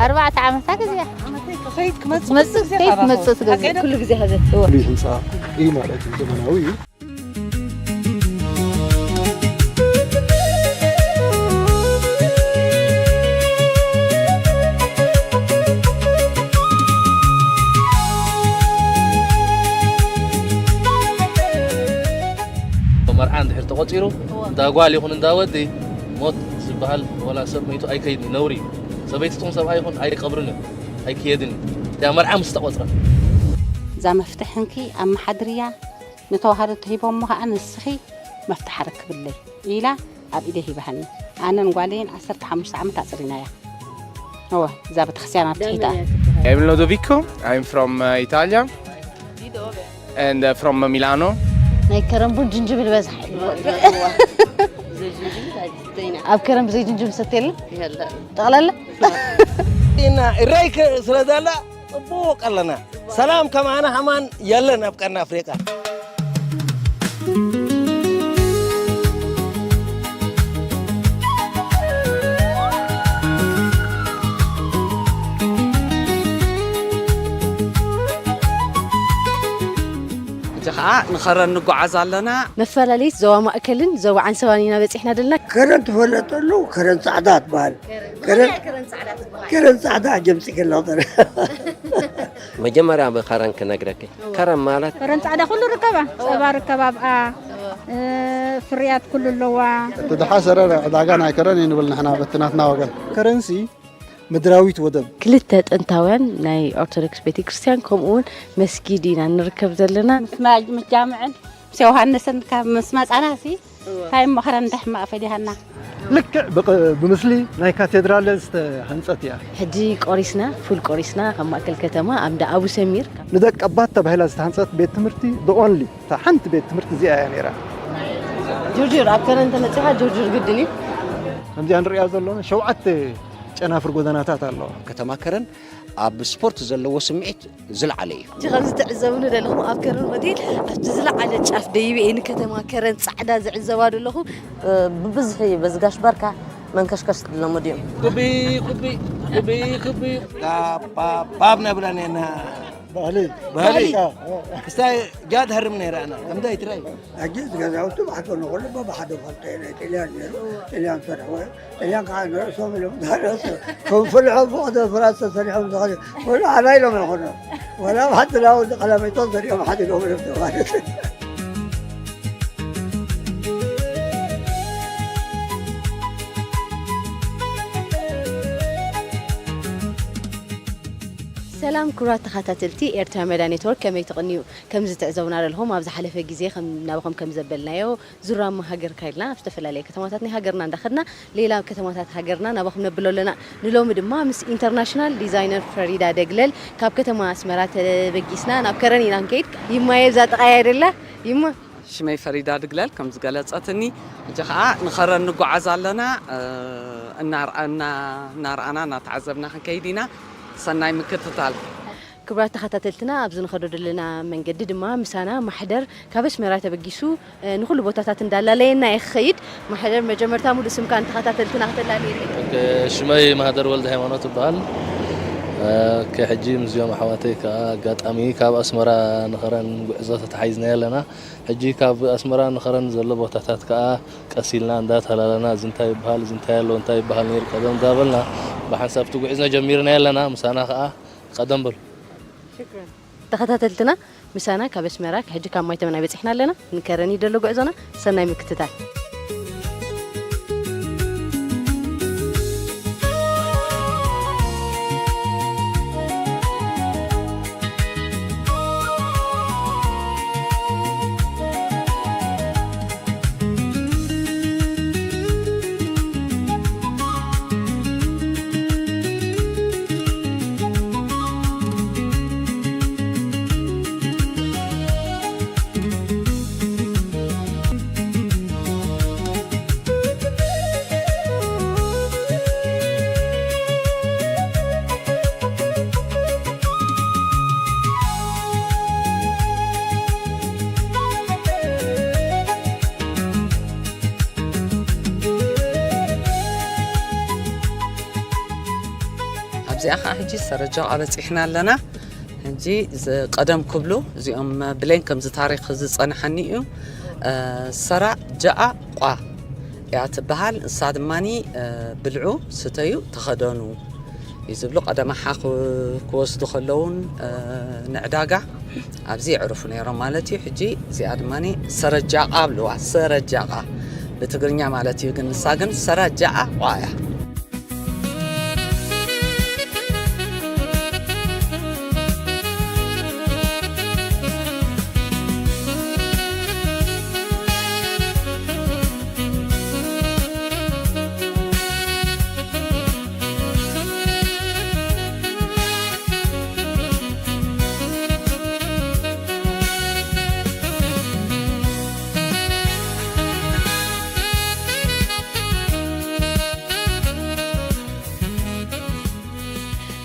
ኣርባዕተ ዓመታ ግዜ። ዓመተይ ክኸይድ ክመጽእ ትመጽእ፣ ኩሉ ግዜ ከይድ ከኣ ትመጽእ ትገዝእ። ኣከይደ ኩሉ ግዜ ከዘት። ፍሉይ ህንጻ እዩ ማለት እዩ፣ ዘመናዊ እዩ። መርዓ እንድሕር ተቖጺሩ፣ እወ። እንዳ ጓል ይኹን እንዳ ወዲ፣ ሞት ዝበሃል ወላ ሰብ መይቱ ኣይከይድን፣ ነውሪ እዩ። ሰበይቲ ትኹን ሰብኣይ ይኹን ኣይቀብርን እዮም፣ ኣይክየድን እዩ። እቲኣ መርዓ ምስ ተቖጽረ። እዛ መፍትሕ እንኪ ኣመሓድርያ፣ ንተዋህዶ ተሂቦሞ ኸኣ ንስኺ መፍትሕ ኣረክብለይ ኢላ ኣብ ኢደይ ሂባሃኒ። ኣነን ጓለይን ዓሰርተ ሓሙሽተ ዓመት ኣጽሪናያ። እወ፣ እዛ ቤተክርስትያን ኣብ ትሒታ። I'm Lodovico, I'm from uh, Italia and uh, from Milano. ናይ ከረን ቡን ጅንጅብል በዝሓ እዩ። ኣብ ከረን ብዘይ ጅንጅብል ሰትየለ? የለን። ጠቕላላ? ኢና እረይ ከ-፣ ስለ ዘላ ጽቡቕ ኣለና። ሰላም ከማና ሃማን የለን ኣብ ቀርኒ ኣፍሪቃ። ሕጂ ኸዓ ንኸረን ንጓዓዝ ኣለና። መፈላለይት ዞባ ማእከልን ዞባ ዓንሰባን ኢና በጺሕና ዘለና። ከረን ትፈለጠሉ ከረን ጻዕዳ ትበሃል። ከረን፣ ከረን ጻዕዳ ጀምጺ ከላ። መጀመርያ ብኸረን ክነግረኪ። ከረን ማለት ከረን ጻዕዳ ኩሉ ርከባ፣ ጸባ ርከባ ኣብኣ፣ እ፣ ፍርያት ኩሉ ኣለዋ። እቲ ድሓ ሰረረ ዕዳጋ ናይ ከረን እዩ ንብል ንሕና በቲ ናትና ወገን። ከረንሲ ምድራዊት ወደብ። ክልተ ጥንታውያን ናይ ኦርቶዶክስ ቤተክርስትያን ከምኡ እውን መስጊድ ኢና ንርከብ ዘለና። ምስ ማ-፣ ምስ ጃምዕን ምስ ዮሃንስን ካብ ምስ መጻና ሲ እወ። እንታይ እሞ ከረን እንታይ ሕማቕ ፈዲሃና። ልክዕ ብቕ-፣ ብምስሊ ናይ ካቴድራል ዝተሃንጸት እያ። ሕጂ ቆሪስና፣ ፉል ቆሪስና ካብ ማእከል ከተማ ኣብ እንዳ ኣቡ ሰሚር። ንደቀባት ተባሂላ ዝተሃንጸት ቤት ትምህርቲ the only እታ ሓንቲ ቤት ትምህርቲ እዚኣ እያ ነይራ። ጅርጅር ኣብ ከረን እንተመጺኻ ጅርጅር ግድን እዩ። ከምዚኣ ንሪኣ ዘለና ሸውዓተ ጨናፍር ጎደናታት ኣለዋ። ከተማ ከረን ኣብ ስፖርት ዘለዎ ስምዒት ዝለዓለ እዩ። ሕጂ ከምዚ ትዕዘቡኒ ዘለኹም ኣብ ከረን ሆቴል ኣብቲ ዝለዓለ ጫፍ ደይበ እየ ንከተማ ከረን ጻዕዳ ዝዕዘባ ዘለኹ። እ፣ ብብዝሒ በዚ ጋሽ ባርካ መንከሽከሽ ዝለመዱ እዮም። ኩቢ፣ ኩቢ፣ ኩቢ፣ ኩቢ። ፓብ፣ ፓብ፣ ፓብ ነብለን ኢና። ባህሊ። ባህሊ። ባህሊ። ክስታይ ጃድ ሃርም ነይራ ኣና። ከምዛ ይትራይ። ሕጂ ገዛውቲ ብሓደ ንኹሉ በብሓደ ፈልጦ እየ። ናይ ጥልያን ነይሩ። ጥልያን ሰርሕዎ። ጥልያን ከዓ ንርእሶም ኢሎም ዝሃረሱ። ከም ፍልሖም ብቕደም ፍርያት ተሰሪሖም ዝኸዱ። ወላ ሓና ኢሎም ኣይኮኑን። ወላ ኣብ ሓንቲ ላው ቀላሚጦም ዘሪኦም ሓዲጎም እዮም ማለት እዩ። ሰላም ክቡራት ተኸታተልቲ ኤርትራ መዳ ኔትወርክ፣ ከመይ ትቕንዩ? ከም ዝትዕዘቡና ዘለኹም ኣብ ዝሓለፈ ግዜ ከም ናባኹም ከም ዘበልናዮ ዙራማ ሃገርካ ኢልና ኣብ ዝተፈላለየ ከተማታት ናይ ሃገርና እንዳኸድና ሌላ ከተማታት ሃገርና ናባኹም ነብሎ ኣለና። ንሎሚ ድማ ምስ ኢንተርናሽናል ዲዛይነር ፈሪዳ ደግለል ካብ ከተማ ኣስመራ ተበጊስና ናብ ከረን ኢና ክንከይድ። ይማየ እዛ ጥቓያ ደላ ይማ ሽመይ ፈሪዳ ድግለል ከም ዝገለጸትኒ፣ ሕጂ ኸኣ ንኸረን ንጓዓዝ ኣለና። እ፣ እናርኣና፣ እናርኣና፣ እናተዓዘብና ክንከይድ ኢና። ሰናይ ምክትታል። ክቡራት ተኸታተልትና፣ ኣብዚ ንኸዶ ዘለና መንገዲ ድማ ምሳና ማሕደር ካብ ኣስመራ ተበጊሱ፣ እ፣ ንኹሉ ቦታታት እንዳላለየና ይኸይድ። ማሕደር፣ መጀመርታ ሙሉእ ስምካ ንተኸታተልትና ከተላለየና። ኦኬ፣ ሽመይ ማህደር ወልደ ሃይማኖት እበሃል። እ፣ ኦኬ፣ ሕጂ ምስዚኦም ኣሕዋተይ ከኣ ኣጋጣሚ ካብ ኣስመራ ንኸረን ጉዕዞ ተተሓሒዝናዮ ኣለና። ሕጂ ካብ ኣስመራ ንኸረን ዘሎ ቦታታት ከኣ ቀስ ኢልና እንዳተላለና፣ እዚ እንታይ ይበሃል፣ እዚ እንታይ ኣሎ፣ እንታይ ይበሃል ነይሩ ቀደም እንዳበልና ብሓንሳብ እቲ ጉዕዝና ጀሚርናዮ ኣለና። ምሳና ከኣ ቀደም በሉ። ሽክረን። ተኸታተልትና፣ ምሳና ካብ ኣስመራ፣ ሕጂ ካብ ማይተመና በጺሕና ኣለና። ንከረን እዩ ዘሎ ጉዕዞና። ሰናይ ምክትታል። እዚኣ ከዓ ሕጂ ሰረጃ በፂሕና ኣለና። ሕጂ ዝ-፣ ቀደም ክብሉ እዚኦም ብሌን ከምዚ ታሪኽ ዝፀንሐኒ እዩ። እ፣ ሰራ ጃኣ ቋ እያ ትበሃል። ንሳ ድማኒ፣ እ፣ ብልዑ፣ ስተዩ፣ ተኸደኑ እዩ ዝብሉ። ቀደም ኣሓ ክ-፣ ክወስዱ ከለውን፣ እ፣ ንዕዳጋ ኣብዚ የዕርፉ ነይሮም ማለት እዩ። ሕጂ እዚኣ ድማኒ ሰረጃቓ ብልዋ፣ ሰረጃቓ ብትግርኛ ማለት እዩ። ግን ንሳ ግን ሰራጃኣ ቋ እያ።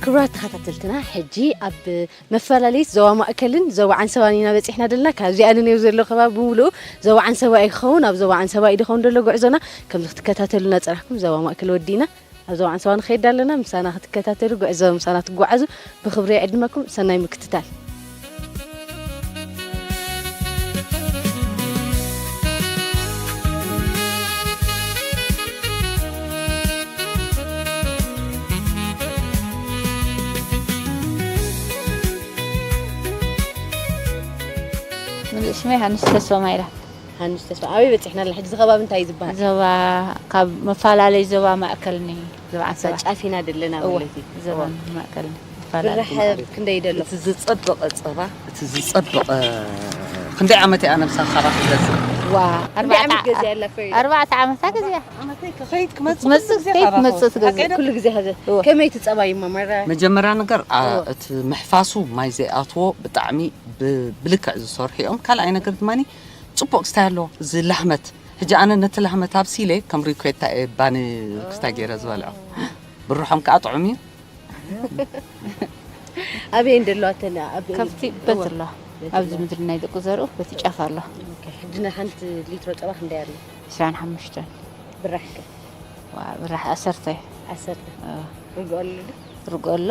ክቡራት ተኸታተልትና፣ ሕጂ ኣብ መፈላለዪት ዞባ ማእከልን ዞባ ዓንሰባን ኢና በጺሕና ደለና። ካብዚኣ ንኔው ዘሎ ከባቢ ብምሉኡ ዞባ ዓንሰባ እዩ ክኸውን። ኣብ ዞባ ዓንሰባ እዩ ድኸውን ዘሎ ጉዕዞና። ከምዚ ክትከታተሉና ጸናሕኩም፣ ዞባ ማእከል ወዲእና ኣብ ዞባ ዓንሰባ ንኸይድ ኣለና። ምሳና ክትከታተሉ፣ ጉዕዞ ምሳና ትጓዓዙ ብኽብሪ ይዕድመኩም። ሰናይ ምክትታል። ምሉእ ሽመይ ሃንስ ተስፋ ማይራ። ሃንስ ተስፋ፣ ኣበይ በጺሕና ኣለና? ሕጂ እዚ ከባቢ እንታይ እዩ ዝበሃል? ዞባ፣ ካብ መፈላለይ ዞባ ማእከልኒ፣ ዞባ ዓንሰባ። ጫፍ ኢና ደለና እወ፣ ማለት እዩ። ዞባ እወ። ማእከልኒ፣ መፈላለይ። ብራሕ ክንደይ ደሎ? እቲ ዝጸበቐ ጸባ፣ እቲ ዝጸበቐ፣ ክንደይ ዓመት እያ ነብሳ ካባኺ ገዛ? ዋ፣ ክንደይ ዓመት ኣርባዕተ ገዛ ያላ ፈሪዳ? ኣርባዕተ ዓመታ ገዛ። ዓመተይ ክኸይድ ክመጽእ ክትመጽእ፣ ኩሉ ግዜ ከይድ ካባኺ ክትመጽእ ወስድ። ትገዝእ። ሓቂ ዶ? ኩሉ ግዜ ኸዚ። እወ። ከመይ እቲ ጸባ እዩ መመረ? መጀመርያ ነገር፣ አ፣ እወ። እቲ ምሕፋሱ ማይ ዘይኣትዎ ብጣዕሚ ብ-፣ ብልክዕ ዝሰርሑ እዮም። ካልኣይ ነገር ድማኒ ጽቡቕ ክስታይ ኣለዎ። እዚ ላህመት። ሕጂ ኣነ ነቲ ላህመት ኣብሲለ ከም ሪኮታ እየ ባኒ ክስታይ ገይረ ዝበልዖ። ብርሖም ከኣ ጥዑም እዩ። ኣበይ እንደለዋ ተን-፣ ኣብ ከብቲ በት እዋ። ኣለዋ። በት ኣብዚ ኣለዋ። ምድሪ ናይ ደቁ ዘርኡ በቲ ጫፍ ኣሎ። ኦኬ፣ ሕጂ ናይ ሓንቲ ሊትሮ ጸባ ክንደይ ኣሎ? ዕስራን ሓሙሽተን። ብራሕ ከ? ዋ፣ ብራሕ ዓሰርተ። ዓሰርተ። ኣዎ። ርግኦ ኣሎ ዶ? ርግኦ ኣሎ፣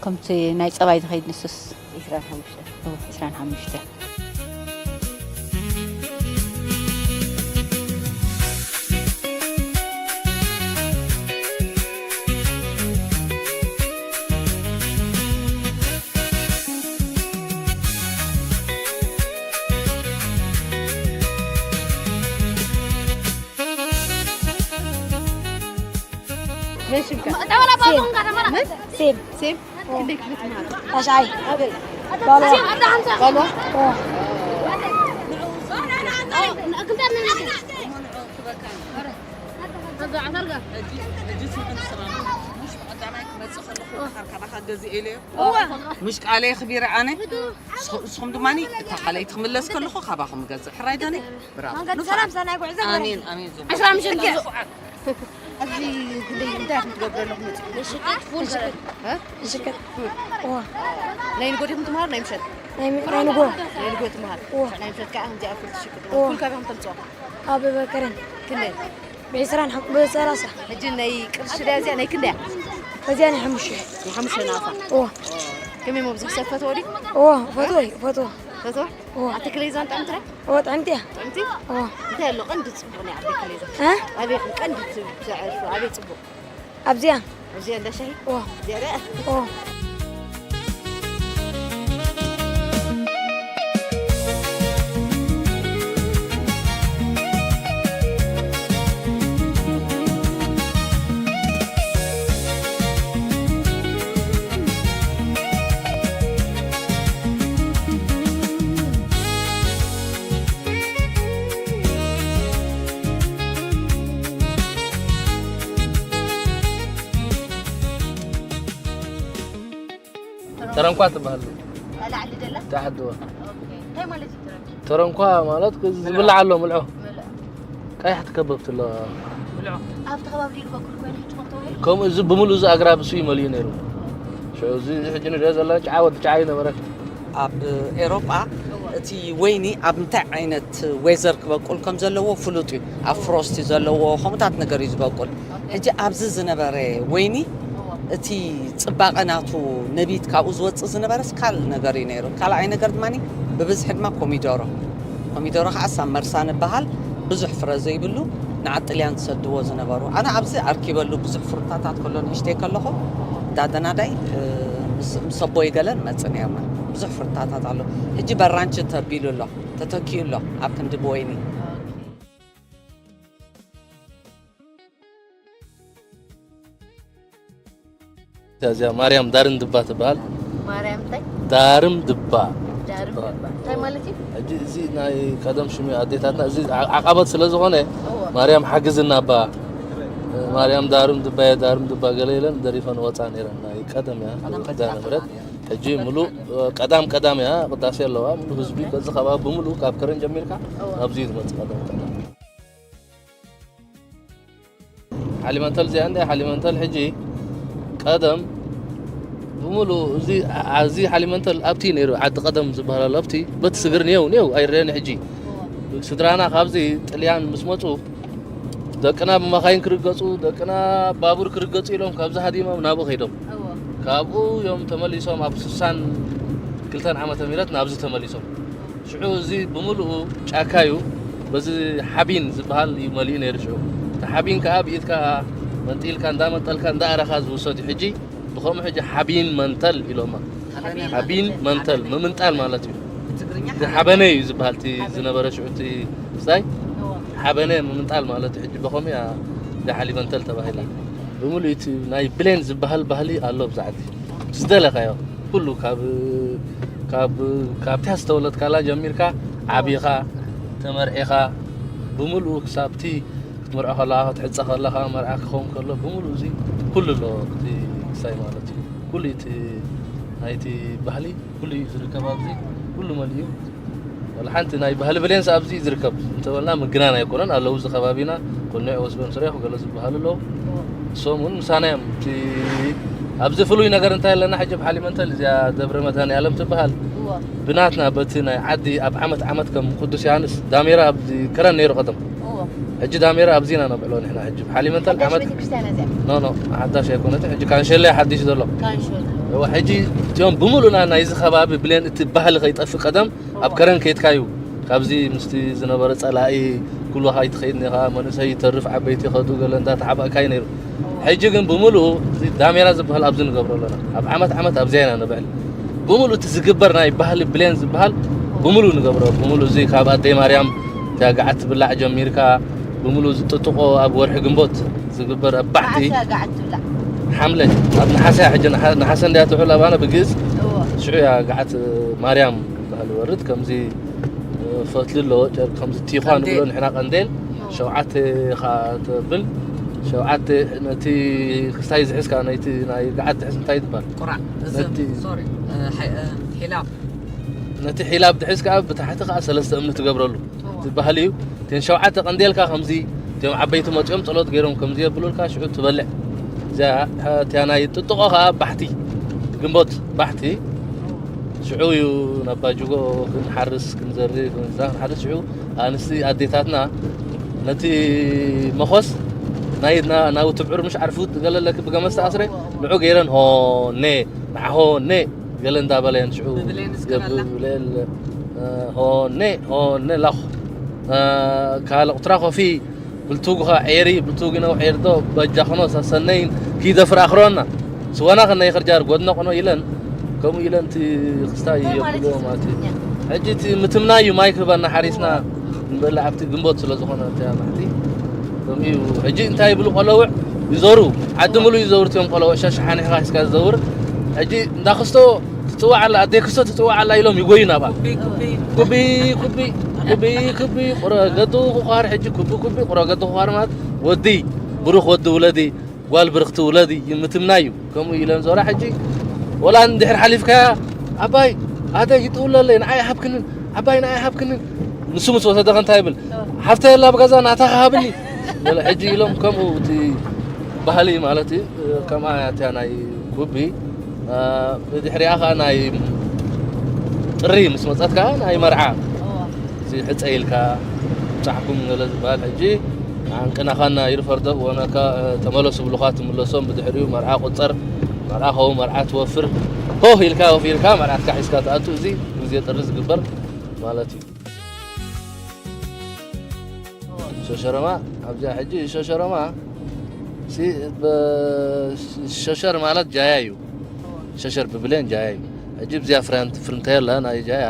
ከምቲ ናይ ጸባይ ዝኸይድ ንሱስ። ዕስራን ሓሙሽተን። እዎ፣ ዕስራን ሓሙሽተን። መን ሽምካ? ሴም። መን? ሴም። ሴም? ክንደይ ክፍሊ ትመሃር? ታሽዓይ። ኣበይ? ባልዋ። ባልዋ? ኦ። ሕጂ፣ ሕጂ ስምዕን ሰማዕን። ምሽ ብቐዳማይ ክመጽእ ከለኹ፣ ካርካ ባኻ ገዚኤ ኢለዮ። እዋ። ምሽ ቃለይ ኣኽቢረ ኣነ። ንስኹ-፣ ንስኹም ድማኒ እታ ካልኣይቲ ክምለስ ከለኹ ካባኹም እገዝእ። ሕራይ ዶኒ? ብራቮ። መንገዲ ንፉዓት። ሰላም፣ ሰናይ ጉዕዞ። ኣሜን፣ ኣሜን። ዕስራ ምሽት ንፉዓት። ኣብዚ ክንደይ፣ እንታይ ኢኹም ትገብሩ ኣለኹም? ንሽቅጥ ፉል እ? ንሽቅጥ። እዋ። ናይ ንጎ ዲኹም ትምሃሩ፣ ናይ ምሸት? ናይ ም-፣ ናይ ንጎ። ናይ ንጎ ትምሃር። እዋ። ናይ ምሸት ከዓ ከምዚኣ ፉል ትሽቅጥ። እዋ። ፉል ካበይ ከም ተምፅኦ? ኣብ በከረን። ክንደይ? ብዕስራን ሓም-፣ ብሰላሳ። ሕጂ ናይ ቅርሺ ድያ እዚኣ ናይ ክንደያ? እዚኣ ናይ ሓሙሽተ። ናይ ሓሙሽተ ናታ። እዎ። ከመይ እሞ ብዙሕ ሰብ ፈትዎ ድዩ? እዎ፣ ፈትዎ እዩ፣ ፈትዎ። ፈትዎ? እዎ። ኣቲ ክለይዛን ጥዕምቲ ድያ? እዎ፣ ጥዕምቲ እያ። ጥዕምቲ? እዎ። እንታይ ኣሎ ቀንዲ ጽቡቕ ናይ ዓዲ ክለይዛ? እ? ኣበይ ቀንዲ ት-፣ ትዕርፉ? ኣበይ ጽቡቕ? ኣብዚኣ። ኣብዚኣ እንዳ ሻሂ? እዎ። እዚኣ ድያ? እዎ። ተረንኳ ትበሃል። ላዕሊ ደላ? ታሕቲ። ኦኬ። እንታይ ማለት እዩ ተረንኳ? ተረንኳ ማለት ዝብላዕ ኣሎ፣ ምልዖ። ምልዖ። ቀያሕ ትከበብቲ ኣለዋ። ምልዖ። ኣብቲ ከባቢ ድዩ በኩል ኮይኑ ሕጂ ከምኡ ተባሂሉ? ከምኡ፣ እዚ ብምሉእ እዚ ኣግራብ እሱ እዩ መሊኡ ነይሩ። ሽዑ እዚ፣ እዚ ሕጂ ንሪኦ ዘለና ጭዓ፣ ወዲ ጭዓ እዩ ነበረ። ኣብ ኤሮጳ እቲ ወይኒ ኣብ እንታይ ዓይነት ዌዘር ክበቁል ከም ዘለዎ ፍሉጥ እዩ። ኣብ ፍሮስት እዩ ዘለዎ፣ ከምኡታት ነገር እዩ ዝበቁል። ሕጂ ኣብዚ ዝነበረ ወይኒ እቲ ጽባቐ ናቱ ነቢት ካብኡ ዝወጽእ ዝነበረስ ካልእ ነገር እዩ ነይሩ። ካልኣይ ነገር ድማ ብብዝሒ ድማ ኮሚደሮ። ኮሚደሮ ከዓ ሳብ መርሳ ንበሃል ብዙሕ ፍረ ዘይብሉ ንዓዲ ጥልያን ዝሰድዎ ዝነበሩ። ኣነ ኣብዚ ኣርኪበሉ ብዙሕ ፍሩታታት ከሎ ንእሽተይ ከለኹ ዳደናዳይ ምስ ኣቦይ ገለን መጽን እየ። ብዙሕ ፍሩታታት ኣሎ። ሕጂ በራንች ተቢሉ ኣሎ፣ ተተኪኡ ኣሎ ኣብ ክንዲ ብወይኒ። እዚኣ ማርያም ዳርን ድባ ትበሃል። ማርያም እንታይ ዳርም ድባ ዳርም ድባ እንታይ ማለት እዩ? ሕጂ እዚ ናይ ቀደም ሽሚ ኣዴታትና እዚ ዓ- ዓቐበት ስለ ዝኾነ እዎ ማርያም ሓግዝና እባ ማርያም ዳርም ድባየ ዳርም ድባ ገለ ኢለን ደሪፈን ወፃ ነይረን ናይ ቀደም እያ። ኪዳነ ምሕረት ሕጂ ሙሉእ ቀዳም ቀዳም እያ ቅዳሴ ኣለዋ። ሙሉእ ህዝቢ ከዚ ከባቢ ብምሉእ ካብ ከረን ጀሚርካ ናብዚ እዩ ዝመፅእ ቀዳም ቀዳም። ሓሊመንተል እዚኣ እንደ ሓሊመንተል ሕጂ ቀደም ብምሉእ እዚ እዚ ሓሊመንተል ኣብቲ ነይሩ ዓዲ ቀደም ዝበሃል ኣሎ ኣብቲ በቲ ስግር ኔው ኔው ኣይረአን ሕጂ ስድራና ካብዚ ጥልያን ምስ መፁ ደቅና ብመኻይን ክርገፁ ደቅና ባቡር ክርገፁ ኢሎም ካብዚ ሃዲሞም ናብኡ ከይዶም እዎ ካብኡ እዮም ተመሊሶም ኣብ ስሳን ክልተን ዓመተ ምህረት ናብዚ ተመሊሶም ሽዑ እዚ ብምሉኡ ጫካ እዩ በዚ ሓቢን ዝበሃል እዩ መሊኡ ነይሩ ሽዑ እቲ ሓቢን ከዓ ብኢድካ መንጢልካ እንዳመንጠልካ እንዳኣረኻ ዝውሰድ እዩ ሕጂ ብኸምኡ ሕጂ ሓቢን መንተል ኢሎማ ሓቢን መንተል ምምንጣል ማለት እዩ እቲ ሓበነ እዩ ዝበሃል እቲ ዝነበረ ሽዑ እቲ ስታይ ሓበነ ምምንጣል ማለት እዩ ሕጂ ብኸምኡ እያ እዛ ሓሊመንተል ተባሂላ ብምሉእ እቲ ናይ ብሌን ዝበሃል ባህሊ ኣሎ ብዛዕዲ ዝደለኻዮ ኩሉ ካብ ካብ ካብታ ዝተወለድካላ ጀሚርካ ዓቢኻ ተመርዒኻ ብምሉኡ ክሳብቲ ክትምርዖ ከለኻ ክትሕፀ ከለኻ መርዓ ክኸውን ከሎ ብምሉእ እዚ ኩሉ ኣሎ እቲ ክሳይ ማለት እዩ ኩሉ እቲ ናይቲ ባህሊ ኩሉ እዩ ዝርከብ ኣብዚ ኩሉ መሊኡ ወላ ሓንቲ ናይ ባህሊ ብሌንስ ኣብዚ ዝርከብ እንተበልና ምግናን ኣይኮነን ኣለዉ እዚ ከባቢና ኮኖዕ ወስበን ስሬ ክገለ ዝበሃሉ ኣለዉ እሶም እውን ምሳና እዮም እቲ ኣብዚ ፍሉይ ነገር እንታይ ኣለና ሕጂ ኣብ ሓሊመንተል እዚኣ ደብረ መድሃኒ ኣለም ትበሃል ብናትና በቲ ናይ ዓዲ ኣብ ዓመት ዓመት ከም ቅዱስ ዮሃንስ ዳሜራ ኣብዚ ከረን ነይሩ ቀደም ሕጂ ዳሜራ ኣብዚና ነብዕሎ ንሕና ሕጂ ሓሊመንተል ዓመት ኖ ኖ ሓዳሽ ኣይኮነትን ሕጂ ካንሸለ ሓዲሽ ዘሎ ሕጂ እቲኦም ብምሉእና ናይዚ ከባቢ ብሌን እቲ ባህሊ ከይጠፍእ ቀደም ኣብ ከረን ከይድካ እዩ ካብዚ ምስቲ ዝነበረ ፀላኢ ኩሉ ከይትኸይድ ኒኻ መንእሰይ ይተርፍ ዓበይቲ ይኸዱ ገለ እንዳተሓባእካ እዩ ነይሩ ሕጂ ግን ብምሉኡ እዚ ዳሜራ ዝበሃል ኣብዚ ንገብሮ ኣለና ኣብ ዓመት ዓመት ኣብዚያ ኢና ንብዕል ብምሉእ እቲ ዝግበር ናይ ባህሊ ብሌን ዝበሃል ብምሉእ ንገብሮ ብምሉእ እዚ ካብ ኣደይ ማርያም እታ ገዓት ትብላዕ ጀሚርካ ብምሉእ ዝጥጥቆ ኣብ ወርሒ ግንቦት ዝግበር ኣብ ባሕቲ ሓምለ ኣብ ነሓሰ እያ ሕጂ ነሓሰ እንድያ ትውዕል ኣባና ብግእዝ ሽዑ እያ ገዓት ማርያም ዝበሃል ይወርድ ከምዚ ፈትሊ ኣለዎ ጨርቂ ከምዚ ቲኳ ንብሎ ንሕና ቀንዴል ሸውዓተ ኢኻ ተብል ሸውዓተ ነቲ ክስታይ ዝሕዝካ ነይቲ ናይ ገዓት ዝሕዝ እንታይ ትበሃል ቁራዕ እዚ ነቲ- ሶሪ እ፣ ሓይ- እ፣ ሒላብ ነቲ ሒላብ ድሕዝ ከዓ ብታሕቲ ከዓ ሰለስተ እምኒ ትገብረሉ ዝበሃል እዩ እተን ሸውዓተ ቀንዴልካ ከምዚ እቶም ዓበይቲ መፂኦም ፀሎት ገይሮም ከምዚ የብሉልካ ሽዑ ትበልዕ እዚኣ እቲያ ናይ ጥጥቆ ከዓ ባሕቲ ግንቦት ባሕቲ ሽዑ እዩ ናብ ባጅጎ ክንሓርስ ክንዘሪ ክንዛ ክንሓርስ ሽዑ ኣንስቲ ኣዴታትና ነቲ መኾስ ናይ ናብ ትብዕር ምሽ ዓርፉ ገለለክ ብገመስ ተኣስረ ንዑ ገይረን ሆኔ ንዓሆኔ ገለ እንዳበለየን ሽዑ ብብለል ሆኔ ሆኔ ላኹ ካልቕ ትራኾፊ ብልቱግኻ ዔሪ ብልቱግነው ዔርዶ በጃኽኖ ሰሰነይን ኪደፍር ኣኽሮና ስዋና ከነይ ኽርጃር ጎድኖ ቕኖ ኢለን ከምኡ ኢለን እቲ ክስታይ የብልዎ ማለት እዩ ሕጂ እቲ ምትምና እዩ ማይ ክህበና ሓሪስና ንበላ ኣብቲ ግንቦት ስለ ዝኾነ እታ ማሕቲ ከምኡ እዩ ሕጂ እንታይ ይብሉ ቆለውዕ ይዞሩ ዓዲ ሙሉ ይዘውር እዮም ቆለውዕ ሸሽሓኒሕኻ ሒዝካ ዝዘውር ሕጂ እንዳክስቶ ትፅዋዕ ኣላ ኣደይ ክስቶ ትፅዋዕ ኣላ ኢሎም ይጎዩ ናብኣ ኩቢ ኩቢ ኩቢ ኩቢ ቁረ ገዱ ክኳር ሕጂ ኩቢ ኩቢ ቁረ ገዱ ክኳር ማለት ወዲ ብሩኽ ወዲ ውለዲ ጓል ብርኽቲ ውለዲ ምትምናይ እዩ ከምኡ ኢለን ዞራ ሕጂ ወላ እንድሕር ሓሊፍካያ ዓባይ ኣደይ ይጥውለለይ ንዓይ ሃብክንን ዓባይ ንዓይ ሃብክንን ንሱ ምስ ወሰደኸ እንታይ ይብል ሓፍተይ ኣላ ብገዛ ናታ ሃብኒ በለ ሕጂ ኢሎም ከምኡ እቲ ባህሊ ማለት እዩ ከምኣ እያ እቲያ ናይ ኩቢ ብድሕሪኣ ከዓ ናይ ጥሪ ምስ መፀት ከዓ ናይ መርዓ እዚ ሕፀ ኢልካ ብፃሕኩም ገለ ዝበሃል ሕጂ ዓንቅናኻና ይርፈር ዶ ወነካ ተመለሱ ብሉኻ ትምለሶም ብድሕሪኡ መርዓ ቁጸር መርዓ ኸው መርዓ ትወፍር ሆህ ኢልካ ወፊርካ መርዓትካ ሒዝካ ትኣቱ እዚ ግዜ ጥሪ ዝግበር ማለት እዩ። ሸሸረማ ኣብዚኣ ሕጂ ሸሸረማ ሲ- በ- ሸሸር ማለት ጃያ እዩ። ሸሸር ብብሌን ጃያ እዩ። ሕጂ ብዚኣ ፍረንት ፍርንተየላ ናይ ጃያ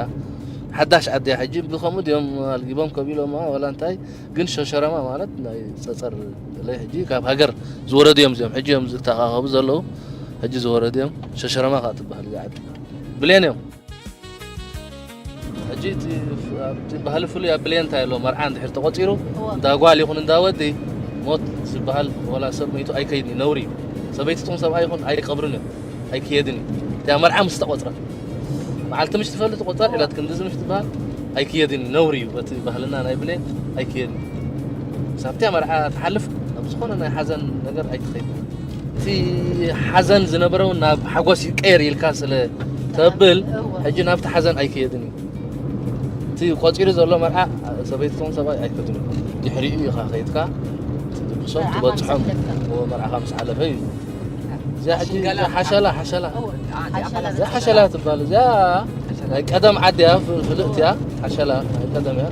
ሓዳሽ ዓድያ ሕጂ ብኸምኡ ድዮም ኣልጊቦም ከቢሎማ ዋላ እንታይ ግን ሸሸረማ ማለት ናይ ጸጸር በተለይ ሕጂ ካብ ሃገር ዝወረዱ እዮም እዚኦም ሕጂ እዮም ዝተኣኻኸቡ ዘለዉ ሕጂ ዝወረዱ እዮም። ሸሸረማ ከዓ ትበሃል እዚኣ ዓዲ ብሌን እዮም። ሕጂ እቲ ኣብቲ ባህሊ ፍሉይ ኣብ ብሌን እንታይ ኣሎ መርዓ እንድሕር ተቖፂሩ እዋ። እንዳ ጓል ይኹን እንዳ ወዲ ሞት ዝበሃል ወላ ሰብ መይቱ ኣይከይድን እዩ ነውሪ እዩ። ሰበይቲ ትኹን ሰብኣይ ይኹን ኣይቀብርን እዮም ኣይክየድን እዩ። እቲያ መርዓ ምስ ተቖፅረት መዓልቲ ምሽ ትፈልጥ ትቖፀር ዕለት ክንድዚ ምሽ ትበሃል ኣይክየድን እዩ ነውሪ እዩ። በቲ ባህልና ናይ ብሌን ኣይክየድን እዩ። ሳብቲያ መርዓ ትሓልፍ ኣብ ዝኾነ ናይ ሓዘን ነገር ኣይትኸይድ። እቲ ሓዘን ዝነበረ እውን ናብ ሓጎስ ይቀየር ኢልካ ስለ ተብል እወ። ሕጂ ናብቲ ሓዘን ኣይክየድን እዩ። እቲ ቆፂሩ ዘሎ መርዓ ሰበይትቶም ሰብኣይ ኣይከድን እዩ። ድሕሪኡ ኢኻ ከይድካ ትድግሶም መርዓኻ ምስ ትበፅሖም ሓለፍካ። እዎ፣ መርዓኻ ምስ ሓለፈ እዩ። እዚኣ ሕጂ ሽንገላ እዛ ሓሸላ ሓሸላ እወ። ሓሸላ እዛ ሓሸላ ትበሃል እዚኣ ናይ ቀደም ዓዲ እያ ፍ- ፍልጥቲ እያ ሓሸላ ናይ ቀደም እያ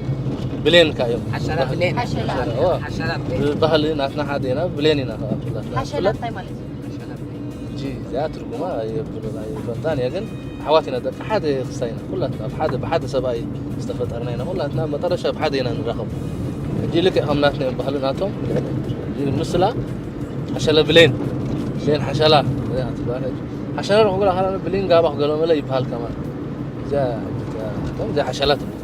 ብሌን እካ እዮም ሓሸላ ብሌን። ሓሸላ። እዎ። ሓሸላ ብሌን። ብባህሊ ናትና ሓደ ኢና ብሌን ኢና ከዓ ፍላት ሓሸላ ፍለጥ እንታይ ማለት እዩ? ሓሸላ ብሌን። ሕጂ እዚኣ ትርጉማ የብሉን ኣይፈልጣን እየ ግን ኣሕዋት ኢና ደቂ ሓደ ክስታይ ኢና ኩላትና ኣብ ሓደ ብሓደ ሰብኣይ ዝተፈጠርና ኢና ኩላትና መጠረሻ ኣብ ሓደ ኢና ንራኸብ። ሕጂ ልክዕ ከም ናትና እዮም ባህሊ ናቶም። ሕጂ ምስላ ሓሸለ ብሌን ብሌን ሓሸላ እያ ትበሃል። ሓሸለ ርሑቕ ግራ ካላ ብሌን ጋባ ክገለመለ ይበሃል ከማን። እዚኣ እዚኣ ሓሸላ ትበሃል።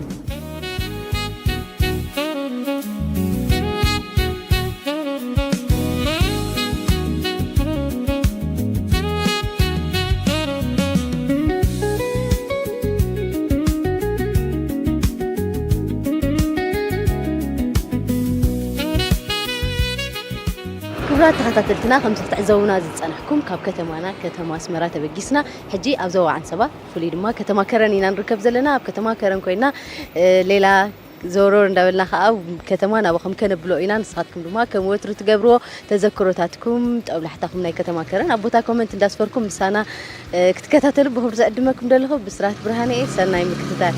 ክቡራት ተኸታተልትና ከምዚ ክትዕዘቡና ዝጸናሕኩም ካብ ከተማና ከተማ ኣስመራ ተበጊስና ሕጂ ኣብ ዞባ ዓንሰባ ብፍሉይ ድማ ከተማ ከረን ኢና ንርከብ ዘለና። ኣብ ከተማ ከረን ኮይና እ፣ ሌላ ዘወርወር እንዳበልና ከዓ ከተማ ናባኹም ከነብሎ ኢና። ንስኻትኩም ድማ ከም ወትሩ ትገብርዎ ተዘክሮታትኩም፣ ጠብላሕታኹም ናይ ከተማ ከረን ኣብ ቦታ ኮመንት እንዳስፈርኩም ምሳና እ፣ ክትከታተሉ ብኽብሪ ዘዕድመኩም ዘለኹ ብስራት ብርሃነ እየ። ሰናይ ምክትታል።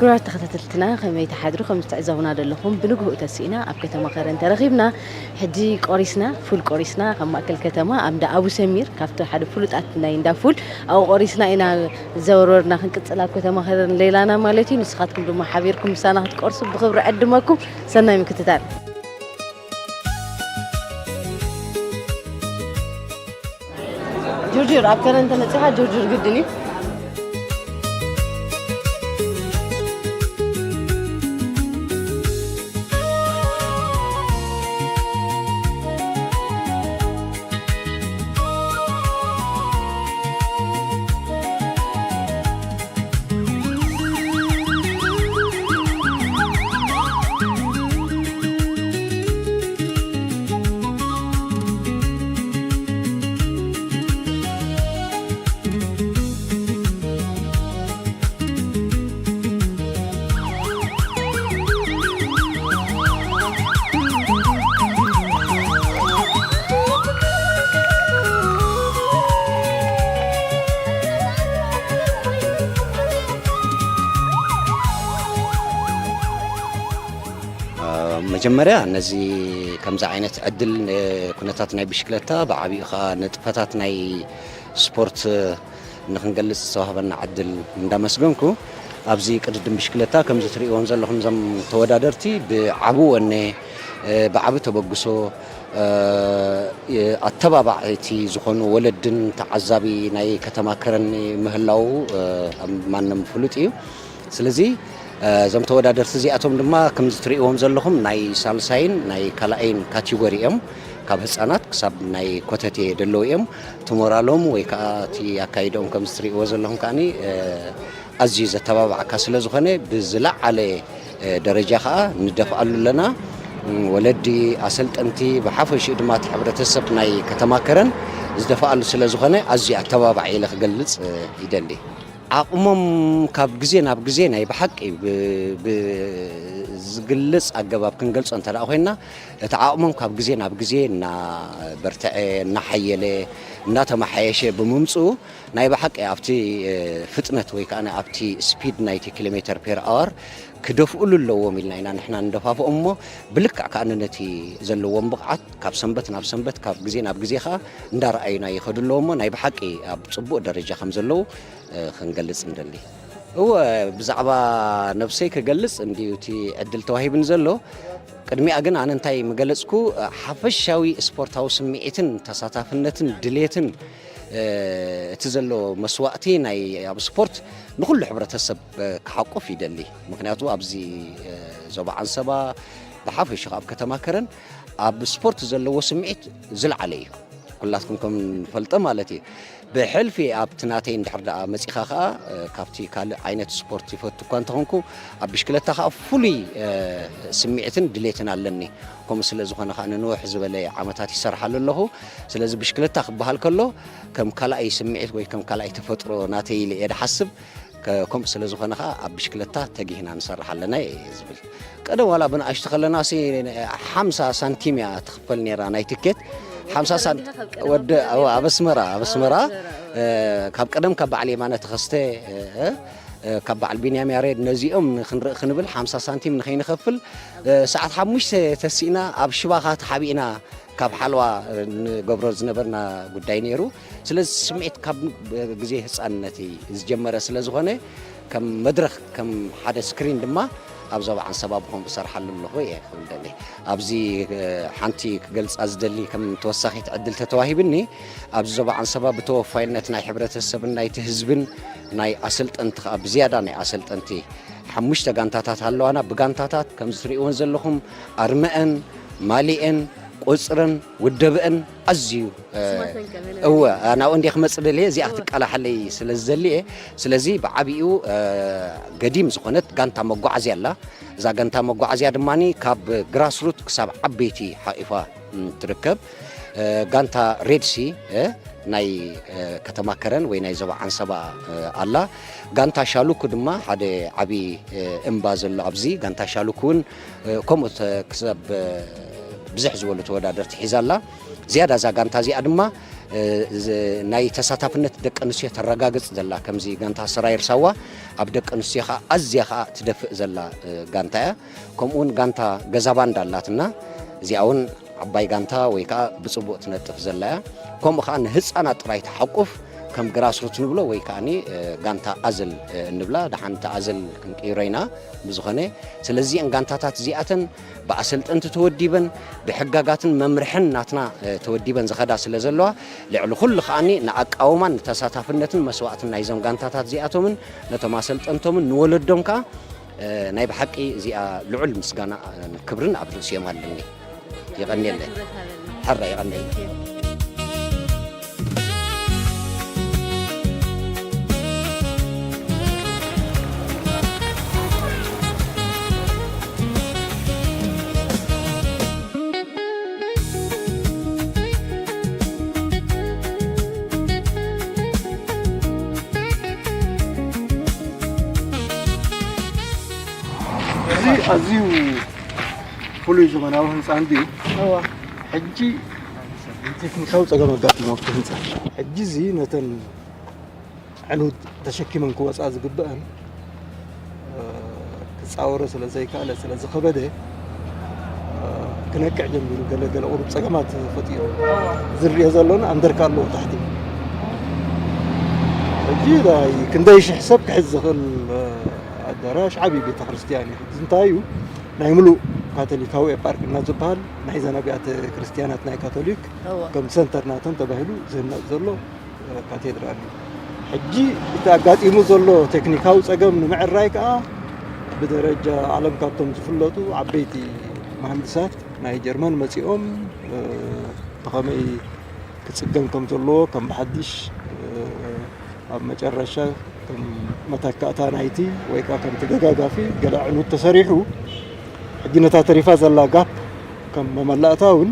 ክቡራት ተኸታተልትና ከመይ ትሓድሩ? ከም ትዕዘቡና ዘለኹም ብንግሆኡ ተሲእና ኣብ ከተማ ከረን ተረኺብና። ሕጂ ቆሪስና፣ ፉል ቆሪስና ካብ ማእከል ከተማ ኣብ እንዳ ኣቡ ሰሚር ካብቲ ሓደ ፍሉጣት ናይ እንዳ ፉል ኣብኡ ቆሪስና ኢና ዘወርወርና ክንቅጽል ኣብ ከተማ ከረን ሌላና ማለት እዩ። ንስኻትኩም ድማ ሓቢርኩም ምሳና ክትቆርሱ ብኽብሪ ዕድመኩም። ሰናይ ምክትታል። ጅርጅር ኣብ ከረን ተመጺኻ ጅርጅር ግድን እዩ። መጀመርያ ነዚ ከምዚ ዓይነት ዕድል ኩነታት ናይ ብሽክለታ ብዓቢኡ ከዓ ንጥፈታት ናይ ስፖርት ንክንገልፅ ዝተዋህበና ዕድል እንዳመስገንኩ፣ ኣብዚ ቅድድም ብሽክለታ ከምዚ ትርእይዎም ዘለኹም እዞም ተወዳደርቲ ብዓቢ ወነ፣ ብዓቢ ተበግሶ፣ ኣተባባዕቲ ዝኾኑ ወለድን ተዓዛቢ ናይ ከተማ ከረን ምህላው ማንም ፍሉጥ እዩ። ስለዚ እዞም ተወዳደርቲ እዚኣቶም ድማ ከምዚ ትርእይዎም ዘለኹም ናይ ሳልሳይን ናይ ካልኣይን ካቴጎሪ እዮም። ካብ ህፃናት ክሳብ ናይ ኮተቴ ደለዉ እዮም። እቲ ሞራሎም ወይ ከዓ እቲ ኣካይደኦም ከምዚ ትርእይዎ ዘለኹም ከዓኒ ኣዝዩ ዘተባባዕካ ስለ ዝኾነ ብዝለዓለ ደረጃ ከዓ ንደፍኣሉ ኣለና። ወለዲ፣ ኣሰልጠንቲ፣ ብሓፈሽኡ ድማ እቲ ሕብረተሰብ ናይ ከተማ ከረን ዝደፍኣሉ ስለ ዝኾነ ኣዝዩ ኣተባባዒ ኢለ ክገልፅ ይደሊ። ዓቕሞም ካብ ግዜ ናብ ግዜ ናይ ብሓቂ ብ- ብዝግልጽ ኣገባብ ክንገልጾ እንተ ደኣ ኮይንና፣ እቲ ዓቕሞም ካብ ግዜ ናብ ግዜ እናበርትዐ፣ እናሓየለ፣ እናተመሓየሸ ብምምጽኡ፣ ናይ ብሓቂ ኣብቲ ፍጥነት ወይ ከኣ ኣብቲ ስፒድ ናይቲ ኪሎ ሜተር ፔር ኣወር ክደፍኡሉ ኣለዎም ኢልና ኢና ንሕና ንደፋፍኦም እሞ፣ ብልክዕ ከኣ ነቲ ዘለዎም ብቕዓት ካብ ሰንበት ናብ ሰንበት፣ ካብ ግዜ ናብ ግዜ ከኣ እንዳረኣዩና ይኸዱ ኣለዉ እሞ፣ ናይ ብሓቂ ኣብ ጽቡቕ ደረጃ ከም ዘለዉ ክንገልጽ ንደሊ። እወ፣ ብዛዕባ ነብሰይ ክገልጽ እንድዩ እቲ ዕድል ተዋሂብኒ ዘሎ። ቅድሚኣ ግን ኣነ እንታይ ምገለጽኩ፣ ሓፈሻዊ ስፖርታዊ ስምዒትን ተሳታፍነትን ድሌትን፣ እቲ ዘሎ መስዋእቲ ናይ ኣብ ስፖርት ንኹሉ ሕብረተሰብ ክሓቁፍ ይደሊ። ምኽንያቱ ኣብዚ ዞባ ዓንሰባ ብሓፈሽኡ ኣብ ከተማ ከረን ኣብ ስፖርት ዘለዎ ስምዒት ዝለዓለ እዩ። ኩላትኩም ከም ንፈልጦ ማለት እዩ። ብሕልፊ ኣብቲ ናተይ እንድሕር ደኣ መጺኻ ከኣ፣ እ፣ ካብቲ ካልእ ዓይነት ስፖርት ይፈቱ እኳ እንተኾንኩ፣ ኣብ ብሽክለታ ከኣ ፍሉይ፣ እ፣ ስምዒትን ድሌትን ኣለኒ። ከምኡ ስለ ዝኾነ ከኣ ንንውሕ ዝበለ ዓመታት ይሰርሓሉ ኣለኹ። ስለዚ ብሽክለታ ክበሃል ከሎ፣ ከም ካልኣይ ስምዒት ወይ ከም ካልኣይ ተፈጥሮ ናተይ ኢለ እየ ድሓስብ። ከ-፣ ከምኡ ስለ ዝኾነ ከኣ ኣብ ብሽክለታ ተጊህና ንሰርሕ ኣለና እየ ዝብል። ቀደም ዋላ ብንኣሽቱ ከለና ሲ ሓምሳ ሳንቲም እያ ትኽፈል ነይራ ናይ ትኬት። ሓምሳ ሳንቲም ካብ ቀደም ወዲ ኣብ ኣስመራ፣ ኣብ ኣስመራ፣ ኣስመራ፣ እ፣ ካብ ቀደም ካብ በዓል የማነ ተኸስተ፣ እ፣ እ፣ ካብ በዓል ቢንያም ያሬድ ነዚኦም ንኽንርኢ ክንብል ሓምሳ ሳንቲም ንኸይንኸፍል፣ እ፣ ሰዓት ሓሙሽተ ተሲእና ኣብ ሽባኻ ተሓቢእና ካብ ሓለዋ ንገብሮ ዝነበርና ጉዳይ ነይሩ። ስለዚ ስምዒት ካብ ግዜ ህፃንነተይ ዝጀመረ ስለ ዝኾነ ከም መድረኽ ከም ሓደ ስክሪን ድማ ኣብ ዞባ ዓንሰባ ብኸምኡ እሰርሓሉ ኣለኹ እየ ክብል ደሊ። ኣብዚ፣ እ፣ ሓንቲ ክገልፃ ዝደሊ ከም ተወሳኺት ዕድል ተተዋሂብኒ ኣብዚ ዞባ ዓንሰባ ብተወፋይነት ናይ ሕብረተሰብን ናይቲ ህዝብን ናይ ኣሰልጠንቲ ከዓ ብዝያዳ ናይ ኣሰልጠንቲ ሓሙሽተ ጋንታታት ኣለዋና። ብጋንታታት ከምዚ ትርእይዎን ዘለኹም ኣርመአን ማሊኤን ቁፅረን ውደብአን ኣዝዩ፣ እ፣ ስማተን ከመይ እወ፣ ናብኡ እንድየ ክመፅእ ደልየ፣ እዚኣ እወ። ክትቃላሓለይ ስለ ዝደሊ እየ። ስለዚ ብዓብኡ፣ እ፣ ገዲም ዝኾነት ጋንታ መጓዓዝያ ኣላ። እዛ ጋንታ መጓዓዝያ ድማ ካብ ግራስሩት ክሳብ ዓበይቲ ሓቂፋ፣ ም፣ ትርከብ። እ፣ ጋንታ ሬድሲ፣ እ፣ ናይ፣ እ፣ ከተማ ከረን ወይ ናይ ዞባ ዓንሰባ፣ እ፣ ኣላ። ጋንታ ሻሉኩ ድማ ሓደ ዓቢ፣ እ፣ እምባ ዘሎ ኣብዚ። ጋንታ ሻሉኩ እውን፣ እ፣ ከምኡ ተ-፣ ክሳብ፣ እ፣ ብዝሕ ዝበሉ ተወዳደርቲ ሒዛ ኣላ። ዝያዳ እዛ ጋንታ እዚኣ ድማ፣ እ፣ ዝ-፣ ናይ ተሳታፍነት ደቂ ኣንስትዮ ተረጋግጽ ዘላ፣ ከምዚ ጋንታ ሰራየር ሳዋ ኣብ ደቂ ኣንስትዮ ኸኣ ኣዝያ ኸኣ ትደፍእ ዘላ፣ እ፣ ጋንታ እያ። ከምኡ እውን ጋንታ ገዛ ባንዳ ኣላትና። እዚኣ እውን ዓባይ ጋንታ ወይ ከኣ ብጽቡቕ ትነጥፍ ዘላ እያ። ከምኡ ከኣ ንህጻናት ጥራይ ትሓቁፍ ከም ግራስሩት ንብሎ ወይ ከኣኒ፣ እ፣ ጋንታ ኣዘል፣ እ፣ እንብላ። ደሓን እታ ኣዘል ክንቅይሮ ኢና ብዝኾነ። ስለዚ እዘን ጋንታታት እዚኣተን ብኣሰልጠንቲ ተወዲበን ብሕጋጋትን መምርሕን ናትና፣ እ፣ ተወዲበን ዝኸዳ ስለ ዘለዋ ልዕሊ ኩሉ ከኣኒ ንኣቃውማን ንተሳታፍነትን መስዋእትን ናይዞም ጋንታታት እዚኣቶምን ነቶም ኣሰልጠንቶምን ንወለዶም ከኣ እ፣ ናይ ብሓቂ እዚኣ ልዑል ምስጋና፣ እ፣ ክብርን ኣብ ርእሲኦም ኣለኒ። የቐንየለይ። ክብረት ሃበልና። ሕራይ የቐንየለይ። Thank you። እዚ ኣዝዩ ፍሉይ ዘመናዊ ህንጻ እንድዩ። እዋ። ሕጂ ቴክኒካዊ ጸገም ኣጋጢሞ ኣብቲ ህንጻ። ሕጂ እዚ ነተን ኣዕኑድ ተሸኪመን ክወጻ ዝግበአን፣ እ፣ ክጻወሮ ስለ ዘይከኣለ፣ ስለ ዝኸበደ፣ ክነቅዕ ጀሚሩ፣ ገለ ገለ ቁሩብ ጸገማት ፈጢሩ። ዝርአ ዘሎና ኣንደርካ ኣለዎ ታሕቲ። ሕጂ ናይ ክንደይ ሽሕ ሰብ ክሕዝ ዝኽእል ኣዳራሽ፣ ዓብዪ ቤተ ክርስቲያን እዩ። እዚ እንታይ እዩ? ናይ ምሉእ ካቶሊካዊ ኤጳርቅና ዝበሃል ናይ ዘን ኣብያተ ክርስቲያናት ናይ ካቶሊክ እወ። ከም ሰንተር ናተን ተባሂሉ ዝህነጽ ዘሎ ካቴድራል እዩ። ሕጂ እቲ ኣጋጢሙ ዘሎ ቴክኒካዊ ጸገም ንምዕራይ ከኣ ብደረጃ ዓለም ካብቶም ዝፍለጡ ዓበይቲ መሃንድሳት ናይ ጀርመን መጺኦም፣ እ፣ ብኸመይ ክጽገም ከም ዘለዎ ከም ብሓድሽ፣ እ፣ ኣብ መጨረሻ ከም መተካእታ ናይቲ ወይ ከኣ ከም ተደጋጋፊ ገለ ኣዕኑድ ተሰሪሑ፣ ሕጂ ነታ ተሪፋ ዘላ ጋፕ ከም መመላእታ እውን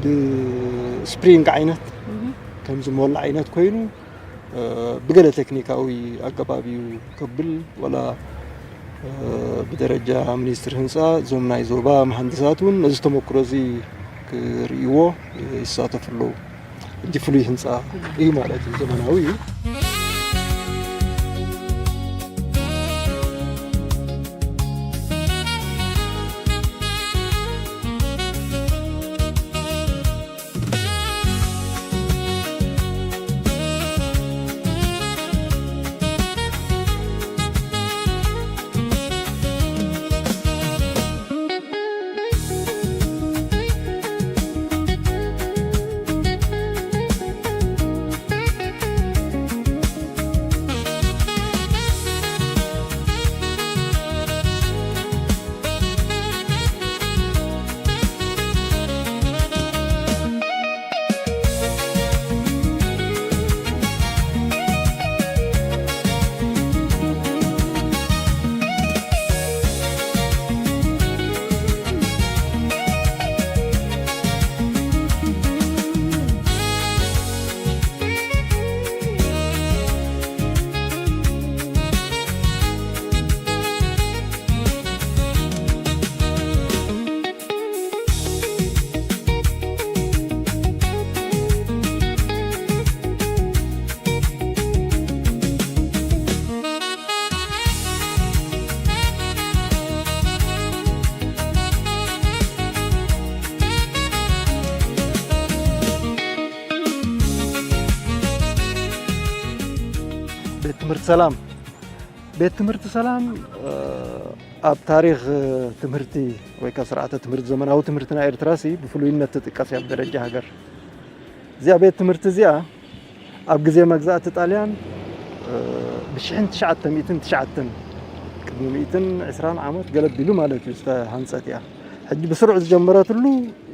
ብስፕሪንግ ዓይነት ከም ዝሞላ ዓይነት ኮይኑ፣ እ፣ ብገለ ቴክኒካዊ ኣገባብ እዩ ከብል፣ ወላ፣ እ፣ ብደረጃ ሚኒስትሪ ህንፃ እዞም ናይ ዞባ መሃንድሳት እውን ነዚ ተመክሮ እዚ ክርእይዎ ይሳተፉ ኣለዉ። ሕጂ ፍሉይ ህንፃ እዩ ማለት እዩ፣ ዘመናዊ እዩ። ቤት ትምህርቲ ሰላም። ቤት ትምህርቲ ሰላም፣ እ፣ ኣብ ታሪኽ ትምህርቲ ወይ ከኣ ስርዓተ ትምህርቲ፣ ዘመናዊ ትምህርቲ ናይ ኤርትራ ሲ ብፍሉይነት ትጥቀስ እያ ብደረጃ ሃገር። እዚኣ ቤት ትምህርቲ እዚኣ ኣብ ግዜ መግዛእቲ ጣልያን፣ እ፣ ብሽሕን ትሽዓተ ሚእትን ትሽዓተን፣ ቅድሚ ሚእትን ዕስራን ዓመት ገለ ኣቢሉ ማለት እዩ፣ ዝተሃንጸት እያ። ሕጂ ብስሩዕ ዝጀመረትሉ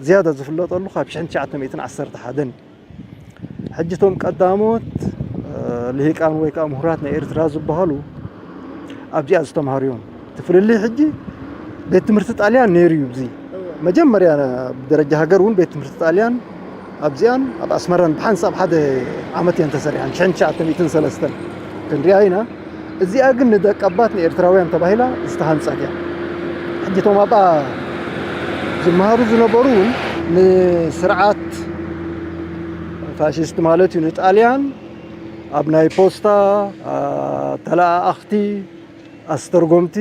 ዝያዳ ዝፍለጠሉ ካብ ሽሕን ትሽዓተ ሚእትን ዓሰርተ ሓደን እዩ። ሕጂ እቶም ቀዳሞት፣ እ፣ ልሂቃን ወይ ከኣ ምሁራት ናይ ኤርትራ ዝበሃሉ ኣብዚኣ ዝተምሃሩ እዮም። እቲ ፍልልይ ሕጂ ቤት ትምህርቲ ጣልያን ነይሩ እዩ። እዚ እወ። መጀመርያ ብደረጃ ሃገር እውን ቤት ትምህርቲ ጣልያን ኣብዚኣን ኣብ ኣስመራን ብሓንሳብ ሓደ ዓመት እየን ተሰሪሐን፣ ሽሕን ትሽዓተ ሚእትን ሰለስተን ክንሪኣ ኢና። እዚኣ ግን ንደቀባት ንኤርትራውያን ተባሂላ ዝተሃንጸት እያ። ሕጂ እቶም ኣብኣ ዝመሃሩ ዝነበሩ እውን ንስርዓት ፋሽስት ማለት እዩ፣ ንጣልያን ኣብ ናይ ፖስታ፣ ኣ፣ ተለኣኣኽቲ፣ ኣስተርጎምቲ፣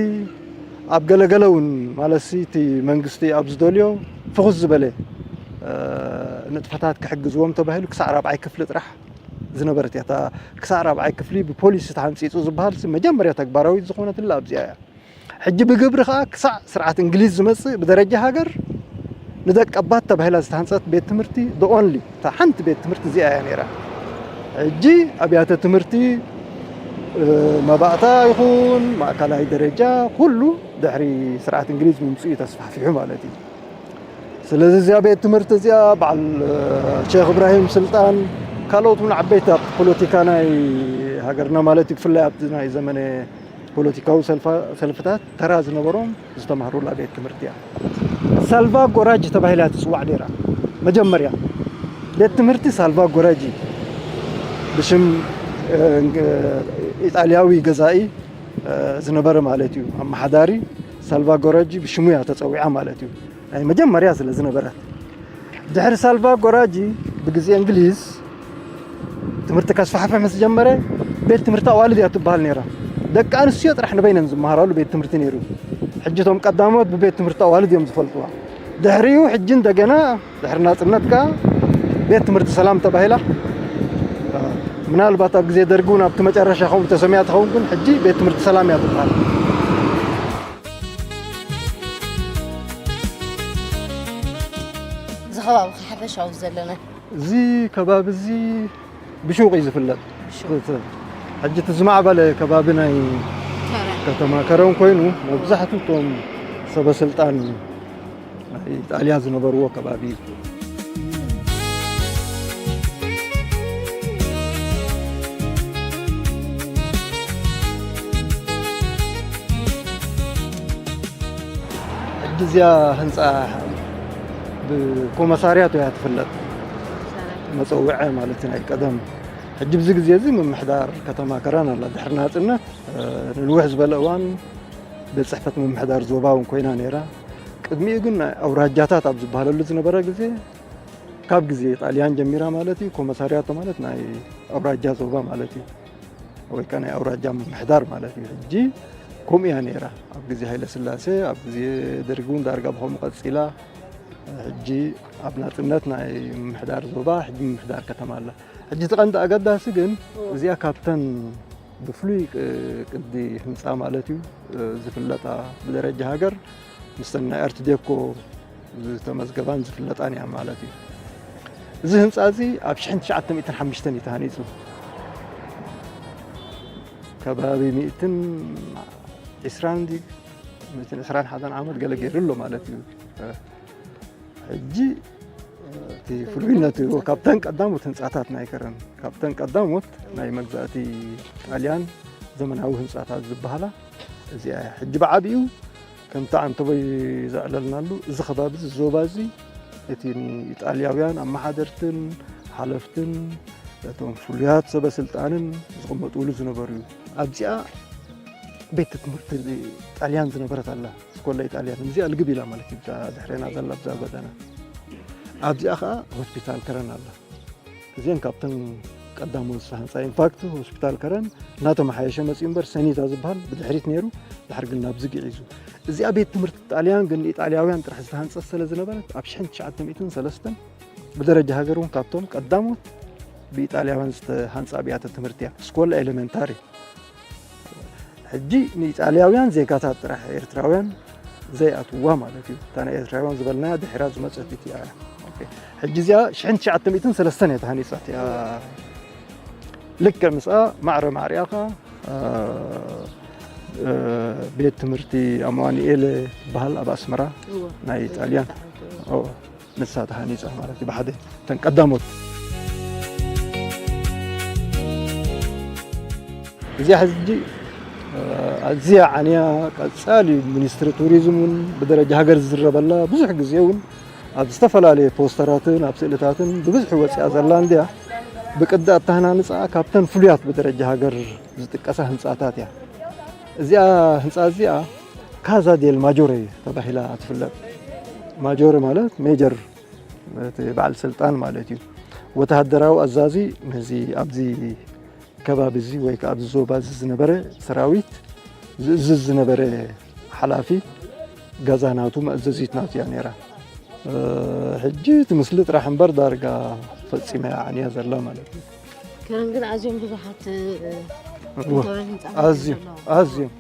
ኣብ ገለገለ እውን ማለትሲ እቲ መንግስቲ ኣብ ዝደልዮ ፍኹስ ዝበለ፣ እ፣ ንጥፈታት ክሕግዝዎም ተባሂሉ ክሳዕ ራብዓይ ክፍሊ ጥራሕ ዝነበረት እያ። እታ ክሳዕ ራብዓይ ክፍሊ ብፖሊሲ ተሓንጺጹ ዝበሃል መጀመርያ ተግባራዊት ዝኾነትላ ኣብዚኣ እያ። ሕጂ ብግብሪ ከኣ ክሳዕ ስርዓት እንግሊዝ ዝመጽእ ብደረጃ ሃገር ንደቀባት ተባሂላ ዝተሃንጸት ቤት ትምህርቲ፣ the only፣ እታ ሓንቲ ቤት ትምህርቲ እዚኣ እያ ነይራ። ሕጂ ኣብያተ ትምህርቲ፣ እ፣ መባእታ ይኹን ማእከላይ ደረጃ ኩሉ ድሕሪ ስርዓት እንግሊዝ ምምጽኡ እዩ ተስፋሕፊሑ ማለት እዩ። ስለዚ እዚኣ ቤት ትምህርቲ እዚኣ በዓል፣ እ፣ ሼኽ እብራሂም ስልጣን፣ ካልኦት እውን ዓበይቲ ኣብ ፖለቲካ ናይ ሃገርና ማለት እዩ፣ ብፍላይ ኣብቲ ናይ ዘመነ ፖለቲካዊ ሰልፋ-፣ ሰልፍታት ተራ ዝነበሮም ዝተማህሩላ ቤት ትምህርቲ እያ። ሳልቫ ጎራጂ ተባሂላ ትጽዋዕ ነይራ። መጀመርያ ቤት ትምህርቲ ሳልቫ ጎራጂ ብሽም፣ እ፣ ኢጣልያዊ ገዛኢ፣ እ፣ ዝነበረ ማለት እዩ። ኣመሓዳሪ ሳልቫ ጎራጂ ብሽሙ እያ ተጸዊዓ ማለት እዩ። ናይ መጀመርያ ስለ ዝነበረት። ድሕሪ ሳልቫ ጎራጂ ብግዜ እንግሊዝ ትምህርቲ ከስፋሕፍሕ ምስ ጀመረ ቤት ትምህርቲ ኣዋልድ እያ ትበሃል ነይራ። ደቂ ኣንስትዮ ጥራሕ ንበይነን ዝመሃራሉ ቤት ትምህርቲ ነይሩ። ሕጂ እቶም ቀዳሞት ብቤት ትምህርቲ ኣዋልድ እዮም ዝፈልጥዋ። ድሕሪኡ ሕጂ እንደገና ድሕሪ ናጽነት ከኣ ቤት ትምህርቲ ሰላም ተባሂላ። ምናልባት ኣብ ግዜ ደርጊ እውን ኣብቲ መጨረሻ ከምኡ ተሰምያ ትኸውን፣ ግን ሕጂ ቤት ትምህርቲ ሰላም እያ ትበሃል። እዚ ከባቢ ሓፈሻዊ ዘለና እዚ ከባቢ እዚ ብሹቕ እዩ ዝፍለጥ። ብሹቕ። እቲ ሕጂ እቲ ዝማዕበለ ከባቢ ናይ ከረን። ከተማ ከረን ኮይኑ፣ መብዛሕትኡ እቶም ሰበ ስልጣን ናይ ኢጣልያ ዝነበርዎ ከባቢ እዩ። ሕጂ እዚኣ ህንፃ ብኮመሳርያቶ እያ ትፍለጥ። መፀውዒ ማለት ናይ ቀደም። ሕጂ ብዚ ግዜ እዚ ምምሕዳር ከተማ ከረን ኣላ። ድሕሪ ናፅነት፣ እ፣ ንንውሕ ዝበለ እዋን ቤት ፅሕፈት ምምሕዳር ዞባ እውን ኮይና ነይራ። ቅድሚኡ ግን ናይ ኣውራጃታት ኣብ ዝበሃለሉ ዝነበረ ግዜ፣ ካብ ግዜ ጣልያን ጀሚራ ማለት እዩ፣ ኮመሳርያቶ ማለት ናይ ኣውራጃ ዞባ ማለት እዩ፣ ወይ ከኣ ናይ ኣውራጃ ምምሕዳር ማለት እዩ። ሕጂ ከምኡ እያ ነይራ። ኣብ ግዜ ሃይለ ስላሴ፣ ኣብ ግዜ ደርጊ እውን ዳርጋ ብኸምኡ ቀጺላ። ሕጂ ኣብ ናጽነት ናይ ምምሕዳር ዞባ፣ ሕጂ ምምሕዳር ከተማ ኣላ። ሕጂ እቲ ቀንዲ ኣገዳሲ ግን፣ እዚኣ ካብተን ብፍሉይ ቅ-፣ ቅዲ ህንጻ ማለት እዩ፣ እ፣ ዝፍለጣ ብደረጃ ሃገር፣ ምስተን ናይ ኣርት ዴኮ ዝተመዝገባን ዝፍለጣን እያ ማለት እዩ። እዚ ህንጻ እዚ ኣብ ሽሕን ትሽዓተ ሚእትን ሓሙሽተን እዩ ተሃኒጹ። ከባቢ ሚእትን ዕስራን ድዩ፣ ሚእትን ዕስራን ሓደን ዓመት ገለ ገይሩ ኣሎ ማለት እዩ። ሕጂ እቲ ፍሉይነቱ ካብተን ቀዳሞት ህንጻታት ናይ ከረን፣ ካብተን ቀዳሞት ናይ መግዛእቲ ጣልያን ዘመናዊ ህንጻታት ዝበሃላ እዚኣ እያ። ሕጂ ብዓቢኡ ከምቲ ዓንተቦይ ዘዕለልናሉ፣ እዚ ከባቢ እዚ፣ ዞባ እዚ፣ እቲ ንኢጣልያውያን ኣመሓደርትን ሓለፍትን እቶም ፍሉያት ሰበ ስልጣንን ዝቕመጥሉ ዝነበሩ እዩ። ኣብዚኣ ቤት ትምህርቲ ጣልያን ዝነበረት ኣላ፣ ስኮላ ኢጣልያን። እዚኣ ልግብ ኢላ ማለት እዩ፣ ብዛ ድሕሬና ዘላ ብዛ ጎደና። ኣብዚኣ ኸዓ ሆስፒታል ከረን ኣላ። እዚአን ካብተን ቀዳሞት ዝተሃንፃ። ኢንፋክት ሆስፒታል ከረን እናተመሓየሸ መፂኡ እምበር፣ ሰኒታ ዝበሃል ብድሕሪት ነይሩ፣ ድሕሪ ግን ናብዚ ግዒዙ። እዚኣ ቤት ትምህርቲ ጣልያን ግን ንኢጣልያውያን ጥራሕ ዝተሃንፀት ስለ ዝነበረት፣ ኣብ ሽሕን ትሽዓተ ሚእትን ሰለስተን ብደረጃ ሃገር እውን ካብቶም ቀዳሞት ብኢጣልያውያን ዝተሃንፃ ኣብያተ ትምህርቲ እያ። ስኮላ ኤሌመንታሪ። ሕጂ ንኢጣልያውያን ዜጋታት ጥራሕ ኤርትራውያን ዘይኣትውዋ ማለት እዩ። እታ ናይ ኤርትራውያን ዝበልናያ ድሒራ ዝመጸት እቲኣ እያ። ኦኬ። ሕጂ እዚኣ ሽሕን ትሽዓተ ሚእትን ሰለስተን እያ ተሃኒጻ እቲኣ። ልክዕ ምስኣ ማዕረ ማዕሪኣ ኸኣ፣ እ፣ እ፣ ቤት ትምህርቲ ኣማኑኤል ዝበሃል ኣብ ኣስመራ እወ። ናይ ጣልያን። እወ። ንሳ ተሃኒጻ ማለት እዩ፣ ብሓደ እተን ቀዳሞት። እዚኣ ሕጂ፣ እ፣ ኣዝያ ዓንያ፣ ቀጻሊ ሚኒስትሪ ቱሪዝም እውን ብደረጃ ሃገር ዝዝረበላ፣ ብዙሕ ግዜ እውን ኣብ ዝተፈላለየ ፖስተራትን ኣብ ስእልታትን ብብዝሒ ወጺኣ ዘላ እንድያ። ብቅዲ ኣተሃናንጻኣ ካብተን ፍሉያት ብደረጃ ሃገር ዝጥቀሳ ህንጻታት እያ። እዚኣ፣ ህንጻ እዚኣ ካዛ ዴል ማጆሬ ተባሂላ ትፍለጥ። ማጆሬ ማለት ሜጀር፣ እቲ በዓል ስልጣን ማለት እዩ። ወተሃደራዊ ኣዛዚ ነዚ ኣብዚ ከባቢ እዚ ወይ ከኣ ኣብዚ ዞባ እዚ ዝነበረ ሰራዊት ዝእዝዝ ዝነበረ ሓላፊ ገዛ ናቱ መእዘዚት ናቱ እያ ነይራ። እ፣ ሕጂ እቲ ምስሊ ጥራሕ እምበር ዳርጋ ፈጺማ እያ ዓንያ ዘላ ማለት እዩ። ከረን ግን ኣዝዮም ብዙሓት፣ እ፣ እወ። ጥንታውያን ህንጻታት ኣዝዮም፣ ዘለዋ። ኣዝዮም።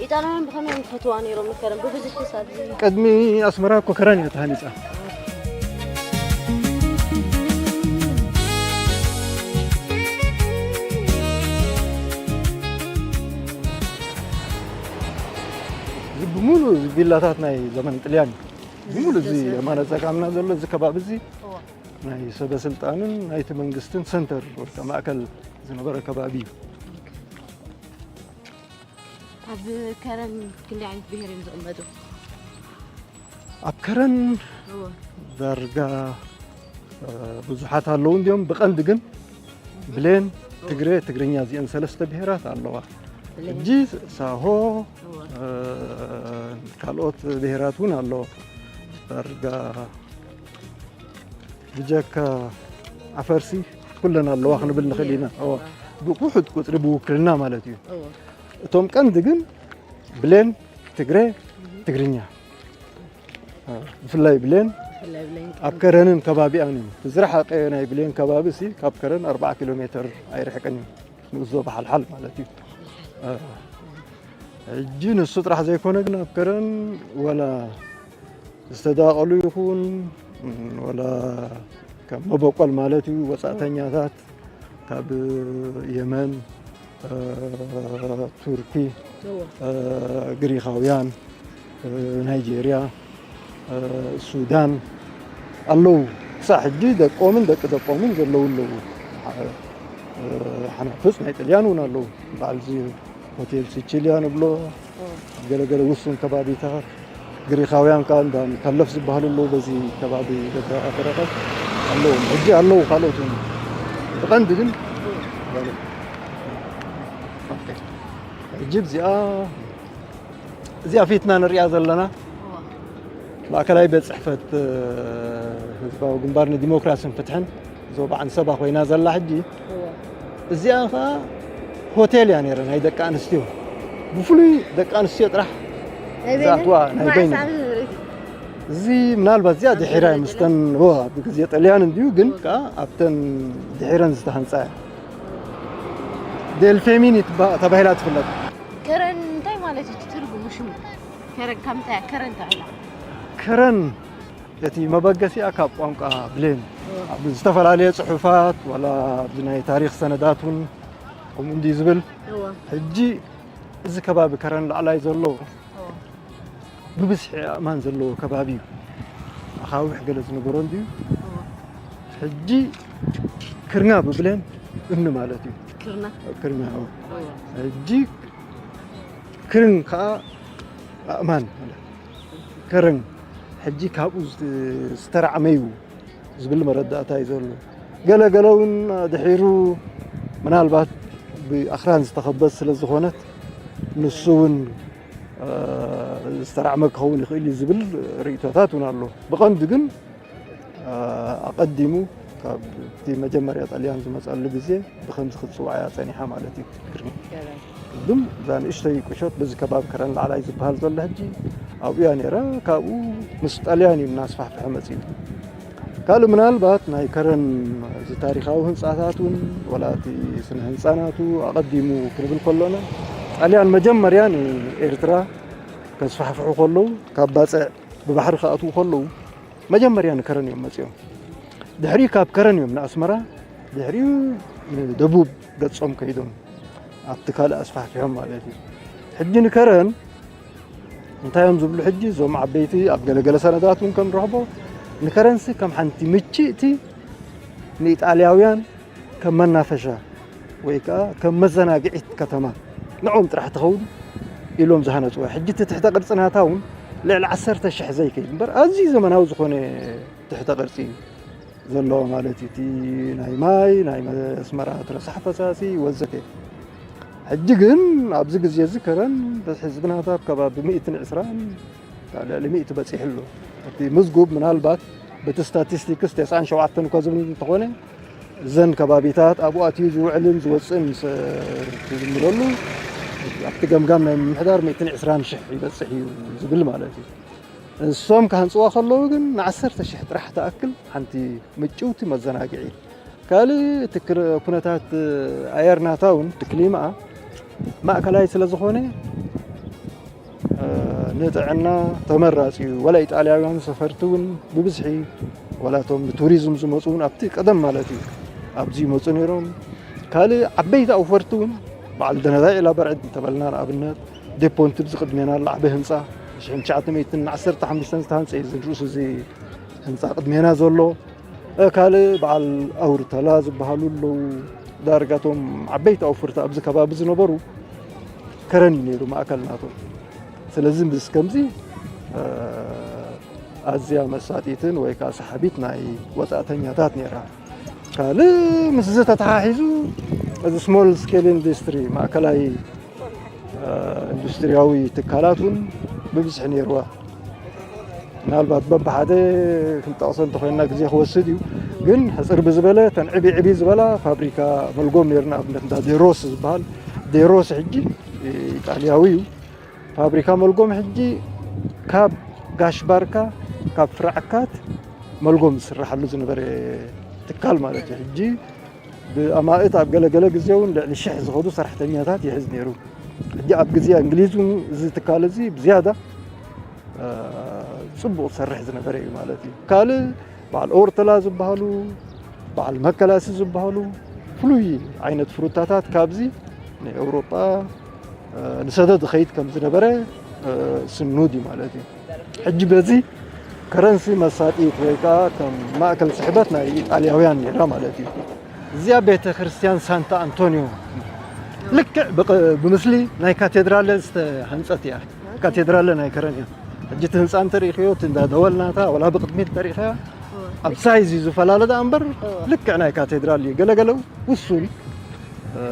ኢጣልያውያን ብኸመይ እዮም ዝፈትዋ ነይሮም ንከረን? ብብዝሒ ሳብ እዚ ቅድሚ ኣስመራ እኮ ከረን እያ ተሃኒጻ። እዚ ብምሉእ እዚ ቪላታት ናይ ዘመን ጥልያን እዩ። ብምሉእ እዚ እዚ የማነ ጸጋምና ዘሎ እዚ ከባቢ እዚ እወ። ናይ ሰበ ስልጣንን ናይቲ መንግስትን ሰንተር ወይ ከዓ ማእከል ዝነበረ ከባቢ እዩ። ኣብ ከረን ክንደይ ዓይነት ብሄር እዮም ዝቕመጡ? ኣብ ከረን እወ። ዳርጋ፣ እ፣ ብዙሓት ኣለዉ እንዲዮም። ብቐንዲ ግን ብሌን፣ ትግሬ፣ ትግርኛ እዚአን ሰለስተ ብሄራት ኣለዋ። ብሌን። ሕጂ ሳሆ፣ እወ። እ፣ ካልኦት ብሄራት እውን ኣለዋ። ዳርጋ ብጀካ ዓፈርሲ ኩለን ኣለዋ ክንብል ንኽእል ኢና። እወ። ብውሑድ ቁፅሪ ብውክልና ማለት እዩ። እወ። እቶም ቀንዲ ግን ብሌን፣ ትግሬ፣ ትግርኛ። ብፍላይ ብሌን ብፍላይ ብሌን ኣብ ከረንን ከባቢኣን እዩ። እቲ ዝረሓቐ ናይ ብሌን ከባቢ ሲ ካብ ከረን ኣርባዓ ኪሎ ሜትር ኣይርሕቅን እዩ። ንኡስ ዞባ ሓልሓል ማለት እዩ። ሕጂ ንሱ ጥራሕ ዘይኮነ ግን ኣብ ከረን ወላ ዝተዳቐሉ ይኹን ወላ ከም መበቆል ማለት እዩ ወፃእተኛታት ካብ የመን፣ ቱርኪ፣ ግሪኻውያን፣ ናይጄርያ፣ ሱዳን ኣለዉ። ክሳብ ሕጂ ደቆምን ደቂ ደቆምን ዘለዉ ኣለዉ። ሓናፍፅ ናይ ጥልያን እውን ኣለዉ። በዓል እዚ ሆቴል ሲቺልያ ንብሎ ገለገለ ውሱን ከባቢታት ግሪኻውያን ከዓ እንዳ ከለፍ ዝበሃሉ ኣለዉ። በዚ ከባቢ ደብረ ኣፈረቀት ኣለዉ። ሕጂ ኣለዉ ካልኦት እውን። ብቐንዲ ግን ሕጂ እዚኣ እዚኣ ፊትና ንሪኣ ዘለና ማእከላይ ቤት ፅሕፈት ህዝባዊ ግንባር ንዲሞክራሲን ፍትሕን ዞባ ዓንሰባ ኮይና ዘላ ሕጂ እዚኣ ከዓ ሆቴል እያ ነይረ ናይ ደቂ ኣንስትዮ ብፍሉይ ደቂ ኣንስትዮ ጥራሕ ዝኣትዋ ናይ በይነ እዚ ምናልባት እዚኣ ድሒራ ምስተን ኣብ ግዜ ጠልያን እንድዩ ግን ከዓ ኣብተን ድሒረን ዝተሃንፃ እያ ዴልፌሚን ተባሂላ ትፍለጥ ከረን እንታይ ማለት እዩ ትርጉሙ ሽሙ ከረን ከምታይ ከረን ተባሂላ ከረን እቲ መበገሲኣ ካብ ቋንቋ ብሌን ኣብ ዝተፈላለየ ፅሑፋት ዋላ ኣብዚ ናይ ታሪክ ሰነዳት እውን ከምኡ እንዲ ዝብል ሕጂ እዚ ከባቢ ከረን ላዕላይ ዘሎ ብብዝሒ ኣእማን ዘለዎ ከባቢ እዩ ኣኻውሕ ገለ ዝነበሮ እንድዩ ሕጂ ክርና ብብሌን እምኒ ማለት እዩ ክርና ክርና ሕጂ ክርን ከዓ ኣእማን ከረን ሕጂ ካብኡ ዝተራዕመዩ ዝብል መረዳእታ እዩ ዘሎ ገለገለ እውን ድሒሩ ምናልባት ብኣኽራን ዝተኸበት ስለ ዝኾነት ንሱ እውን ዝተራዕመ ክኸውን ይኽእል እዩ ዝብል ርእቶታት እውን ኣሎ ብቐንዲ ግን ኣቐዲሙ ካብ እቲ መጀመርያ ጣልያን ዝመፀሉ ግዜ ብከምዚ ክትፅዋዕ እያ ፀኒሓ ማለት እዩ ትግርኛ ቅድም እዛ ንእሽተይ ቁሸት በዚ ከባቢ ከረን ላዕላይ ዝበሃል ዘሎ ሕጂ ኣብኡ እያ ነይራ ካብኡ ምስ ጣልያን እዩ እናስፋሕፍሐ መፂኡ ካልእ ምናልባት ናይ ከረን እዚ ታሪካዊ ህንፃታት እውን ወላ እቲ ስነ ህንፃናቱ ኣቐዲሙ ክንብል ከሎና ጣልያን መጀመርያ ንኤርትራ ከስፋሕፍሑ ከለዉ ካብ ባፅዕ ብባሕሪ ክኣትዉ ከለዉ መጀመርያ ንከረን እዮም መፂኦም ድሕሪ ካብ ከረን እዮም ንኣስመራ ድሕሪኡ ንደቡብ ገፆም ከይዶም ኣብቲ ካልእ ኣስፋሕፊሖም ማለት እዩ ሕጂ ንከረን እንታይ እዮም ዝብሉ ሕጂ እዞም ዓበይቲ ኣብ ገለገለ ሰነዳት እውን ከም ንረኽቦ ንከረንሲ ከም ሓንቲ ምችእቲ ንኢጣልያውያን ከም መናፈሻ ወይ ከዓ ከም መዘናግዒት ከተማ ንዕኦም ጥራሕ ትኸውን ኢሎም ዝሃነፅዋ ሕጂ እቲ ትሕተ ቅርፂ ናታ እውን ልዕሊ ዓሰርተ ሽሕ ዘይከይድ እምበር ኣዝዩ ዘመናዊ ዝኾነ ትሕተ ቅርፂ እዩ ዘለዎ ማለት እዩ እቲ ናይ ማይ ናይ መስመራት ረሳሕ ፈሳሲ ወዘተ ሕጂ ግን ኣብዚ ግዜ እዚ ከረን በዝሒ ህዝብናታ ኣብ ከባቢ ሚእትን ዕስራን ልዕሊ ሚእቲ በፂሑ ኣሎ እቲ ምዝጉብ ምናልባት በቲ ስታቲስቲክስ ተስዓን ሸውዓተን እኳ ዝብል እንተኾነ እዘን ከባቢታት ኣብኡ ኣትዩ ዝውዕልን ዝወፅእን ምስ ትዝምረሉ ኣብቲ ገምጋም ናይ ምምሕዳር ሚእትን ዕስራን ሽሕ ይበፅሕ እዩ ዝብል ማለት እዩ እሶም ክሃንፅዋ ከለዉ ግን ንዓሰርተ ሽሕ ጥራሕ ትኣክል ሓንቲ ምጭውቲ መዘናግዒ ካልእ እቲ ኩነታት ኣየር ናታ እውን ክሊማኣ ማእከላይ ስለ ዝኾነ ንጥዕና ተመራፂ እዩ ወላ ኢጣልያውያን ሰፈርቲ እውን ብብዝሒ ወላ እቶም ንቱሪዝም ዝመፁ እውን ኣብቲ ቀደም ማለት እዩ ኣብዚ ይመፁ ነይሮም ካልእ ዓበይቲ ኣውፈርቲ እውን በዓል ደነዳይ ኢላ በርዕድ እንተበልና ንኣብነት ዴፖንት ብዚ ቅድሜና ኣሎ ዓበ ህንፃ ሽሕን ትሽዓተ ሚእትን ዓሰርተ ሓሙሽተን ዝተሃንፀ እዩ ዝንርሱ እዚ ህንፃ ቅድሜና ዘሎ ካልእ በዓል ኣውርተላ ዝበሃሉ ኣለዉ ዳርጋቶም ዓበይቲ ኣውፍርቲ ኣብዚ ከባቢ ዝነበሩ ከረን እዩ ነይሩ ማእከል ናቶም ስለዚ ምስ ከምዚ ኣዝያ መሳጢትን ወይ ከዓ ሰሓቢት ናይ ወፃእተኛታት ነይራ ካልእ ምስዚ ተተሓሒዙ እዚ small scale industry ማእከላይ ኢንዱስትሪያዊ ትካላት እውን ብብዝሒ ነይርዋ ምናልባት በብሓደ ክንጠቕሶ እንተኮይንና ግዜ ክወስድ እዩ ግን ሕፅር ብዝበለ ተን ዕቢ ዕቢ ዝበላ ፋብሪካ መልጎም ነይሩ ንኣብነት እንዳ ዴሮስ ዝበሃል ዴሮስ ሕጂ ኢጣልያዊ እዩ ፋብሪካ መልጎም ሕጂ ካብ ጋሽ ባርካ ካብ ፍረ ዓካት መልጎም ዝስራሓሉ ዝነበረ ትካል ማለት እዩ። ሕጂ ብኣማእት ኣብ ገለገለ ግዜ እውን ልዕሊ ሽሕ ዝኸዱ ሰራሕተኛታት ይሕዝ ነይሩ። ሕጂ ኣብ ግዜ እንግሊዝ እውን እዚ ትካል እዚ ብዝያዳ፣ እ፣ ጽቡቕ ዝሰርሕ ዝነበረ እዩ ማለት እዩ። ካልእ በዓል ኦርተላ ዝበሃሉ፣ በዓል መከላሲ ዝበሃሉ ፍሉይ ዓይነት ፍሩታታት ካብዚ ንኤውሮጳ፣ እ፣ ንሰደድ ዝኸይድ ከም ዝነበረ፣ እ፣ ስኑድ እዩ ማለት እዩ። ሕጂ በዚ ከረንሲ መሳጢት ወይ ከዓ ከም ማእከል ስሕበት ናይ ኢጣልያውያን ነይራ ማለት እዩ። እዚኣ ቤተ ክርስቲያን ሳንታ ኣንቶኒዮ ልክዕ ብቅ-፣ ብምስሊ ናይ ካቴድራለ ዝተሃንጸት እያ። ካቴድራለ ናይ ከረን እያ። ሕጂ እቲ ህንጻ እንተሪእኽዮ፣ እቲ እንዳ ደወል ናታ፣ ወላ ብቕድሚት እንተሪእኽያ፣ ኣብ ሳይዝ እዩ ዝፈላለ ደኣ እምበር፣ እወ። ልክዕ ናይ ካቴድራል እዩ። ገለገለ ውሱን፣ እ፣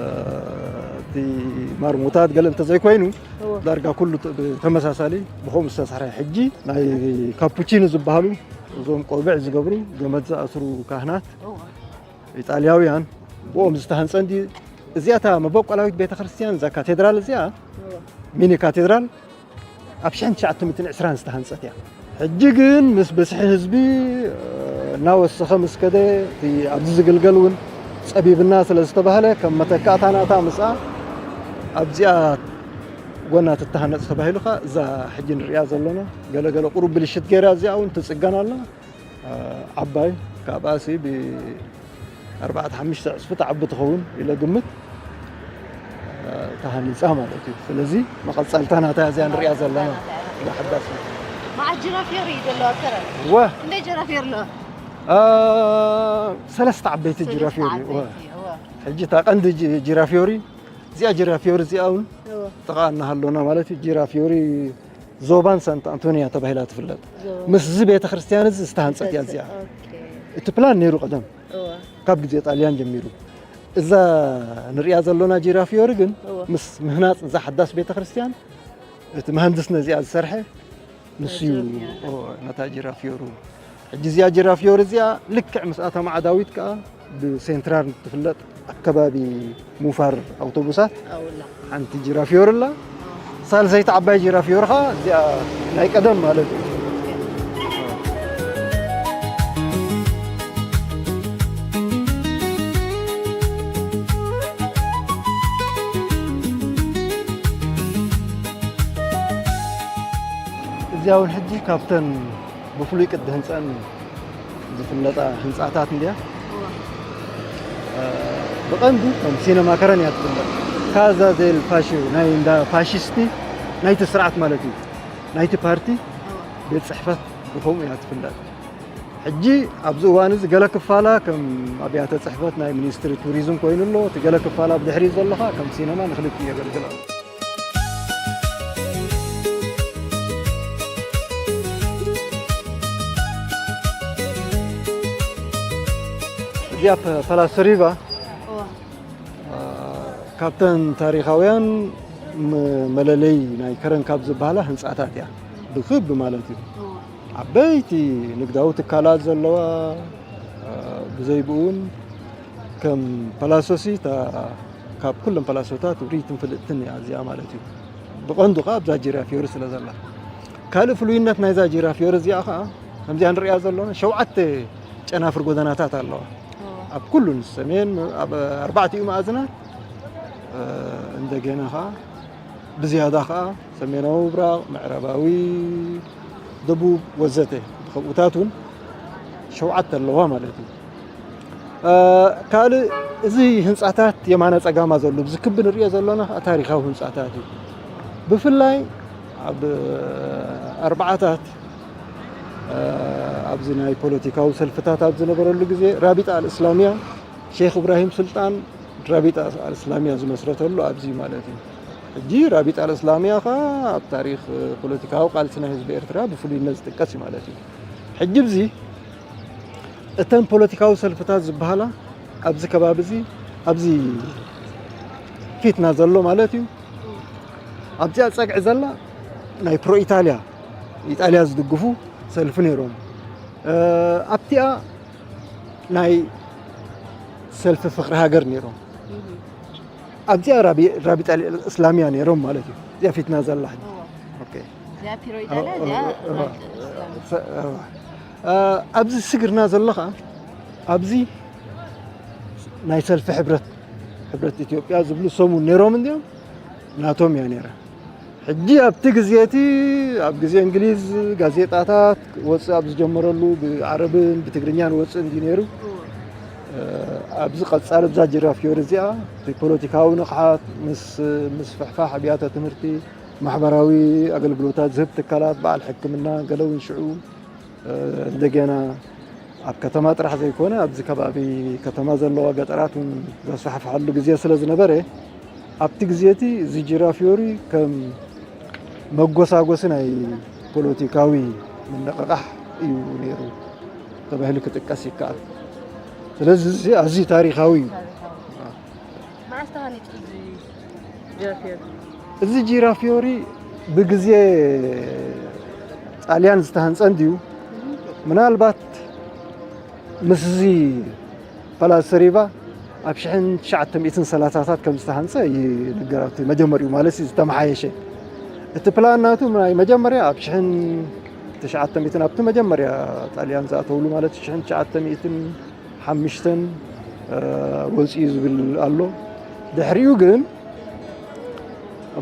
እቲ ማርሙታት ገለ እንተዘይኮይኑ፣ እወ። ዳርጋ ኩሉ ተ-፣ ብተመሳሳሊ ብኸምኡ ዝተሰርሐ። ሕጂ ናይ ካፑቺኒ ዝበሃሉ፣ እዞም ቆብዕ ዝገብሩ፣ ገመድ ዝኣስሩ ካህናት፣ እወ። ኢጣልያውያን፣ ብኦም ዝተሃንጸ እንዲ፣ እዚኣታ መበቆላዊት ቤተ ክርስቲያን፣ እዛ ካቴድራል እዚኣ፣ እወ። ሚኒ ካቴድራል፣ ኣብ ሽሕን ትሽዓተ ሚእትን ዕስራን ዝተሃንጸት እያ። ሕጂ ግን ምስ ብዝሒ ህዝቢ፣ እ፣ እናወሰኸ ምስ ከደ፣ እቲ ኣብዚ ዝግልገል እውን ጸቢብና ስለ ዝተባህለ፣ ከም መተካእታ ናታ ምስኣ ኣብዚኣ ጎና ትተሃነጽ ተባሂሉ ኸኣ፣ እዛ ሕጂ ንሪኣ ዘለና ገለ ገለ ቁሩብ ብልሽት ገይራ፣ እዚኣ እውን ትጽገን ኣላ። እ፣ ዓባይ፣ ካብኣሲ ብ ኣርባዕተ ሓሙሽተ ዕጽፊ ትዓቢ ትኸውን ኢለ ግምት፣ እ፣ ተሃኒጻ ማለት እዩ። ስለዚ መቐጸልታ ናታ እዚኣ ንሪኣ ዘለና። መቐጸልታ ናታ እያ። እዛ ሓዳስ። መዓት ጅራፊዮሪ እዩ ዘለዋ ከረን? እወ። ክንደይ ጅራፊዮሪ ኣለዋ? እ፣ ሰለስተ ዓበይቲ ሰለስተ ጅራፊዮሪ፣ ዓበይቲ፣ እወ። እወ። ሕጂ እታ ቀንዲ ጅ-፣ ጅራፊዮሪ፣ እዚኣ ጅራፊዮሪ እዚኣ እውን እወ። ጥቓ እናሃሎና ማለት እዩ። ጅራፊዮሪ ዞባን ሳንታ ኣንቶኒያ ተባሂላ ትፍለጥ። ዞባ። ምስዚ ቤተ ክርስቲያን እዚ ዝተሃንጸት እያ እዚኣ። ኦኬ። እቲ ፕላን ነይሩ ቀደም፣ እወ። ካብ ግዜ ጣልያን ጀሚሩ። እዛ ንሪኣ ዘሎና ጂራፊዮሪ ግን እወ። ምስ ምህናጽ እዛ ሓዳስ ቤተ ክርስቲያን፣ እቲ መሃንድስ ነዚኣ ዝሰርሐ ንሱ እዩ። ጂራፊዮሪ። እወ፣ ነታ ጂራፊዮሩ። ሕጂ እዚኣ ጂራፊዮሪ እዚኣ ልክዕ ምስኣ ተማዓዳዊት ከኣ ብሴንትራል ትፍለጥ ኣከባቢ ሙፋር ኣውቶቡሳት ኣውላ። ሓንቲ ጂራፊዮር ኣላ። ኣዎ። ሳልሰይቲ ዓባይ ጂራፊዮር ኸኣ እዚኣ ናይ ቀደም ማለት እዩ። እዚኣ እውን ሕጂ ካብተን ብፍሉይ ቅዲ ህንፀን ዝፍለጣ ህንፃታት እንድያ። እዋ። እ፣ ብቐንዱ ከም ሲነማ ከረን እያ ትፍለጥ። ካዛ ዴል ፋሽዮ ናይ እንዳ ፋሽስቲ ናይቲ ስርዓት ማለት እዩ። ናይቲ ፓርቲ እዋ። ቤት ጽሕፈት ብኸምኡ እያ ትፍለጥ። ሕጂ ኣብዚ እዋን እዚ ገለ ክፋላ ከም ኣብያተ ጽሕፈት ናይ ሚኒስትሪ ቱሪዝም ኮይኑ ኣሎ። እቲ ገለ ክፋላ ብድሕሪት ዘሎ ኸኣ ከም ሲነማ ንኽልቲኡ የገልግል ኣሎ። እዚኣ ፐ-፣ ፓላስ ሪቫ፣ እዋ። አ፣ ካብተን ታሪኻውያን መ-፣ መለለይ ናይ ከረን ካብ ዝበሃላ ህንጻታት እያ። ብክቢ ማለት እዩ። እዋ። ዓበይቲ ንግዳዊ ትካላት ዘለዋ፣ አ፣ ብዘይ ብኡ እውን ከም ፓላሶሲ እታ ካብ ኩለን ፓላሶታት ውርይትን ፍልጥትን እያ እዚኣ ማለት እዩ። ብቐንዱ ኸዓ ኣብዛ ጂራ ፊዮሪ ስለ ዘላ። ካልእ ፍሉይነት ናይዛ ጂራ ፊዮሪ እዚኣ ኸዓ ከምዚኣ ንሪኣ ዘለና ሸውዓተ ጨናፍር ጎደናታት ኣለዋ። እዋ። ኣብ ኩሉ ሰሜን፣ ኣብ ኣርባዕቲኡ መኣዝናት፣ እ፣ እንደገና ኸዓ ብዝያዳ ኸዓ ሰሜናዊ ምብራቕ፣ ምዕራባዊ ደቡብ ወዘተ ብኸምኡታት እውን ሸውዓተ ኣለዋ ማለት እዩ። እ፣ ካልእ እዚ ህንጻታት የማነ ጸጋማ ዘሎ፣ ኣብዚ ክቢ ንሪኦ ዘለና ኸዓ ታሪኻዊ ህንጻታት እዩ። ብፍላይ ኣብ ኣርባዓታት፣ እ፣ ኣብዚ ናይ ፖለቲካዊ ሰልፍታት ኣብ ዝነበረሉ ግዜ ራቢጣ ኣልእስላምያ ሼኽ እብራሂም ሱልጣን ራቢጣ ኣልእስላምያ ዝመስረተሉ ኣብዚ ማለት እዩ። ሕጂ ራቢጣ ኣልእስላምያ ኸዓ ኣብ ታሪኽ ፖለቲካዊ ቃልሲ ናይ ህዝቢ ኤርትራ ብፍሉይነት ዝጥቀስ እዩ ማለት እዩ። ሕጂ ኣብዚ እተን ፖለቲካዊ ሰልፍታት ዝበሃላ ኣብዚ ከባቢ እዚ፣ ኣብዚ ፊትና ዘሎ ማለት እዩ። ኣብዚኣ ጸግዒ ዘላ ናይ ፕሮ ኢጣልያ፣ ኢጣልያ ዝድግፉ ሰልፊ ነይሮም። እ፣ ኣብቲኣ ናይ ሰልፊ ፍቕሪ ሃገር ነይሮም። እህ። ኣብዚኣ ራቢ-፣ ራቢጣ እስላሚያ ነይሮም ማለት እዩ። እዚኣ ፊትና ዘላ ሕጂ። እዋ። ኦኬ። እዚኣ ፒሮ ኢጣልያ፣ እዚኣ እ፣ እ፣ እ፣ እ፣ ኣብዚ ስግርና ዘሎ ኸዓ፣ ኣብዚ ናይ ሰልፊ ሕብረት፣ ሕብረት ኢትዮጵያ ዝብሉ ሰሙን ነይሮም እንዲዮም፣ ናቶም እያ ነይራ። ሕጂ ኣብቲ ግዜ እቲ፣ ኣብ ግዜ እንግሊዝ ጋዜጣታት ወፅእ ኣብ ዝጀመረሉ፣ ብዓረብን ብትግርኛን ወፅእ እንዲ ነይሩ። እ፣ ኣብዚ ቀፃሊ ብዛ ጅራፍ ፊዮሪ እዚኣ፣ እቲ ፖለቲካዊ ንቕሓት ምስ ምስፍሕፋሕ ኣብያተ ትምህርቲ፣ ማሕበራዊ ኣገልግሎታት ዝህብ ትካላት፣ በዓል ሕክምና፣ ገለ እውን ሽዑ፣ እ፣ እንደገና ኣብ ከተማ ጥራሕ ዘይኮነ፣ ኣብዚ ከባቢ ከተማ ዘለዋ ገጠራት እውን ዘስፋሕፍሐሉ ግዜ ስለ ዝነበረ፣ ኣብቲ ግዜ እቲ እዚ ጅራፍ ፊዮሪ ከም መጎሳጎሲ ናይ ፖለቲካዊ ምንቕቓሕ እዩ ነይሩ ተባሂሉ ክጥቀስ ይከኣል። ስለዚ እዚ ኣዝዩ ታሪኻዊ እዩ። መዓስ ተሃኒጹ እዚ ጅራፍ ፊዮሪ? እዚ ጅራፍ ፊዮሪ ብግዜ ጣልያን ዝተሃንጸ እንድዩ። ምናልባት ምስዚ ፓላስ ሰሪቫ ኣብ ሽሕን ትሽዓተ ሚእትን ሰላሳታት ከም ዝተሃንጸ ይንገር። ኣብቲ መጀመሪኡ ማለት እዩ ዝተመሓየሸ። እቲ ፕላን ናቱ ናይ መጀመርያ ኣብ ሽሕን ትሽዓተ ሚእትን ኣብቲ መጀመርያ ጣልያን ዝኣተውሉ ማለት ሽሕን ትሽዓተ ሚእትን ሓምሽተን፣ እ፣ ወፂኡ ዝብል ኣሎ። ድሕሪኡ ግን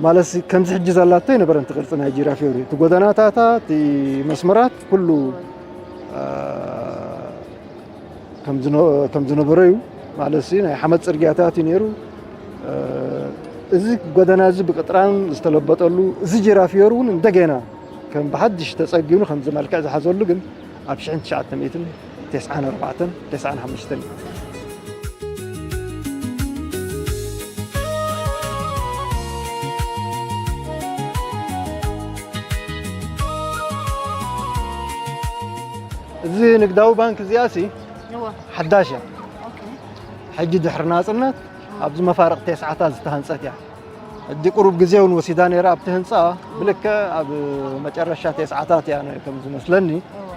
ማለት ከምዚ ሕጂ ዘላቶ ኣይነበረን እቲ ቅርፂ ናይ ጅራፍ ፊዮሪ። እቲ ጎደናታታ፣ እቲ መስመራት ኩሉ፣ እ፣ ከም ዝነ-፣ ከም ዝነበረ እዩ። ማለት ናይ ሓመድ ፅርግያታት እዩ ነይሩ። እ፣ እዚ ጎደና እዚ ብቅጥራን ዝተለበጠሉ፣ እዚ ጅራፍ ፊዮሪ እውን እንደገና ከም ብሓድሽ ተጸጊኑ ከምዚ መልክዕ ዝሓዘሉ ግን ኣብ ሽሕን ትሽዓተ ሚእትን ተስዓን ኣርባዕተን ተስዓን ሓሙሽተን እዩ። እዚ ንግዳዊ ባንክ እዚኣሲ እወ። ሓዳሽ እያ። ኦኬ። ሕጂ ድሕሪ ናጽነት ኣብዚ መፋርቕ ተስዓታት ዝተሃንጸት እያ። ሕጂ ቁሩብ ግዜ እውን ወሲዳ ነይራ ኣብቲ ህንጻ፣ ብልክዕ ኣብ መጨረሻ ተስዓታት እያ ነ-፣ ከም ዝመስለኒ፣ እወ።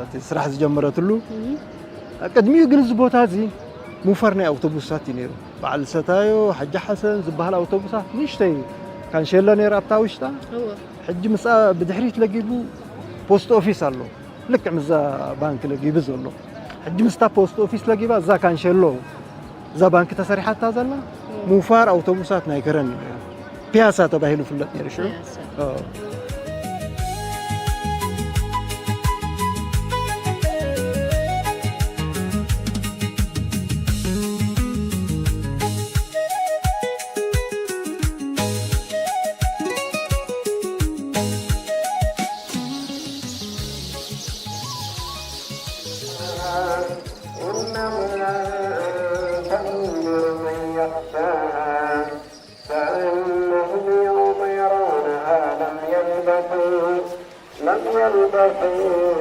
እቲ ስራሕ ዝጀመረትሉ። እህ። ቅድሚኡ ግን እዚ ቦታ እዚ ሙፈር ናይ ኣውቶቡሳት እዩ ነይሩ። በዓል ሰታዮ፣ ሓጂ ሓሰን ዝበሃል ኣውቶቡሳት ንእሽተይ ካንሼሎ ነይራ ኣብታ ውሽጣ። እወ። ሕጂ ምስኣ ብድሕሪት ለጊቡ ፖስት ኦፊስ ኣሎ። ልክዕ ምስዛ ባንክ ለጊቡ ዘሎ። ሕጂ ምስታ ፖስት ኦፊስ ለጊባ እዛ ካንሸሎ፣ እዛ ባንክ ተሰሪሓታ ዘላ፣ ሙፋር ኣውቶቡሳት ናይ ከረን ፒያሳ ተባሂሉ ይፍለጥ ነይሩ ሽዑ። ፒያሳ። ኦ። كأنهم يوم يرونها لم يلبثوا، لم يلبثوا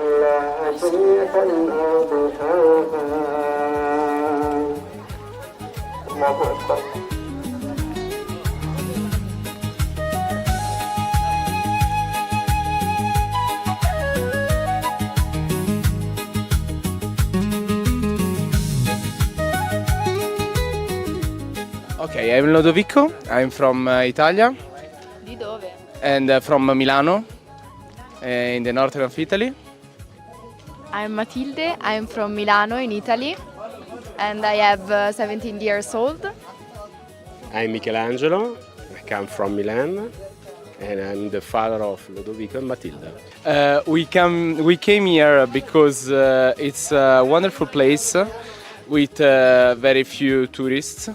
إلا عشية أو ضحاها. الله أكبر. Okay, I'm Lodovico. I'm from, uh, Italia. Di dove? And, uh, from Milano, uh, in the north of Italy. I'm Matilde. I'm from Milano in Italy. And I have, uh, seventeen years old. I'm Michelangelo. I come from Milan. And I'm the father of Lodovico and Matilda. Uh, we come, we came here because, uh, it's a wonderful place with, uh, very few tourists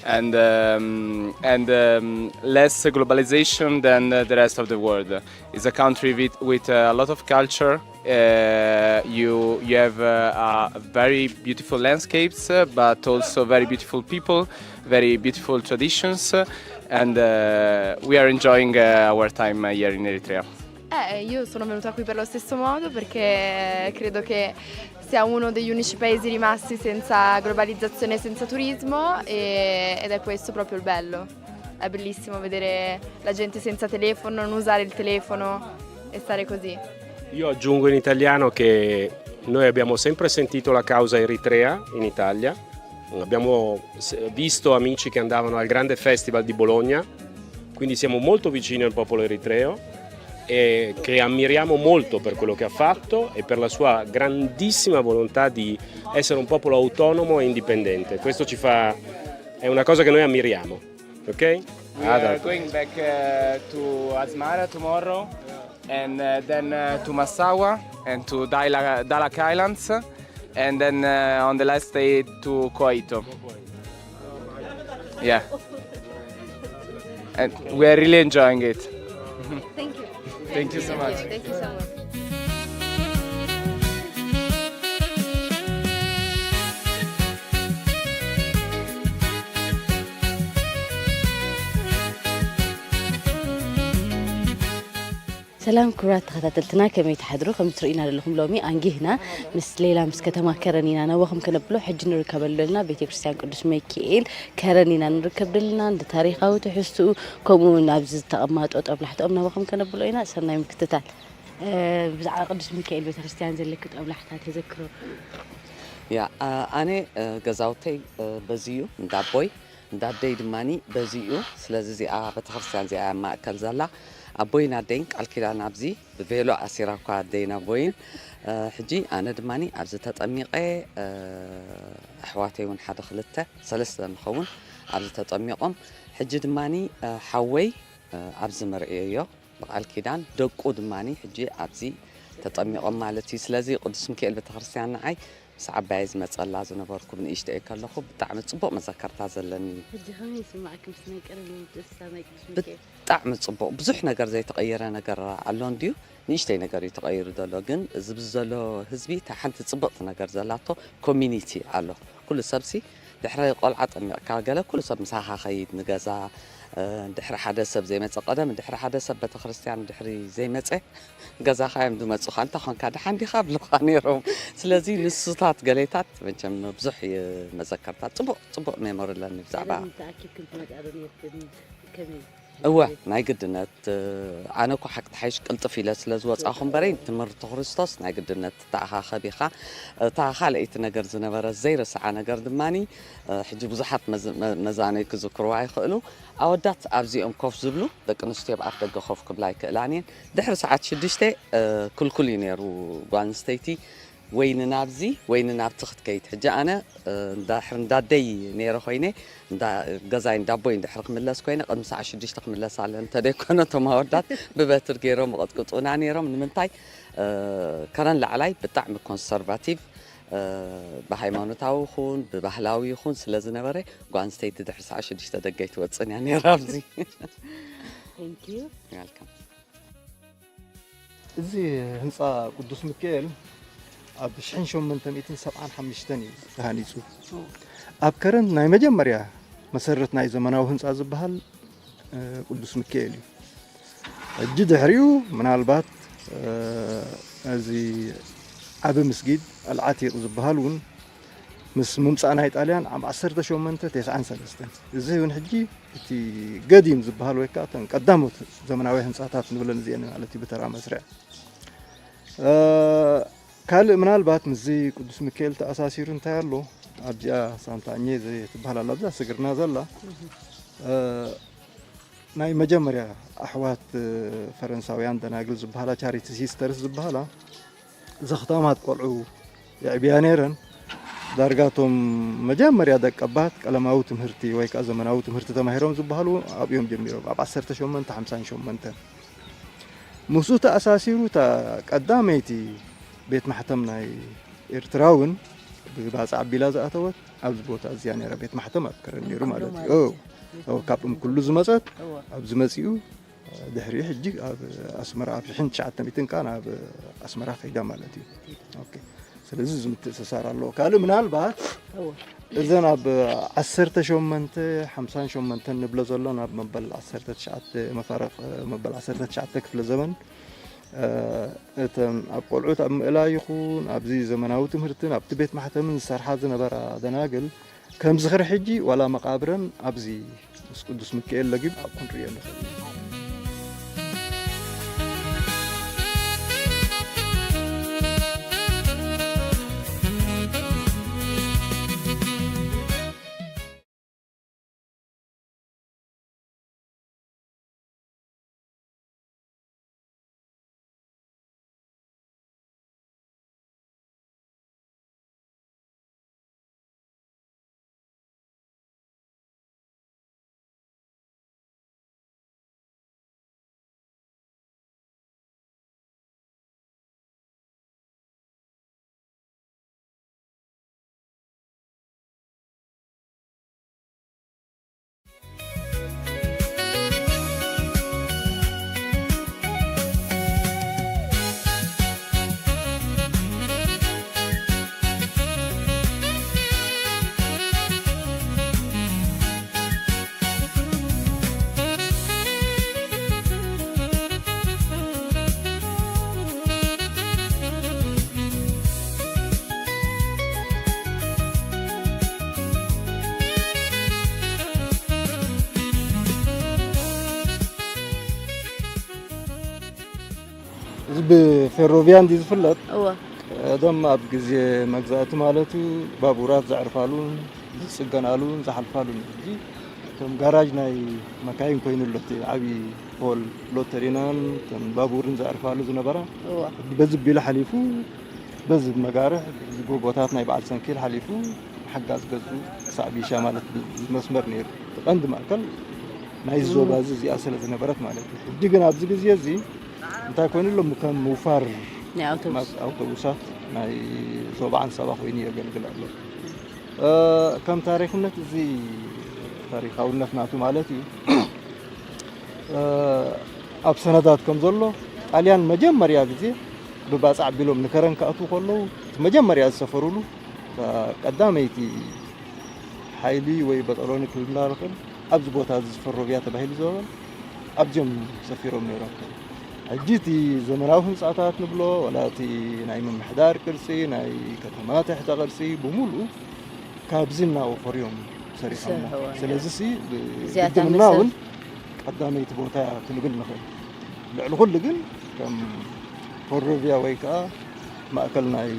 and, um, and, um, less globalization than, uh, the rest of the world. It's a country with, with, uh, a lot of culture. Uh, you, you have, uh, uh, very beautiful landscapes, uh, but also very beautiful people, very beautiful traditions, uh, and, uh, we are enjoying, uh, our time, uh, here in Eritrea. Eh, io sono venuta qui per lo stesso modo, perché credo che sia uno degli unici paesi rimasti senza globalizzazione e senza turismo, e, ed è questo proprio il bello. È bellissimo vedere la gente senza telefono, non usare il telefono e stare così. Io aggiungo in italiano che noi abbiamo sempre sentito la causa Eritrea in Italia. Abbiamo s-, visto amici che andavano al grande festival di Bologna, quindi siamo molto vicini al popolo eritreo. e che ammiriamo molto per quello che ha fatto e per la sua grandissima volontà di essere un popolo autonomo e indipendente. Questo ci fa, è una cosa che noi ammiriamo, ok? We are going back uh, to Asmara tomorrow and uh, then uh, to Massawa and to Daila- Dalak Islands and then uh, on the last day to Koito. Yeah. And we are really enjoying it. Thank you. Thank you so much. Thank you so much. ሰላም ክቡራት ተኸታተልትና፣ ከመይ ትሓድሩ? ከም ትርእዩና ዘለኹም ሎሚ ኣንጊህና ምስ ሌላ ምስ ከተማ ከረን ኢና ናባኹም ከነብሎ። ሕጂ ንርከበሉ ዘለና ቤተ ክርስቲያን ቅዱስ ሚካኤል ከረን ኢና ንርከብ ዘለና። ንታሪኻዊ ትሕዝትኡ ከምኡ እውን ኣብዚ ዝተቐማጦ ጦብላሕትኦም ናባኹም ከነብሎ ኢና። ሰናይ ምክትታል። ብዛዕባ ቅዱስ ሚካኤል ቤተ ክርስቲያን ዘለኪ ጦብላሕታ ተዘክሮ። ያ ኣነ ገዛውተይ በዚ እዩ እንዳቦይ እንዳደይ ድማኒ በዚ እዩ። ስለዚ እዚኣ ቤተክርስትያን እዚኣ እያ ማእከል ዘላ። ኣቦይን ኣደይን ቃል ኪዳን ኣብዚ ብቬሎ ኣሲራ እኳ ኣደይን ኣቦይን። ሕጂ ኣነ ድማኒ ኣብዚ ተጠሚቐ፣ ኣሕዋተይ እውን ሓደ ክልተ ሰለስተ ንኸውን ኣብዚ ተጠሚቖም። ሕጂ ድማኒ ሓወይ ኣብዚ መርዕዮ እዮ ብቓል ኪዳን ደቁ ድማኒ ሕጂ ኣብዚ ተጠሚቖም ማለት እዩ። ስለዚ ቅዱስ ሚካኤል ቤተክርስትያን ንዓይ ምስ ዓባየ ዝመፀላ ዝነበርኩ ብንእሽተይ ከለኹ ብጣዕሚ ፅቡቕ መዘከርታ ዘለኒ እዩ። ሕጂ ከመይ ይስማዕኪ ምስ ናይ ቀደም ትእስሳ ናይ ቅዱስ ሚካኤል? ብጣዕሚ ፅቡቕ። ብዙሕ ነገር ዘይተቐየረ ነገር ኣሎ እንድዩ፣ ንእሽተይ ነገር እዩ ተቐይሩ ዘሎ። ግን እዚ ብዚ ዘሎ ህዝቢ እታ ሓንቲ ፅብቕቲ ነገር ዘላቶ ኮሚኒቲ ኣሎ። ኩሉ ሰብሲ ድሕሪ ቆልዓ ጠሚቕካ ገለ ኩሉ ሰብ ምሳኻ ኸይድ ንገዛ። ድሕሪ ሓደ ሰብ ዘይመፀ፣ ቀደም ድሕሪ ሓደ ሰብ ቤተክርስትያን ድሕሪ ዘይመፀ ገዛኻ እዮም ዝመፁኻ። እንታይ ኾንካ ደሓን ዲኻ ብሉኻ ነይሮም። ስለዚ ንሱታት ገሌታት መቸም ብዙሕ መዘከርታ ፅቡቕ ፅቡቕ ሜሞሪ ኣለኒ ብዛዕባ ቀደም ተኣኪብክን ትመፅኣ ዶ ነርክን? ከመይ? እወ ናይ ግድነት። ኣነ እኮ ሓቂ ተሓይሽ ቅልጥፍ ኢለ ስለ ዝወፃኹ እምበረይ ትምህርቲ ክርስቶስ ናይ ግድነት ተኣኻኸብ ኢኻ። እታ ካልኣይቲ ነገር ዝነበረ ዘይረስዓ ነገር ድማኒ ሕጂ ብዙሓት መዛነይ ክዝክርዋ ይኽእሉ። ኣወዳት ኣብዚኦም ኮፍ ዝብሉ ደቂ ኣንስትዮ ኣብ ኣፍ ደገ ኮፍ ክብላ ኣይክእላን እየን። ድሕሪ ሰዓት ሽዱሽተ ክልኩል እዩ ነይሩ ጓል ኣንስተይቲ ወይ ንናብዚ ወይ ንናብቲ ክትከይድ። ሕጂ ኣነ እንዳ- እንዳ ኣደይ ነይረ ኮይነ እንዳ- ገዛይ እንዳቦይ እንድሕር ክምለስ ኮይነ ቅድሚ ሰዓት ሽዱሽተ ክምለስ ኣለ እንተደይኮነ እቶም ኣወዳት ብበትር ገይሮም ይቐጥቅጡና ነይሮም። ንምንታይ ከረን ላዕላይ ብጣዕሚ ኮንሰርቫቲቭ ብሃይማኖታዊ ይኹን ብባህላዊ ይኹን ስለ ዝነበረ ጓል ኣንስተይቲ ድሕሪ ሰዓት ሽዱሽተ ደገ ኣይትወፅን እያ ነይራ ኣብዚ። Thank you። Welcome። እዚ ህንፃ ቅዱስ ሚካኤል ኣብ ሽሕን ሸሞንተ ሚእትን ሰብዓን ሓሙሽተን እዩ ተሃኒፁ። ኣብ ከረን ናይ መጀመርያ መሰረት ናይ ዘመናዊ ህንፃ ዝበሃል ቅዱስ ሚካኤል እዩ። ሕጂ ድሕሪኡ ምናልባት እዚ ዓቢ ምስጊድ ኣልዓቲቕ ዝበሃል እውን ምስ ምምፃእ ናይ ጣልያን ዓም ዓሰርተ ሸሞንተ ተስዓን ሰለስተን እዚ እውን ሕጂ እቲ ገዲም ዝበሃል ወይ ከዓ እተን ቀዳሞት ዘመናዊ ህንፃታት ንብለን እዚአን ማለት እዩ ብተራ መስርዕ። ካልእ ምናልባት ምስዚ ቅዱስ ሚካኤል ተኣሳሲሩ እንታይ ኣሎ ኣብዚኣ ሳንታኘ ትበሃል ኣላ ኣብዛ ስግርና ዘላ ናይ መጀመርያ ኣሕዋት ፈረንሳውያን ደናግል ዝበሃላ ቻሪቲ ሲስተርስ ዝበሃላ ዘኽታማት ቆልዑ የዕብያ ነይረን። ዳርጋቶም መጀመርያ ደቀባት ቀለማዊ ትምህርቲ ወይ ከዓ ዘመናዊ ትምህርቲ ተማሂሮም ዝበሃሉ ኣብዮም ጀሚሮም ኣብ ዓሰርተ ሸሞንተ ሓምሳን ሸሞንተን ምስኡ ተኣሳሲሩ እታ ቀዳመይቲ ቤት ማሕተም ናይ ኤርትራ እውን ብባፅዕ ኣቢላ ዝኣተወት ኣብዚ ቦታ እዚኣ ነይራ ቤት ማሕተም ኣብ ከረን ነይሩ ማለት እዩ። ኦ፣ ካብኦም ኩሉ ዝመፀት ኣብዚ መፂኡ ድሕሪኡ ሕጂ ኣብ ኣስመራ ኣብ ሽሕን ትሽዓተ ሚእትን ከዓ ናብ ኣስመራ ከይዳ ማለት እዩ። ኦኬ። ስለዚ እዚ ምትእስሳር ኣለዎ። ካልእ ምናልባት እዘን ኣብ ዓሰርተ ሸሞንተ ሓምሳን ሸሞንተን ንብሎ ዘሎ ናብ መበል ዓሰርተ ትሽዓተ መፋርቕ መበል ዓሰርተ ትሽዓተ ክፍለ ዘመን እተን ኣብ ቆልዑት ኣብ ምእላይ ይኹን ኣብዚ ዘመናዊ ትምህርትን ኣብቲ ቤት ማሕተምን ዝሰርሓ ዝነበራ ደናግል ከም ዝኽሪ ሕጂ ዋላ መቓብረን ኣብዚ ምስ ቅዱስ ሚካኤል ለጊብ ኣብ ክንርእዮ ንኽእል ኢና። እዚ ብፌሮቪያ እንዲ ዝፍለጥ እወ ቀደም ኣብ ግዜ መግዛእቲ ማለት እዩ ባቡራት ዘዕርፋሉን ዝፅገናሉን ዝሓልፋሉን እዩ። ሕጂ ከም ጋራጅ ናይ መካይን ኮይኑ ኣሎ እቲ ዓብዪ ፖል ሎተሪናን ከም ባቡርን ዘዕርፋሉ ዝነበራ እወ በዚ ቢሉ ሓሊፉ በዚ መጋርሕ በዚ ጎቦታት ናይ በዓል ሰንኪል ሓሊፉ ሓጋዝ ገዙ ክሳዕ ቢሻ ማለት መስመር ነይሩ። እቲ ቀንዲ ማእከል ናይ ዞባ እዚ እዚኣ ስለ ዝነበረት ማለት እዩ። ሕጂ ግን ኣብዚ ግዜ እዚ እንታይ ኮይኑ ኣሎ ከም ምውፋር ናይ ኣውቶቡስ ኣውቶቡሳት ናይ ዞባ ዓንሰባ ኮይኑ የገልግል ኣሎ። ከም ታሪክነት እዚ ታሪካውነት ናቱ ማለት እዩ። ኣብ ሰነዳት ከም ዘሎ ጣልያን መጀመርያ ግዜ ብባፅዕ ኣቢሎም ንከረን ክኣትዉ ከለዉ እቲ መጀመርያ ዝሰፈሩሉ እታ ቀዳመይቲ ሓይሊ ወይ በጠሎኒ ክብልና ንኽእል ኣብዚ ቦታ እዚ ዝፈሮብያ ተባሂሉ ዝበሃል ኣብዚኦም ሰፊሮም ነይሮም። ሕጂ እቲ ዘመናዊ ህንፃታት ንብሎ ወላ እቲ ናይ ምምሕዳር ቅርፂ ናይ ከተማ ትሕተ ቅርፂ ብምሉኡ ካብዚ እናወፈሩ እዮም ሰሪሖሞ። ዝሰርሕዎ። ስለዚ ሲ እዚኣታ ግድምና መሰል- እውን ቀዳመይቲ ቦታ እያ ክንብል ንኽእል። ልዕሊ ኩሉ ግን ከም ፎሮቪያ ወይ ከዓ ማእከል ናይ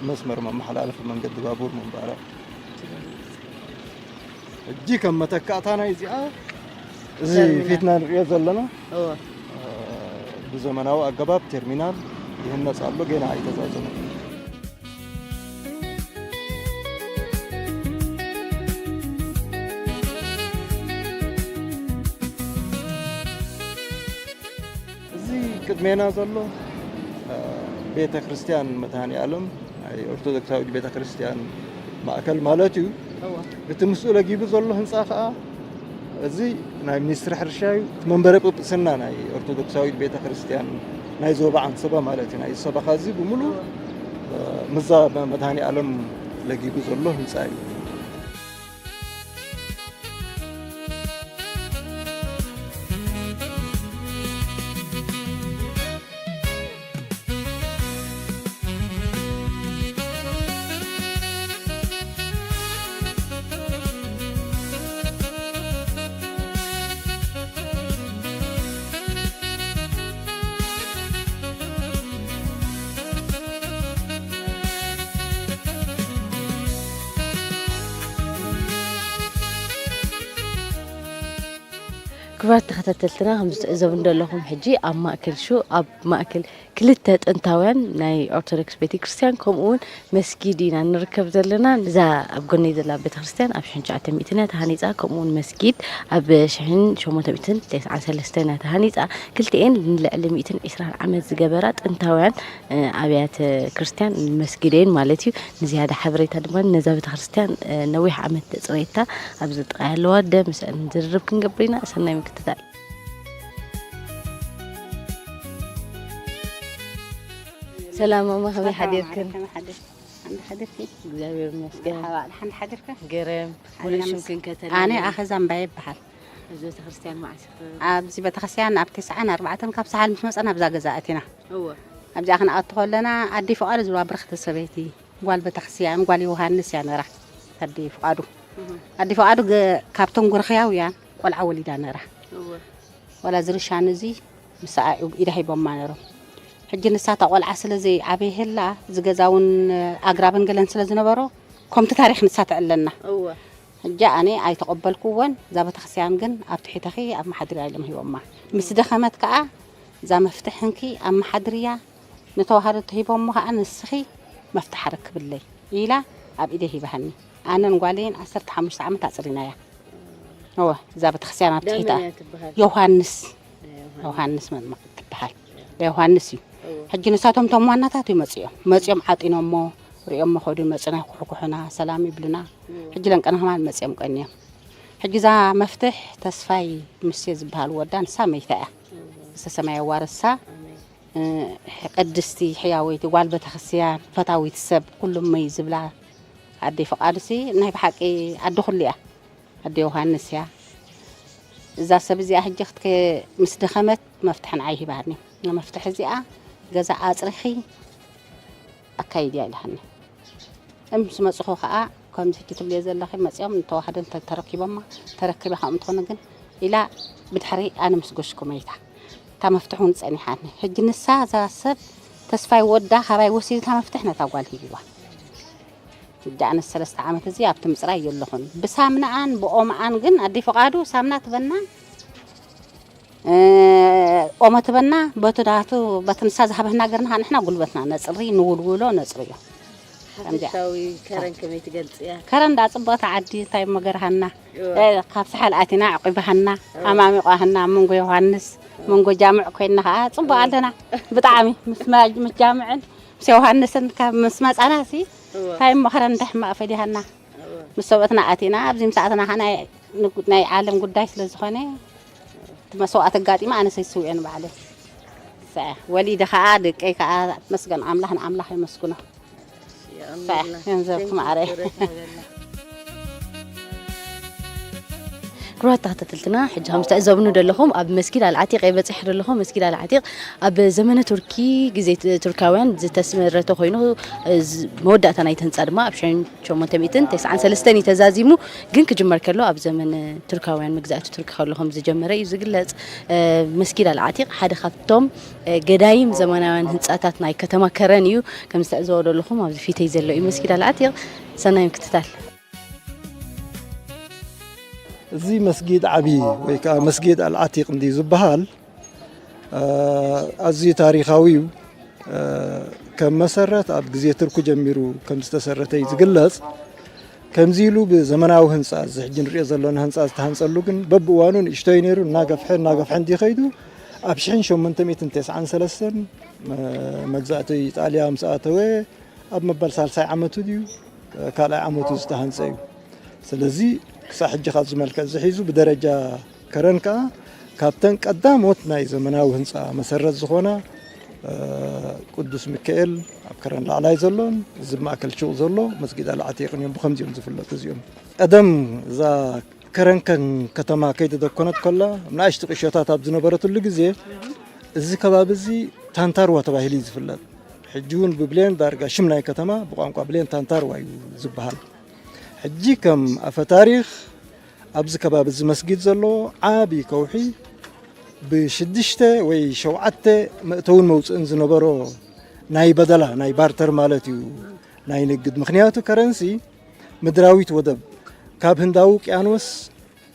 መስመር መመሓላለፊ መንገዲ ባቡር ምንባራ ሕጂ ከም መተካእታ ናይ እዚኣ እዚ ተርሚናል። ፊትና ንሪኦ ዘለና እወ ብዘመናዊ ኣገባብ ተርሚናል ይህነፅ ኣሎ፣ ገና ኣይተዛዘመን። እዚ ቅድሜና ዘሎ ቤተ ክርስቲያን መድሃኔ ዓለም ናይ ኦርቶዶክሳዊት ቤተ ክርስቲያን ማእከል ማለት እዩ። እወ እቲ ምስኡ ለጊቡ ዘሎ ህንፃ ከዓ እዚ ናይ ሚኒስትሪ ሕርሻ እዩ። እቲ መንበረ ጵጵስና ናይ ኦርቶዶክሳዊት ቤተ ክርስቲያን ናይ ዞባ ዓንሰባ ማለት እዩ። ናይ ሰበኻ እዚ ብምሉእ ምዛ መድሃኔ ዓለም ለጊቡ ዘሎ ህንፃ እዩ። ክቡራት ተኸታተልትና ከም ዝትዕዘቡ እንደለኹም ሕጂ ኣብ ማእከል ሹ ኣብ ማእከል ክልተ ጥንታውያን ናይ ኦርቶዶክስ ቤተክርስትያን ከምኡ እውን መስጊድ ኢና ንርከብ ዘለና። እዛ ኣብ ጎነይ ዘላ ቤተክርስትያን ኣብ ሽሕን ትሽዓተ ሚእትን እያ ተሃኒፃ። ከምኡ እውን መስጊድ ኣብ ሽሕን ሸሞንተ ሚእትን ተስዓን ሰለስተን እያ ተሃኒፃ። ክልቲኤን ንልዕሊ ሚእትን ዕስራን ዓመት ዝገበራ ጥንታውያን ኣብያተ ክርስቲያን መስጊደይን ማለት እዩ። ንዝያዳ ሓበሬታ ድማ ነዛ ቤተክርስትያን ነዊሕ ዓመት ዘፅረየታ ኣብዚ ጥቓ ኣለዋ ኣደ ምስአን ዝርርብ ክንገብር ኢና። ሰናይ ምክትታል። ሰላም ማማ፣ ከመይ ሓዲርክን? ሓዲርኪ? እግዚኣብሔር ይመስገን። ሓባ ሓን ሓዲርካ? ገረም። ሙሉእ ሽምክን ከተላ? ኣነ ኣኸዛ እምባየ ይበሃል። እዚ ቤተክርስትያን መዓስ ይኽፈት? ኣብዚ ቤተክርስትያን ኣብ ተስዓን ኣርባዕተን ካብ ሰሓል ምስ መፀና ኣብዛ ገዛ ኣቲና። እወ ኣብዚኣ ክንኣቱ ከለና ኣዲ ፍቓዱ ዝብላ ብርኽቲ ሰበይቲ ጓል ቤተክርስትያን ጓል ዮሃንስ እያ ነራ። ኣዲ ፍቓዱ ኣዲ ፍቓዱ ገ- ካብቶም ጉርኽያውያን ቆልዓ ወሊዳ ነራ። እወ ዋላ ዝርሻን እዚ ምስኣ ኢዳ ሂቦማ ነሮም። ሕጂ ንሳ እታ ቆልዓ ስለ ዘይዓበየህላ ዝገዛውን ኣግራብን ገለን ስለ ዝነበሮ ከምቲ ታሪክ ንሳ ትዕለና። እወ ሕጂ ኣነ ኣይተቐበልኩዎን። እዛ ቤተክርስትያን ግን ኣብ ትሕተኺ ኣብ መሓድርያ ኢሎም ሂቦማ። ምስ ደኸመት ከዓ እዛ መፍትሕ እንኪ ኣብ መሓድርያ ንተዋህዶ ተሂቦሞ ከዓ ንስኺ መፍትሕ ኣረክብለይ ኢላ ኣብ ኢደ ሂባሃኒ። ኣነን ጓለይን ዓሰርተ ሓሙሽተ ዓመት ኣፅሪናያ። እወ እዛ ቤተክርስትያን ኣብ ትሒታ ዳመን እያ ትበሃል? ዮሃንስ ዮሃንስ። ዮሃንስ መጥምቕ ትበሃል። ዮሃንስ እዩ። እወ ሕጂ ንሳቶም እቶም ዋናታት ይመፅኦም መፅኦም ዓጢኖሞ ሪኦም መኸዱ ይመፁና ይኩሕኩሑና ሰላም ይብሉና። ሕጂ ለንቀና ከማን መፅኦም ቀንዮም። ሕጂ እዛ መፍትሕ ተስፋይ ምሴ ዝበሃል ወዳ ንሳ መይታ እያ። ዝተሰማየ ዋርሳ ኣሜን። እ፣ ቅድስቲ ሕያወይቲ ጓል ቤተክርስትያን ፈታዊት ሰብ ኩሉም መይ ዝብላ ኣደይ ፍቓዱሲ ናይ ብሓቂ ኣደ ኩሉ እያ። ኣደ ዮሃንስ እያ። እዛ ሰብ እዚኣ ሕጂ ክትከ ምስ ደኸመት መፍትሒ ንዓይ ሂባኒ። መፍትሒ እዚኣ ገዛ ኣፅሪኺ ኣካይድያ ኢላሃኒ። እም ምስ መፅኹ ከዓ ከምዚ ሕጂ ትብልዮ ዘለኺ መፅኦም ንተዋህዶ እንተ ተረኪቦማ ተረኪበ ከምኡ እንትኾነ ግን ኢላ ብድሕሪ ኣነ ምስ ጎሽኩ መይታ። እታ መፍትሕ እውን ጸኒሓኒ። ሕጂ ንሳ እዛ ሰብ ተስፋይ ወዳ ካባይ ወሲዱ እታ መፍትሕ ነታ ጓል ሂብዋ። ሕጂ ኣነስ ሰለስተ ዓመት እዚ ኣብቲ ምጽራይ የለኹን። ብሳምናኣን ብኦምኣን ግን ኣደይ ፍቓዱ ሳምና ትበና፣ እ፣ ኦሞ ትበና፣ በቲ ናቱ፣ በቲ ንሳ ዝሃበና ገርና ንሕና ጉልበትና ነጽሪ፣ ንውልውሎ ነጽርዮ። ከምዚኣ። ሓፈሻዊ ከረን ከመይ ትገልጽያ? ከረን ዳ ጽብቕቲ ዓዲ፣ እንታይ እሞ ገርሃና። እወ። እ፣ ካብ ሳሕል ኣቲና ኣዕቂባሃና፣ እወ። ኣማሚቋሃና፣ ኣብ መንጎ ዮሃንስ፣ እወ። መንጎ ጃምዕ ኮይንና ኸዓ ጽቡቕ እወ። ኣለና። ብጣዕሚ ምስ ማ-፣ ምስ ጃምዕን ምስ ዮሃንስን ካብ ምስ መጻና ሲ፣ እወ። እንታይ እሞ ከረን እንዳ ሕማቕ ፈዲሃና። እወ። ምስ ሰብእትና ኣቲና፣ ኣብዚ ምሳእትና ኸዓ ናይ ንጉ-፣ ናይ ዓለም ጉዳይ ስለ ዝኾነ፣ እቲ መስዋእቲ ኣጋጢመ ኣነ ሰይስውኤ ንባዕለይ። ሰ-፣ ወሊደ ኸዓ ደቀይ ከኣ መስገን ኣምላኽ ንኣምላኽ የመስግኖ። ሰ-፣ የቐንየልና። ገንዘብኪ Thank you፣ ማዕረ። ክብረት ይሃበልና። ክቡራት ተኸታተልትና፣ ሕጂ ከም ዝተዕዘብኑ ዘለኹም ኣብ መስጊድ ኣልዓቲቕ እየ በጺሐ ዘለኹ። መስጊድ ኣልዓቲቕ ኣብ ዘመነ ቱርኪ፣ ግዜ ት-፣ ቱርካውያን ዝተስመረተ ኮይኑ፣ ዝ-፣ መወዳእታ ናይቲ ህንጻ ድማ ኣብ ሽሕን ሸሞንተ ሚእትን ተስዓን ሰለስተን እዩ ተዛዚሙ፣ ግን ክጅመር ከሎ ኣብ ዘመን ቱርካውያን መግዛእቲ ቱርኪ ከሎ ከም ዝጀመረ እዩ ዝግለጽ። እ፣ መስጊድ ኣልዓቲቕ ሓደ ካብቶም፣ እ፣ ገዳይም ዘመናውያን ህንጻታት ናይ ከተማ ከረን እዩ። ከም ዝተዕዘቦ ዘለኹም ኣብዚ ፊተይ ዘሎ እዩ መስጊድ ኣልዓቲቕ። ሰናይ ምክትታል። እዚ መስጊድ ዓቢ ወይ ከኣ መስጊድ ኣልዓቲቕ እንድዩ ዝበሃል። እ፣ ኣዝዩ ታሪኻዊ እዩ። እ፣ ከም መሰረት ኣብ ግዜ ቱርኪ ጀሚሩ ከም ዝተሰረተ እዩ ዝግለጽ። ከምዚ ኢሉ ብዘመናዊ ህንጻ፣ እዚ ሕጂ ንሪኦ ዘለና ህንጻ ዝተሃንጸሉ ግን በብእዋኑ ንእሽቶይ ነይሩ፣ እናገፍሐ፣ እናገፍሐ እንድዩ ከይዱ። ኣብ ሽሕን ሸሞንተ ሚእትን ተስዓን ሰለስተን፣ እ፣ መግዛእቲ ኢጣልያ ምስ ኣተወ፣ ኣብ መበል ሳልሳይ ዓመቱ ድዩ፣ ካልኣይ ዓመቱ ዝተሃንጸ እዩ። ስለዚ ክሳብ ሕጂ ካብዚ መልክዕ እዚ ሒዙ ብደረጃ ከረን ከኣ ካብተን ቀዳሞት ናይ ዘመናዊ ህንጻ መሰረት ዝኾና፣ እ፣ ቅዱስ ሚካኤል ኣብ ከረን ላዕላይ ዘሎን እዚ ማእከል ሹቕ ዘሎ መስጊድ ኣልዓቲቕን እዮም ብኸምዚኦም ዝፍለጡ እዚኦም። ቀደም እዛ ከረን ከም ከተማ ከይተደኮነት ከላ፣ ንኣሽቱ ቁሸታት ኣብ ዝነበረትሉ ግዜ፣ እዚ ከባቢ እዚ ታንታርዋ ተባሂሉ እዩ ዝፍለጥ። ሕጂ እውን ብብሌን ዳርጋ ሽም ናይ ከተማ ብቋንቋ ብሌን ታንታርዋ እዩ ዝበሃል። ሕጂ ከም ኣፈ ታሪኽ ኣብዚ ከባቢ እዚ መስጊድ ዘሎ ዓቢ ከውሒ ብሽዱሽተ ወይ ሸውዓተ መእተውን መውጽእን ዝነበሮ ናይ በደላ፣ ናይ ባርተር ማለት እዩ፣ ናይ ንግድ። ምኽንያቱ ከረንሲ ምድራዊት ወደብ ካብ ህንዳዊ ውቅያኖስ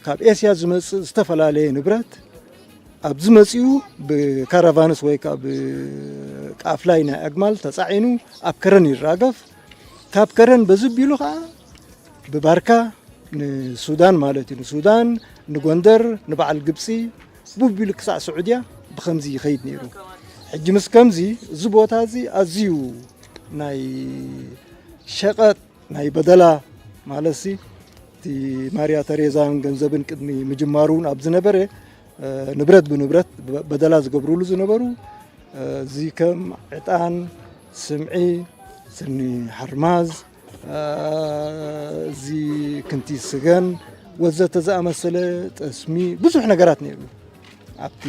ካብ ኤስያ ዝመጽእ ዝተፈላለየ ንብረት ኣብዚ መጺኡ ብካራቫንስ ወይ ከኣ ብቃፍላይ ናይ ኣግማል ተጻዒኑ ኣብ ከረን ይራገፍ። ካብ ከረን በዚ ቢሉ ከኣ ብባርካ ንሱዳን ማለት እዩ፣ ንሱዳን፣ ንጎንደር፣ ንበዓል ግብጺ፣ ብቢሉ ክሳዕ ስዑድያ ብኸምዚ ይኸይድ ነይሩ። ሕጂ ምስ ከምዚ እዚ ቦታ እዚ ኣዝዩ ናይ ሸቐጥ ናይ በደላ ማለትሲ፣ እቲ ማርያ ተሬዛን ገንዘብን ቅድሚ ምጅማሩ እውን ኣብ ዝነበረ፣ እ፣ ንብረት ብንብረት በ-፣ በደላ ዝገብሩሉ ዝነበሩ፣ እ፣ እዚ ከም ዕጣን፣ ስምዒ፣ ስኒ ሓርማዝ፣ እ፣ እዚ ክንቲት ስገም ወዘተ ዝኣመሰለ፣ ጠስሚ፣ ብዙሕ ነገራት ነይሩ ኣብቲ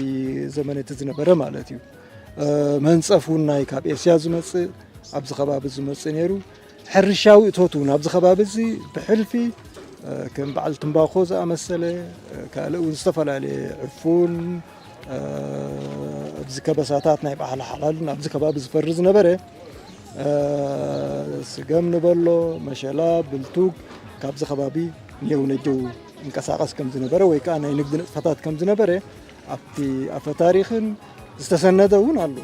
ዘመን እቲ ዝነበረ ማለት እዩ። እ፣ መንጸፍ እውን ናይ ካብ ኤስያ ዝመጽእ፣ ኣብዚ ከባቢ ዝመጽእ ነይሩ። ሕርሻዊ እቶት እውን ኣብዚ ከባቢ እዚ ብሕልፊ፣ እ፣ ከም በዓል ትምባኾ ዝኣመሰለ፣ እ፣ ካልእ እውን ዝተፈላለየ ዕፉን፣ እ፣ ኣብዚ ከበሳታት ናይ በዓል ሓላልን ኣብዚ ከባቢ ዝፈሪ ዝነበረ፣ እ፣ ስገም ንበሎ፣ መሸላ፣ ብልቱግ ካብዚ ከባቢ ኔው ነጀው ይንቀሳቐስ ከም ዝነበረ ወይ ከኣ ናይ ንግዲ ንጥፈታት ከም ዝነበረ ኣብቲ ኣፈ ታሪኽን ዝተሰነደ እውን ኣሎ።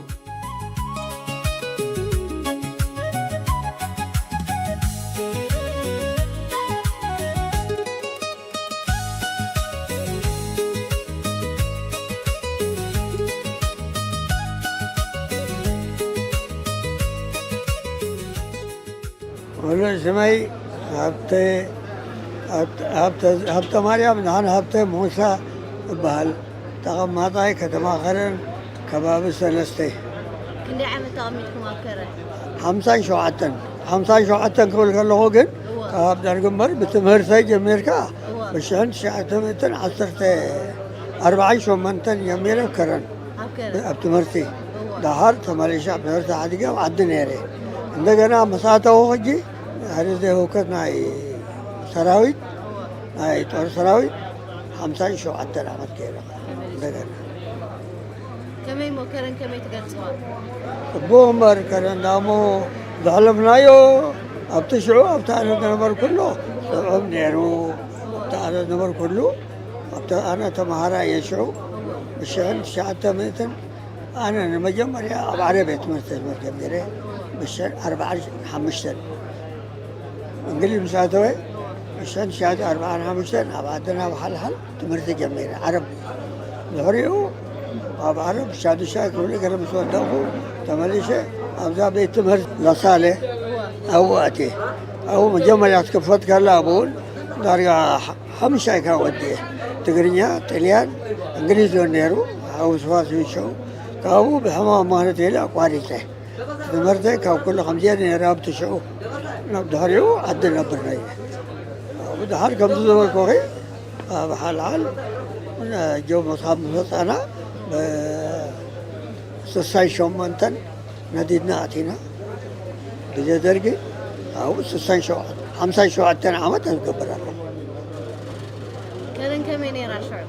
ሙሉእ ስመይ ሃብተ፣ ሃብተ፣ ሃብተ፣ ሃብተ ማርያም ደሓን ሃብተ ሙሳ እበሃል። ተቐማጣይ ከተማ ከረን፣ ከባቢ ሰለስተ። ክንደይ ዓመት ተቐሚጥኩም ኣብ ከረን? ሓምሳን ሸውዓተን። ሓምሳን ሸውዓተን ክብል ከለኹ ግን፣ እወ። ካብ ደርጊ እምበር፣ ብትምህርተይ ጀሚርካ፣ እወ። ብሽሕን ትሽዓተ ሚእትን ዓሰርተ ኣርባዓን ሸሞንተን ጀሚረ ኣብ ከረን። ኣብ ከረን? ኣብ ትምህርቲ። እወ። ደሓር ተመሊሸ ኣብ ትምህርቲ ሓዲገ ኣብ ዓዲ ነይረ። እንደገና ምስ ኣተኹ ሕጂ፣ ሓደ ዘይህውከት ናይ ሰራዊት፣ ናይ ጦር ሰራዊት፣ ሓምሳን ሸውዓተን ዓመት ገይረ። እንደገና። ከመይ እሞ ከረን ከመይ ትገልፅዋ? እቦ እምበር ከረን ዳሞ ዘሕለፍናዮ ኣብቲ ሽዑ ኣብቲ ኣነ ዝነበርኩሎ ጥዑም ነይሩ። ኣብቲ ኣነ ዝነበርኩሉ ኣብቲ ኣነ ተምሃራይ እየ ሽዑ ብሽሕን ትሽዓተ ሚእትን ኣነ ንመጀመርያ ኣብ ዓረብ ቤት ትምህርቲ ትምህርቲ ጀሚረ ብሽሕን ኣርባዓን ሓሙሽተን እንግሊዝ ምስ ኣተወ ብሽሕን ትሽዓተ ኣርባዓን ሓሙሽተን ኣብ ዓድና ብሓልሓል ትምህርቲ ጀሚረ ዓረብ። ድሕሪኡ ኣብ ዓረብ ሻዱሻይ ክፍሊ ገለ ምስ ወደቕኩ ተመሊሸ ኣብዛ ቤት ትምህርቲ ላሳለ ኣብኡ ኣትየ። ኣብኡ መጀመርያ ትክፈት ከላ ኣብኡን ዳርጋ ሓሙሻይ ካብ ወዲኤ ትግርኛ፣ ጥልያን፣ እንግሊዝ እውን ነይሩ። ሓውስዋስ ይሸው ካብኡ ብሕማም ማለት ኢለ ኣቋሪፀ። ትምህርተይ ካብ ኩሉ ከምዚአ ነይረ ኣብቲ ሽዑ ናብ ድሕሪኡ ዓዲ ነብር ነይረ። ኣብኡ ድሓር ከምዚ ዝበልኩኺ ኣብ ሓልሓል ጆሞ ካብ መፃና ስሳይ ሸሞንተን ነዲድና ኣቲና ግዜ ደርጊ ኣብኡ ስሳን ሸውዓን ሓምሳን ሸውዓተን ዓመት ዝገብር ኣለኹ። ከረን ከመይ ነይራ ሽዑ?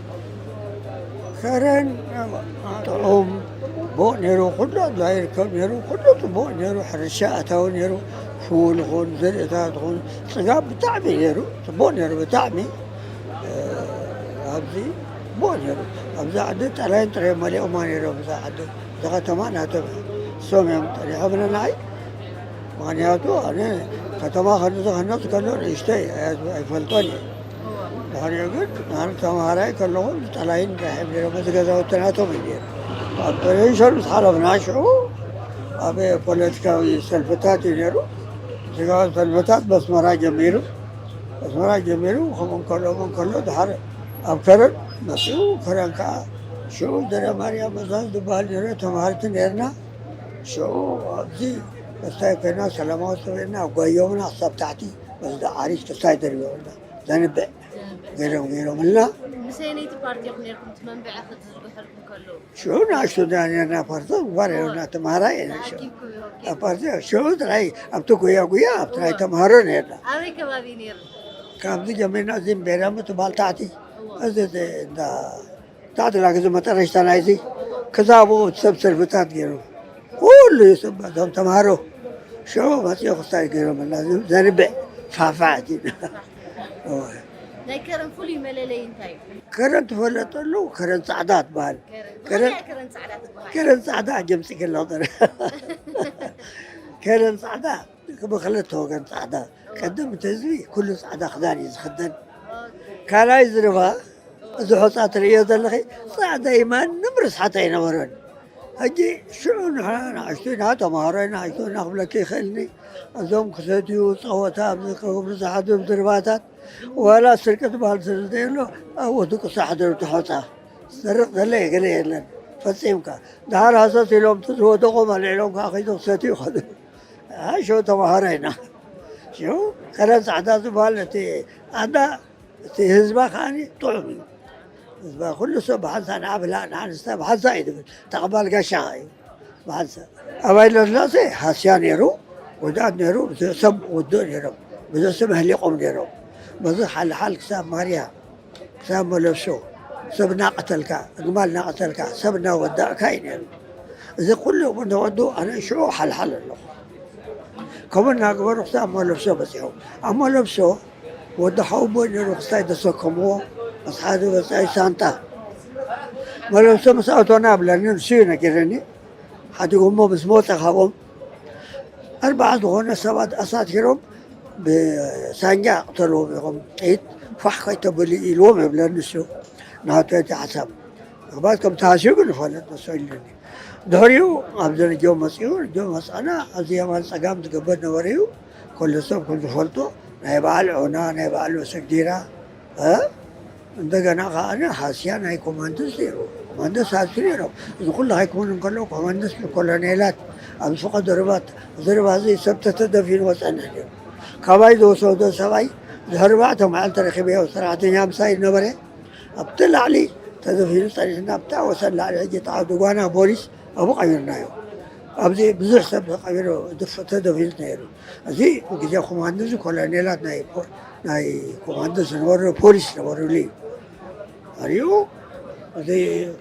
ከረን ጥዑም ቦእ ነይሩ፣ ኩሉ ኣድላይ ይርከብ ነይሩ፣ ኩሉ ፅቡቅ ነይሩ፣ ሕርሻ ኣታዊ ነይሩ፣ ፍውል ኹን ዘርእታት ኹን ፅጋብ ብጣዕሚ ነይሩ፣ ፅቡቅ ነይሩ ብጣዕሚ። ኣብዚ ቦእ ነይሩ። ኣብዚ ዓዲ ጠላይን ጥራይ መሊኦማ ነይሮም። እዛ ዓዲ እዛ ከተማ ናቶም እያ። እሶም እዮም ጠሪሖምና ንዓይ። ምኽንያቱ ኣነ ከተማ ከንዚ ክህነፅ ከሎ ንእሽተይ ኣይፈልጦን እየ። ድሕሪኡ ግን ኣነ ተምሃራይ ከለኹ ጠላይን ጥራይ እዮም ነይሮም። እዚ ገዛውቲ ናቶም እዩ ነይሩ። ኣብ ኦፐሬሽን ምስ ሓለፍና ሽዑ ኣብ ፖለቲካዊ ሰልፍታት እዩ ነይሩ። ስጋዊ ሰልፍታት በስመራ ጀሚሩ ኣስመራ ጀሚሩ ከምኡ እንከሎ እንከሎ ድሓር ኣብ ከረን መፅኡ። ከረን ከዓ ሽዑ ደረ ማርያም መዛዝ ዝበሃል ነይሩ። ተምሃርቲ ነርና። ሽዑ ኣብዚ ክስታይ ኮይና ሰላማዊ ሰበና ኣጓዮምና ክሳብ ታሕቲ በዚ ዓሪሽ ክስታይ ደርቢዮምና ዘንብዕ ገይሮም ገይሮምልና። ምስ ኣየነይቲ ፓርቲ ኢኹም ነርኩም እቲ መንብዒ ክትዝግሕልኩም ከለዉ? ሽዑ ንኣሽቱ ዳ ነርና ፓርቲ ግባር የብልና ተምሃራይ ኢና ሽዑ ተኣኪብኩም ኢኹም ኣብ ፓርቲ ሽዑ ጥራይ ኣብቲ ጉያ ጉያ ኣብቲ ናይ ተምሃሮ ነርና። ኣበይ ከባቢ ነይሩ? ካብዚ ጀሚርና እዚ ቤራሚ ትባል ታሕቲ እዚ እንዳ ታሕቲ ላግዚ መጠረሽታ ናይዚ ክዛብኡ ሰብ ሰልፍታት ገይሩ ኩሉ ይስበ እዞም ተምሃሮ ሽዑ መፅኦ ክሳይ ገይሮምና ዘንብዕ ፋፋ ኣቲና። ናይ ከረን ፍሉይ መለለይ እንታይ እዩ? ከረን ትፈለጠሉ ከረን ፃዕዳ ትበሃል። ከረን ከረን ፃዕዳ ትበሃል። ከረን ፃዕዳ ጀምፂ ከላ ጥረ ከረን ፃዕዳ ብክልተ ወገን ፃዕዳ ቀደም እቲ ህዝቢ ኩሉ ፃዕዳ ክዳን እዩ ዝክደን። ካልኣይ ዝርባ እዚ ሖፃ ትርእዮ ዘለኺ ፃዕዳ እዩ፣ ማንም ርስሓት ኣይነበረን። ሕጂ ሽዑ ንሕና ንኣሽቱ ኢና ተምሃሮ ኢና ንኣሽቱ ኢና ክብለኪ ይኽእልኒ። እዞም ክሰትዩ ፀወታ ኣብዚ ክገብሩ ዝሓድሩ ዝርባታት ዋላ ስርቂ ትበሃል ስለ ዘየሎ ኣብኡ ድቅሱ ሓደሩ ተሖፃ ዝሰርቕ ዘለ ገለ የለን ፈፂምካ። ድሓር ሃሰስ ኢሎም እቲ ዝወደቖም ኣልዒሎም ከዓ ከይዶም ክሰትዩ ይኸዱ። ሽዑ ተምሃሮ ኢና። ሽዑ ከረን ፃዕዳ ዝበሃል እቲ ኣዳ እቲ ህዝባ ከዓ ጥዑም እዩ። ህዝባ ኩሉ ሰብ ብሓንሳ ንዓብላ ንዓንስታ ብሓንሳ እዩ ዝብል ተቐባል ጋሻ እዩ። ብሓንሳ ኣብ ሃይለስላሴ ሃስያ ነይሩ፣ ጉድኣት ነይሩ፣ ብዙሕ ሰብ ወድኡ ነይሮም፣ ብዙሕ ሰብ ኣህሊቖም ነይሮም። በዚ ሓልሓል ክሳብ ማርያ ክሳብ መለብሶ ሰብ እናቐተልካ፣ ኣግማል እናቐተልካ፣ ሰብ እናወዳእካ እዩ ነይሩ። እዚ ኩሉ እውን ተወዱ ኣነ ሽዑ ሓልሓል ኣለኹ። ከምኡ እናገበሩ ክሳብ መለብሶ በፂሖም። ኣብ መለብሶ ወዲ ሓውቦይ ነይሩ ክስታይ ዘሰከምዎ ምስ ሓደ በፃይ ሳንጣ መለብሶ ምስ ኣቶና ብለኒ ንሱ እዩ ነጊረኒ። ሓዲጎሞ ምስ መወፀ ካብኦም ኣርባዓ ዝኾነ ሰባት ኣሳቲሮም ብሳንጃ ቅተልዎም ኢኹም ጥይት ፋሕ ከይተብሉ ኢልዎም ይብለኒ ንሱ። ናቱ እቲ ሓሳብ ምኽባት ከም ተሃስዩ ግን ይፈልጥ ንሱ ኢሉኒ። ድሕሪኡ ኣብዚ ንጆ መፅኡ ንጆ መፃና ኣብዚ የማን ፀጋም ዝገበር ነበረ እዩ። ኩሉ ሰብ ከም ዝፈልጦ ናይ በዓል ዑና ናይ በዓል መሰግዲራ እ እንደገና ከዓ ሃስያ ናይ ኮማንደስ ነይሩ። ኮማንደስ ሃስዩ ነይሮም። እዚ ኩሉ ሃይኮኑ እንከሎ ኮማንደስ ንኮሎኔላት ኣብ ዝፈቐዶ ርባት እዚ ርባ እዚ ሰብ ተተደፊኑ ወፀና ነይሩ። ካባይ ዝወሰዶ ሰብኣይ ድሕሪ ባዕተ መዓልቲ ረኪበዮ ሰራሕተኛ ምሳይ ነበረ ኣብቲ ላዕሊ ተደፊኑ ፀኒሕና ኣብታ ወሰን ላዕሊ ሕጂ ተዓዱ ጓና ፖሊስ ኣብኡ ቀቢርናዮ። ኣብዚ ብዙሕ ሰብ ተቐቢሩ ተደፊኑ ነይሩ። እዚ ግዜ ኮማንዶ እዚ ኮሎኔላት ናይ ኮማንዶ ዝነበሩ ፖሊስ ነበሩሉ እዩ። ኣሪኡ እዚ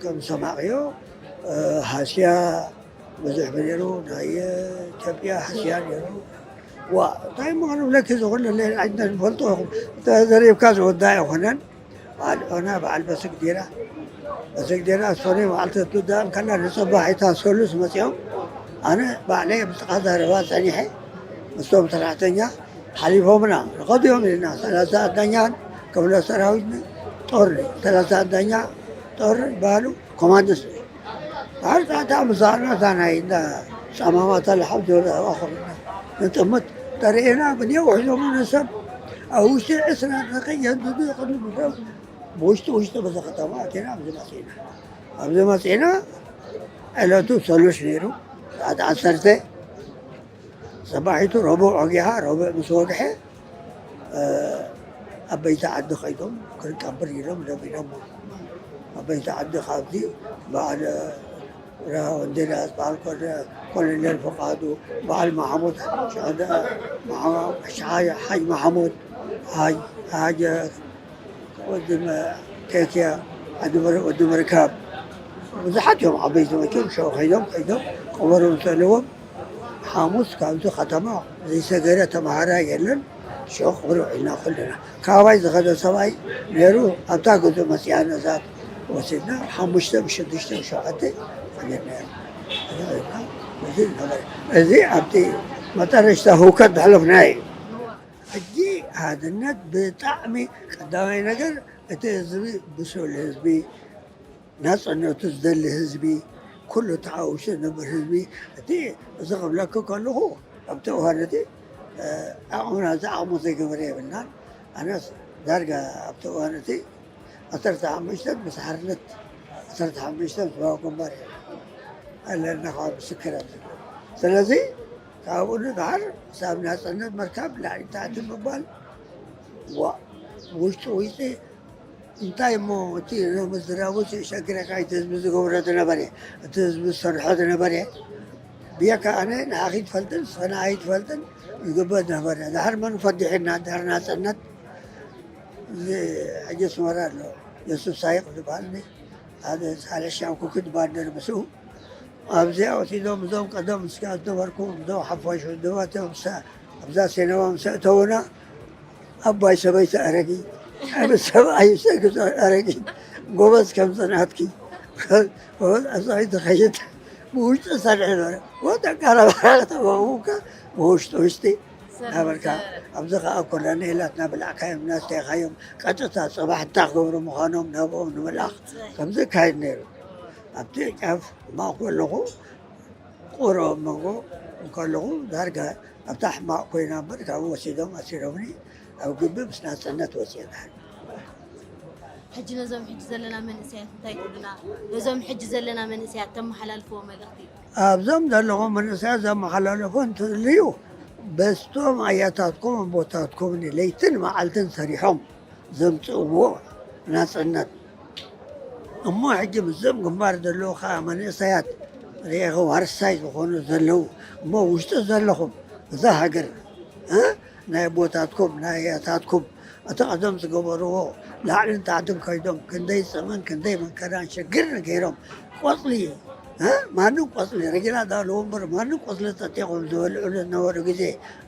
ከም ዝሰማዕክዮ ሃስያ ብዙሕ ነይሩ፣ ናይ ኢትዮጵያ ሃስያ ነይሩ። ዋ፣ እንታይ ምዃኑ ብለኪ፣ ዝኹሉ ሌላ ዓይነት ንፈልጦ ኢኹም። ተዘሪብካ ዝወዳ ኣይኮነን። በዓል ዖና፣ በዓል በስግዴራ፣ በስግዴራ ሶኒ መዓልቲ ትውዳእ እንከላ፣ ንጽባሒታ ሰሉስ መጺኦም፣ ኣነ ባዕለይ ኣብ ጥቓ ዘረባ ጸኒሐ፣ ምስቶም ሰራሕተኛ ሓሊፎምና፣ ንኸዱ እዮም ኢልና፣ ሰላሳ ኣዳኛን ክፍለ ሰራዊት ጦር፣ ሰላሳ ኣዳኛ ጦር ይበሃሉ፣ ኮማንዶስ። ድሓር ጸዓታ ምሳና፣ እታ ናይ እንዳ ጻማማታ ለሓብ ዝበለ ኣባኹርና፣ ንጥምት ተርእየና፣ ብኔው ሒዞምና ሰብ፣ ኣብ ውሽጢ ዕስራ ደቂቕ የንድዱ ይኸዱ ብሰብ፣ ብውሽጢ ውሽጢ በዚ ከተማ ኣቲና ኣብዚ መጺእና። ኣብዚ መጺእና፣ ዕለቱ ሰሉስ ነይሩ፣ ሰዓት ዓሰርተ፣ ሰባሒቱ ረቡዕ ወጊሓ፣ ረቡዕ ምስ ወግሐ፣ እ፣ ዓበይቲ ዓዲ ከይዶም ክንቀብር ኢሎም ለሚኖም። ዓበይቲ ዓዲ ካብዚ በዓል ራሃ ወንዴላ ዝበሃል ኮነ-፣ ኮሎኔል ፍቃዱ፣ በዓል ማሕሙድ፣ ሽዑ ደ-፣ ማሕ-፣ ሓጅ ማሕሙድ፣ ሓጅ፣ ሓጅ ወዲ መ-፣ ኬክያ፣ ዓዲ መር-፣ ወዲ ምርካብ፣ ብዙሓት እዮም ዓበይቲ መቸም። ሽዑ ከይዶም፣ ከይዶም፣ ቀበሮም ሰእልዎም። ሓሙስ ካብዚ ከተማ ዘይሰገረ ተምሃራይ የለን። ሽዑ ክብሪ ውዒልና ኩልና። ካባይ ዝኸደ ሰብኣይ ነይሩ፣ ኣብታ ገዝኡ መጺኣ ነዛ ወሲድና፣ ሓሙሽተ፣ ሽዱሽተ፣ ሸውዓተ ኣቢልናዮ። እዚ ነበረ። እዚ ኣብቲ መጠረሽታ ህውከት ዘሕለፍናዮ እዩ። ሕጂ ሓድነት ብጣዕሚ ቀዳማይ ነገር፣ እቲ ህዝቢ ብሱል ህዝቢ፣ ናጽነቱ ዝደሊ ህዝቢ፣ ኩሉ ተሓዊሱ ዝነብር ህዝቢ፣ እቲ፣ እዚ ክብለኪ ከለኹ፣ ኣብቲ እዋን እቲ፣ እ፣ ዓቕምና፣ እዚ ዓቕሙ ዘይገበረ የብልናን። ኣነስ ዳርጋ ኣብቲ እዋን እቲ ዓሰርተ ሓሙሽተ ምስ ሓርነት፣ ዓሰርተ ሓሙሽተ ምስ ህዝባዊ ግንባር ኣለና፣ ካብ ምስክር ኣብዚ። ስለዚ፣ ካብኡ ንድሓር ክሳብ ናጽነት ምርካብ ላዕሊ ታሕቲ ምባል፣ ዋ፣ ውሽጢ ውሽጢ እንታይ እሞ እቲ ሎሚ ዝራቡ ሸግረካ፣ እቲ ህዝቢ ዝገብሮ ዝነበረ፣ እቲ ህዝቢ ዝሰርሖ ዝነበረ፣ ብየካ ኣነ ንዓኺ ትፈልጥን ንስኺ ንዓይ ትፈልጥን ይግበር ነበረ። ድሓር መን ፈዲሕና? ድሓር ናጽነት፣ እዚ ሕጂ ኣስመራ ኣሎ፣ የሱስ ሳይቕ ዝበሃል፣ ሓደ ሳልሕ ሻንኩክት ባንደር ምስኡ ኣብዚኣ ወሲዶም፣ እዞም ቀደም ምስኪ ዝነበርኩ፣ እዞም ሓፋሽ ውድባት እዮም፣ ኣብዛ ሴነማ ምስ ኣእተዉና፣ ዓባይ ሰበይቲ ኣረጊት፣ ዓቢ ሰብኣይ ሰግዞ ኣረጊት፣ ጎበዝ ከምዚ ናትኪ፣ ጎበዝ ኣሳይ ትኸይድ፣ ብውሽጢ ሰርሒ ነበረ። ወደ ቀረባ ተዋውካ፣ ብውሽጢ ውሽጢ ነበርካ። ኣብዚ ኸኣ ኮሎኔላት እናበላዕካዮም፣ እናስተይኻዮም፣ ቀጥታ ጽባሕ እንታይ ክገብሩ ምዃኖም ናብኦም ንምልኣኽ፣ ከምዚ ይካየድ ነይሩ። ኣብቲ ጫፍ ሕማቕ ከለኹ፣ ቁሮ መንጎ እንከለኹ፣ ዳርጋ ኣብታ ሕማቕ ኮይና እምበር፣ ካብኡ ወሲዶም ኣሲሮምኒ፣ ኣብ ግቢ ምስ ናጽነት ወጺኤ። ሕጂ ነዞም ሕጂ ዘለና መንእሰያት እንታይ ትብሉና? ነዞም ሕጂ ዘለና መንእሰያት ተመሓላልፍዎ መልእኽቲ? ኣብዞም ዘለኹም መንእሰያት ዘመሓላልፎ እንትልዩ፣ በስቶም ኣያታትኩም ኣቦታትኩም ለይትን መዓልትን ሰሪሖም ዘምጽእዎ ናጽነት እሞ፣ ሕጂ ምስዞም ግንባር ዘለዉ ኸኣ መንእሰያት ርኤኸ ዋርሳይ ዝኾኑ ዘለዉ እሞ፣ ውሽጢ ዘለኹም እዛ ሃገር፣ እ፣ ናይ ኣቦታትኩም፣ ናይ ኣያታትኩም፣ እቲ ቀደም ዝገበርዎ፣ ላዕልን ታሕትን ከይዶም፣ ክንደይ ጽምእን ክንደይ መከራን ሽግርን ገይሮም፣ ቆጽሊ፣ እ፣ ማንም ቆጽሊ፣ ረጊላ ዳለዉ እምበር፣ ማንም ቆጽሊ ጠጢቖም ዝበልዑሉ ዝነበሩ ግዜ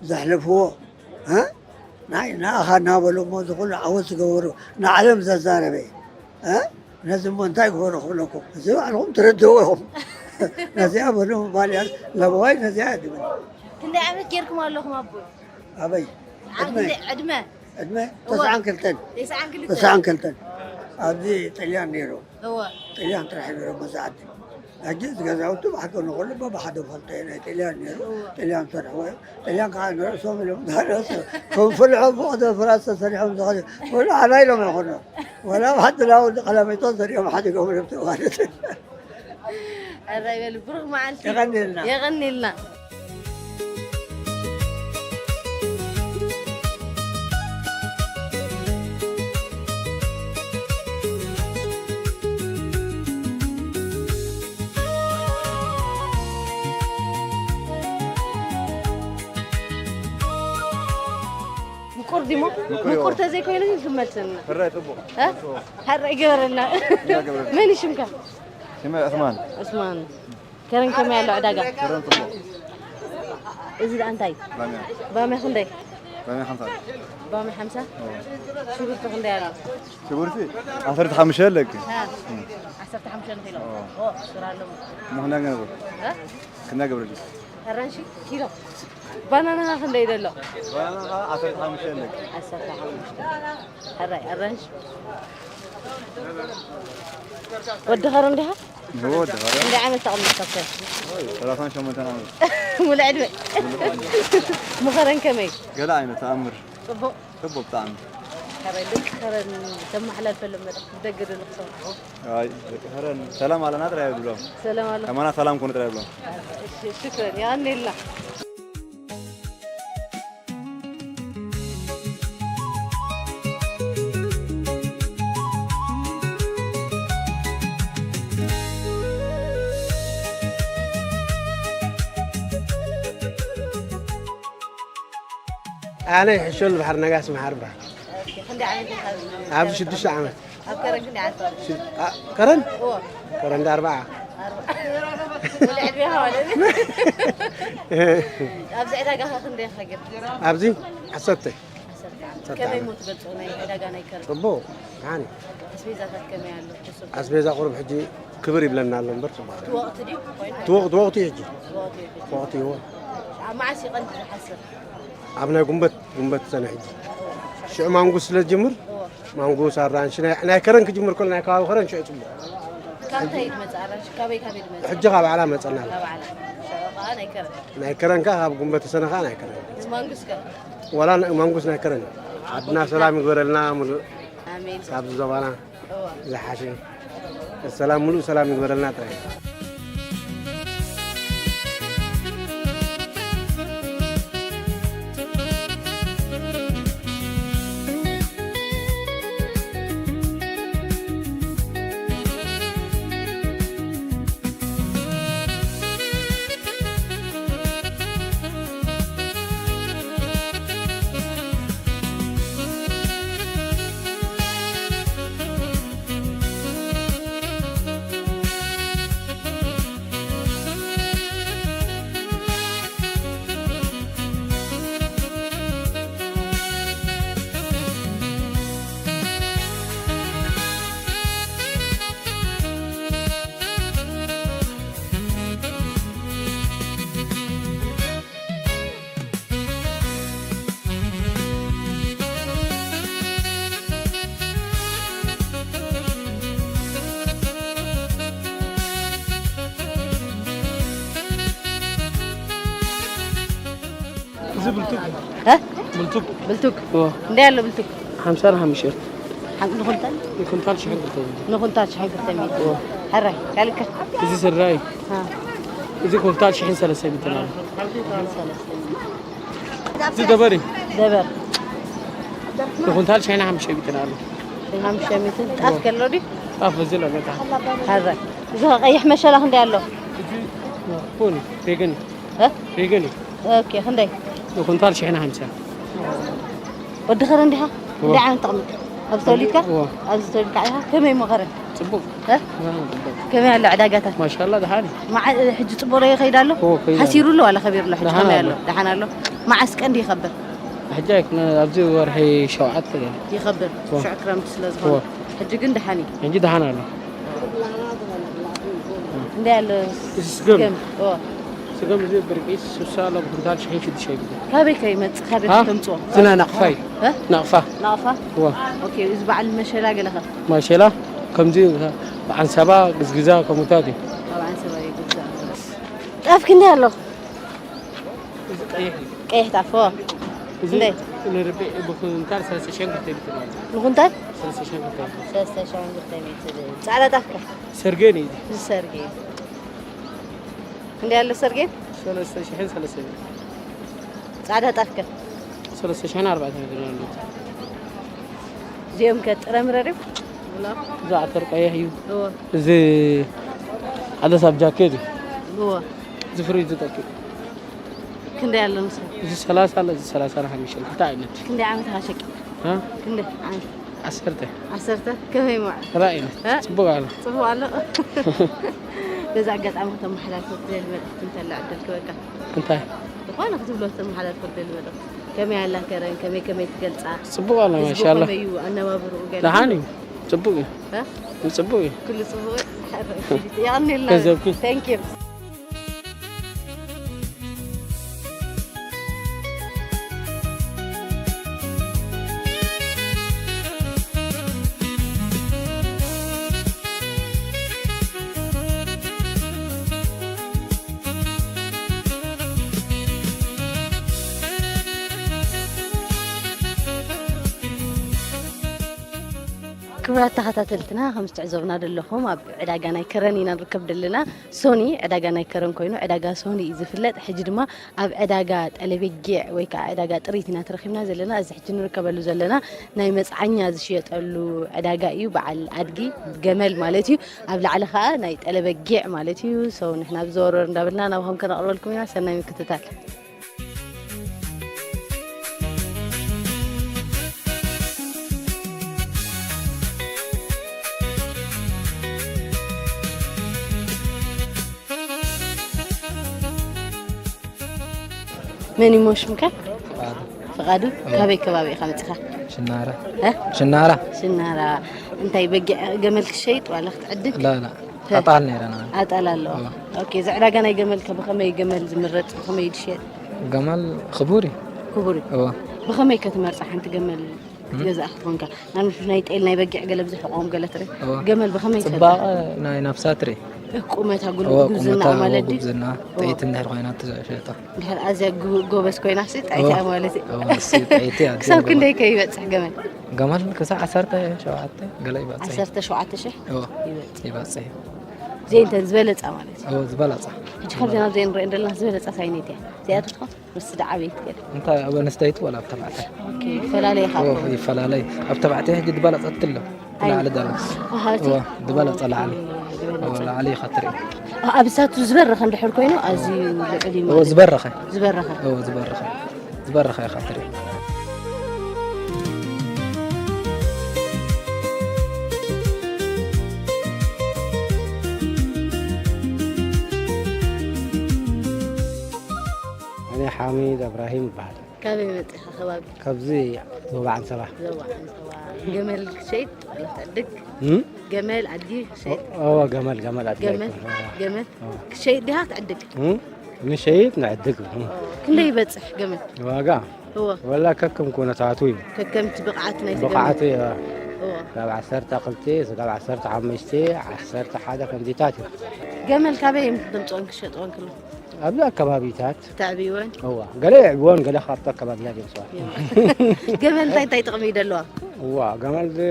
ዘሕለፍዎ፣ እ፣ ናይ ንኣኻ እናበሉ እሞ፣ እዚ ኩሉ ዓወት ዝገበሩ፣ ንዓለም ዘዛረበ፣ እ፣ ነዚ እሞ እንታይ ግበሩ ክብለኩም? እዚ ባዕልኹም ትርድእዎ ኢኹም። ነዚኣ በሉ ምባል እያ፣ ለበዋይ ነዚኣ እያ ትብል። ክንደይ ዓመት ጌርኩም ኣለኹም ኣቦይ? ኣበይ? ዓ-፣ ዕድመ? ክንደይ ዕድመ? ዕድመ እወ። ተስዓን ክልተን። ተስዓን ክልተን። ተስዓን ክልተን። ኣብዚ ጥልያን ነይሩ። እወ። ጥልያን ጥራሕ ነይሩ መዛዕቲ። ሕጂ እዚ ገዛውቲ ብሓቂ ንኹሉ በብሓደ ፈልጦ እየ፣ ናይ ጥልያን ነይሩ። እወ። ጥልያን ሰርሕዎ እዮም። ጥልያን ከዓ ንርእሶም ኢሎም ዝሃነሱ፣ ከም ፍልሖም ብቐደም ፍራስ ተሰሪሖም ዝኸዱ፣ ወላ ሓና ኢሎም ኣይኮኑን። ወላ ኣብ ሓንቲ ናውቲ ቀላሚጦስ ዘሪኦም ሓዲጎም እዮም ማለት። ኣራይ በሉ፣ ብሩኽ መዓልቲ። የቐንየልና። የቐንየልና። ምቁር ዲሞ? ምቁር ይኹን። ምቁር ተዘይኮይኑ ግን ክመልሰልና። ሕራይ ጽቡቕ። እ? ሕራይ ይገበረልና። ይገበረልና። መን እዩ ሽምካ? ስመይ ዑስማን። ዑስማን፣ ከረን ከመይ ኣሎ ዕዳጋ? ከረን ጽቡቕ። እዚ ደኣ እንታይ? ባምያ። ባምያ ክንደይ? ባምያ ሓምሳ። ባምያ ሓምሳ? እዎ። ሽጉርቲ ክንደይ ኣሎ? ሽጉርቲ ዓሰርተ ሓሙሽተ ኣለኪ። ሃ። እም። ዓሰርተ ሓሙሽተ ንኪሎ። እዎ። ኦ፣ ሱር ኣለዎ። እሞ ክንደይ ገንዘብ? ሃ? ክንደይ ገብረልኪ? ኣራንሺ ኪሎ። ባናና ኸ ክንደይ ደሎ? ባናና ኸ ዓሰርተ ሓሙሽተ ኣለኪ። ዓሰርተ ሓሙሽተ። ሕራይ ኣራንሺ። ወዲ ኸረን ዲኻ? እዎ፣ ወዲ ኸረን። ክንደይ ዓመት ተቐሚጥካ ከ? ሰላሳን ሸሞንተን ዓመት። ሙሉእ ዕድመ። ሙሉእ ዕድመ። ምኸረን ከመይ? ገለ ዓይነት ተኣምር። ጽቡቕ። ጽቡቕ ብጣዕሚ። ሕራይ ደቂ ኸረን ተመሓላልፈሎም መልእኽቲ ብደገ ዶ ንኽሰምዖ? ኣይ፣ ደቂ ኸረን ሰላም ኣለና ጥራይ ይብሎም። ሰላም ኣሎ። ከማና ሰላም ኩኑ ጥራይ ይብሎም። እሺ፣ ሽክረን። የቐንየልና። ኣነ ይሕሸሉ ባሕሪ ነጋሲ መሓሪ በሃል። ኦኬ፣ ክንደይ ዓመት ኢኻ ኣብዚ? ኣብዚ ሽዱሽተ ዓመት። ኣብ ከረን ክንደይ ዓመት ትኸውን? ሽ-፣ ኣ፣ ከረን? እዎ። ከረን ዳ ኣርባዓ። ኣርባዓ። ወላ ዕድሜኻ ማለት እዩ። ኣብዚ ዕዳጋ ኸ ክንደይ ኢኻ ጌርካ? ኣብዚ ዓሰርተ። ዓሰርተ ዓመት። ዓሰርተ ዓመት። ከመይ እሞ ትገልጾ ናይ ዕዳጋ ናይ ከረን? ጽቡቕ፣ ደሓን እዩ። ኣስቤዛታት ከመይ ኣሎ? ተሰብ- ኣስቤዛ ቁሩብ ሕጂ ክብር ይብለና ኣሎ እምበር ጽቡቕ። እቲ ወቕቲ ድዩ ኮይኑ? እቲ ወቕቲ፣ ወቕቲ እዩ ሕጂ። እቲ ወቕቲ እዩ። ወቕቲ እዩ። ኣብ መዓስ እዩ ቀንዲ ዝሓስር? ኣብ ናይ ጉንበት፣ ጉንበት ሰነ ሕጂ። ሽዑ ማንጉስ ስለ ዝጅምር፣ እዎ። ማንጉስ፣ ኣራንሺ፣ ናይ፣ ናይ ከረን ክጅምር ከሎ ናይ ከባቢ ከረን ሽዑ ጽቡቕ። ካብ እንታይ ትመጽእ ኣራንሺ? ካበይ ካበይ ትመጽእ? ሕጂ ካብ ባዕላ መጸና። ካብ ባዕላ። ሽዑ ከኣ ናይ ከረን። ናይ ከረን ከኣ ካብ ጉንበት ሰነ ከኣ ናይ ከረን። እዚ ማንጉስ ከ? ዋላ ን-፣ ማንጉስ ናይ ከረን። ዓድና ሰላም ይግበረልና፣ ሙሉእ ኣሜን። ካብዚ ዞባና እዎ። ዝሓሸ ሰላም፣ ሙሉእ ሰላም ይግበረልና ጥራይ። እዚ ብልቱግ። እ? ብልቱግ። ብልቱግ። እዎ። እንደ ያለው ብልቱግ። ሓምሳ ንሓሙሽተ። ሓም-፣ ንኹንታል? ንኹንታል ሽሕን ክልተ ሚእቲ። ንኹንታል ሽሕን ክልተ ሚእቲ። እዎ። ሕራይ፣ ካልከ? እዚ ስራይ። አ። እዚ ኩንታል ሽሕን ሰለስተ ሚእቲ ነው። ሰለስተ ሚእቲ። እዚ ደበሪ። ደበር። ንኹንታል ሽሕን ሓሙሽተ ሚእቲ ነው። ሓሙሽተ ሚእቲ። ጣፍ ከሎ ድዩ? ጣፍ በዚ ለመጣ። ሕራይ። እዚ ቀይሕ መሸላ ክንደይ ኣሎ? እዚ ፉል፣ ሬገን። እ? ሬገን። ኦኬ፣ ክንደይ? ንኹንታል ሽሕን ሓምሳን። ወዲ ኸረን ዲኻ? እወ። ክንደይ ዓመት ተቐምጥ? ኣብዚ ተወሊድካ? እወ። ኣብዚ ተወሊድካ ኢኻ? ከመይ እሞ ኸረን? ጽቡቕ። እ? ደህና ጽቡቕ። ከመይ ኣሎ ዕዳጋታት? ማሻላ ደሓን እዩ። መዓ-፣ ሕጂ ጽቡቕ ዶ ይኸይድ ኣሎ? እወ፣ ከይድ ኣሎ። ሓሲሩ ኣሎ ዋላ ከቢሩ ኣሎ? ሕጂ ደሓን ከመይ ኣሎ። ኣሎ? ደሓን ኣሎ። መዓስ ቀንዲ ይኸብር? ሕጂ ኣይኮነ፣ ኣብዚ ወርሒ ሸውዓተ ገለ። ይኸብር። እወ። ሽዑ ክረምቲ ስለ ዝኾነ። እወ። ሕጂ ግን ደሓን እዩ። ሕጂ ደሓን ኣሎ። እንደ ያለ እዚ ስገም። ስገም፣ ኦ። ስገም እዚ ብርቂ ስሳ ኣሎ፣ ብኩንታል ሽሕን ሽዱሽተ ይብል። ካበይ ከ ይመጽእ? ካበይ ሃ? ተምጽኦ? ዝና ናቕፋ እዩ። እ? ናቕፋ። ናቕፋ? እዋ። ኦኬ፣ እዚ በዓል መሸላ ገለ ከ? ማሸላ ከምዚ ብዓንሰባ፣ ግዝግዛ፣ ከምኡታት እዩ። ኣብ ዓንሰባ እዩ ግዝግዛ። ጣፍ ክንደይ ኣሎ? እዚ ቀይሕ እዩ። ቀይሕ ጣፍ፣ ኦ። እዚ እንዴ? ንርብዒ ብኩንታል ሰለስተ ሽሕን ክልተ ሚእቲ ማለት እዩ። ንኩንታል? ሰለስተ ሽሕን ክልተ ሚእቲ። ሰለስተ ሽሕን ክልተ ሚእቲ። ጻዕዳ ጣፍ ከ? ሰርጌን እዩ እዚ። እዚ ሰርጌን። እንዴ ያለው ሰርጌን? ሰለስተ ሽሕን ሰለስተ ሚእቲ። ጻዕዳ ጣፍ ከ? ሰለስተ ሽሕን ኣርባዕተ ሚእቲ ነው ያለው። እዚኦም ከ ጥረምረ ድዩ? እዚ ዓተር ቀይሕ እዩ። እዎ። እዚ ሓደ ሳብ ጃኬት እዩ። እዎ። እዚ ፍሪጅ ዝጠቅም። ክንደይ ኣሎ ንሱ? እዚ ሰላሳ ኣሎ፣ እዚ ሰላሳ ሓሙሽተ፣ ክልተ ዓይነት። ክንደይ ዓመት ኢኻ ሸቂ? ሃ? ክንደይ ዓመት? ዓሰርተ። ዓሰርተ። ከመይ እሞ? ራእዩ። እ? ጽቡቕ ኣሎ። ጽቡቕ ኣሎ። በዚ ኣጋጣሚ ከተመሓላልፎ ትደሊ መልእኽቲ እንተላ ዕድል ክበካ። እንታይ? ዝኾነ ክትብሎ ተመሓላልፎ ትደሊ መልእኽቲ። ከመይ ኣላ ከረን? ከመይ፣ ከመይ ትገልጻ? ጽቡቕ ኣሎ፣ ህዝቢ ማሻኣላ። ከመይ እዩ ኣነባብርኡ ገለ? ደሓን እዩ። ጽቡቕ እዩ። እ? ጽቡቕ እዩ። ኩሉ ጽቡቕ እዩ። የቐንየልና። ገንዘብኪ። Thank you። ክቡራት ተኸታተልትና፣ ከም ዝትዕዘቡና ዘለኹም ኣብ ዕዳጋ ናይ ከረን ኢና ንርከብ ዘለና። ሶኒ ዕዳጋ ናይ ከረን ኮይኑ፣ ዕዳጋ ሶኒ እዩ ዝፍለጥ። ሕጂ ድማ ኣብ ዕዳጋ ጠለበጊዕ ወይ ከዓ ዕዳጋ ጥሪት ኢና ተረኺብና ዘለና። እዚ ሕጂ ንርከበሉ ዘለና ናይ መጽዓኛ ዝሽየጠሉ ዕዳጋ እዩ። በዓል ኣድጊ፣ ገመል ማለት እዩ። ኣብ ላዕሊ ከዓ ናይ ጠለበጊዕ ማለት እዩ። ሰው ንሕና ብዘወርወር እንዳበልና ናባኹም ከነቕርበልኩም ኢና። ሰናይ ምክትታል። መን እሞ ሽምካ? ፍቓዱ። ፍቓዱ? እዎ። ካበይ ከባቢ ኢኻ መጺኻ? ሽናራ። እ? ሽናራ። ሽናራ። እንታይ በጊዕ ገመል ክሸይጥ ዋላ ክትዕድግ? ላ፣ ላ። ተ- ኣጣል ነይረና። ኣጣል ኣለዎ። እዎ። ኦኬ፣ እዚ ዕዳጋ ናይ ገመል ከ ብኸመይ ገመል ዝምረጽ፣ ብኸመይ ዝሸየጥ? ገመል ክቡር እዩ። ክቡር እዩ። እዎ። ብኸመይ ከ ትመርጻ ሓንቲ ገመል ክትገዝኣ ክትኾንካ? ንኣብነት ናይ ጤል ናይ በጊዕ ገለ ብዙሕ ቆም ገለ ትርኢ። እዎ። ገመል ብኸመይ ትፈልጣ? ጽባቐ ናይ ነፍሳ ትርኢ። እ፣ ቁመታ ጉል-፣ እዎ፣ ጉብዝና ቁመታ ማለት ድዩ? ጉብዝና፣ እዎ። ጠይቲ እንድሕር ኮይና ትሸየጣ። እንድሕር ኣዝያ ጉ-፣ ጎበዝ ኮይና ሲ ጠይቲ እያ ማለት እዩ። እዎ፣ እሲ ጠይቲ እያ፣ ክሳብ ኣዝያ ክንደይ ጎበዝ። ከ ይበጽሕ ገመል? ገመል ክሳብ ዓሰርተ ሸውዓተ ገለ ይበጽሕ። ዓሰርተ ሸውዓተ ሽሕ እዎ፣ ይበጽሕ። ይበጽሕ። ዘይንተን ዝበለጻ ማለት እዩ። እዎ፣ ዝበለጻ። ሕጂ ካብዘን ኣብዚ ንሪአን ዘለና ዝበለጻ ሳይነይቲ እያ። እዚኣ ትኾን? ምስ ደዓበይት ገለ። እንታይ ኣብ ኣንስተይቲ ወላ ኣብ ተባዕታይ? ኦኬ፣ ይፈላለ ኢኻ እዎ፣ ትኸውን። ይፈላለ። ኣብ ተባዕታይ ሕጂ ዝበለጸት ኣሎ። ኣይ። ላዕሊ ዘሎ። ኣሃ፣ እቲ እዎ፣ ዝበለጸ ላዕሊ። ዝበለጸ። እዎ፣ ላዕሊ ኢኻ ትርኢ። ኣ-፣ ኣብ ሳቱ ዝበረኸ እንድሕር ኮይኑ፣ ኣዝዩ ልዑል እዩ እዎ፣ ማለት። ዝበረኸ። ዝበረኸ። እዎ፣ ዝበረኸ። ዝበረኸ ኢኻ ትርኢ። ኣነ ሓሚድ እብራሂም ይበሃል። ካበይ መጺኻ ከባቢ? ካብዚ ዞባ ዓንሰባ። ዞባ ዓንሰባ። ገመል ክሸይጥ ዋላ ክትዕድግ? እም? ገመል ኣድጊ ክሸይጥ? ኦ፣ ኦ፣ ገመል፣ ገመል ኣድጊ ገመል? ኣይኮነ። ኦ። ገመል? ኦ። ክሸይጥ ዲኻ ክትዕድግ? እም? ንሸይጥ ንዕድግ። እም። ኦ። ክንደይ ይበጽሕ ገመል? ዋጋ? እዎ። ወላ ከከም ኩነታቱ እዩ። ከከምቲ ብቕዓት ናይቲ ገመል? ብቕዓቱ እዩ። እዎ። ካብ ዓሰርተ ክልተ፣ ካብ ዓሰርተ ሓሙሽተ፣ ዓሰርተ ሓደ ከምዚታት እዩ። ገመል ካበይ እዮም ተምጽኦን ክሸጥዎን ከለዉ? ኣብዚ ኣከባቢታት ተዕብይወን? እዋ፣ ገለ የዕብወን፣ ገለ ካብቲ ኣከባቢታት የምፅዋ። ገመል እንታይ እንታይ ጥቕሚ እዩ ደለዋ? እዋ፣ ገመል ዝ-፣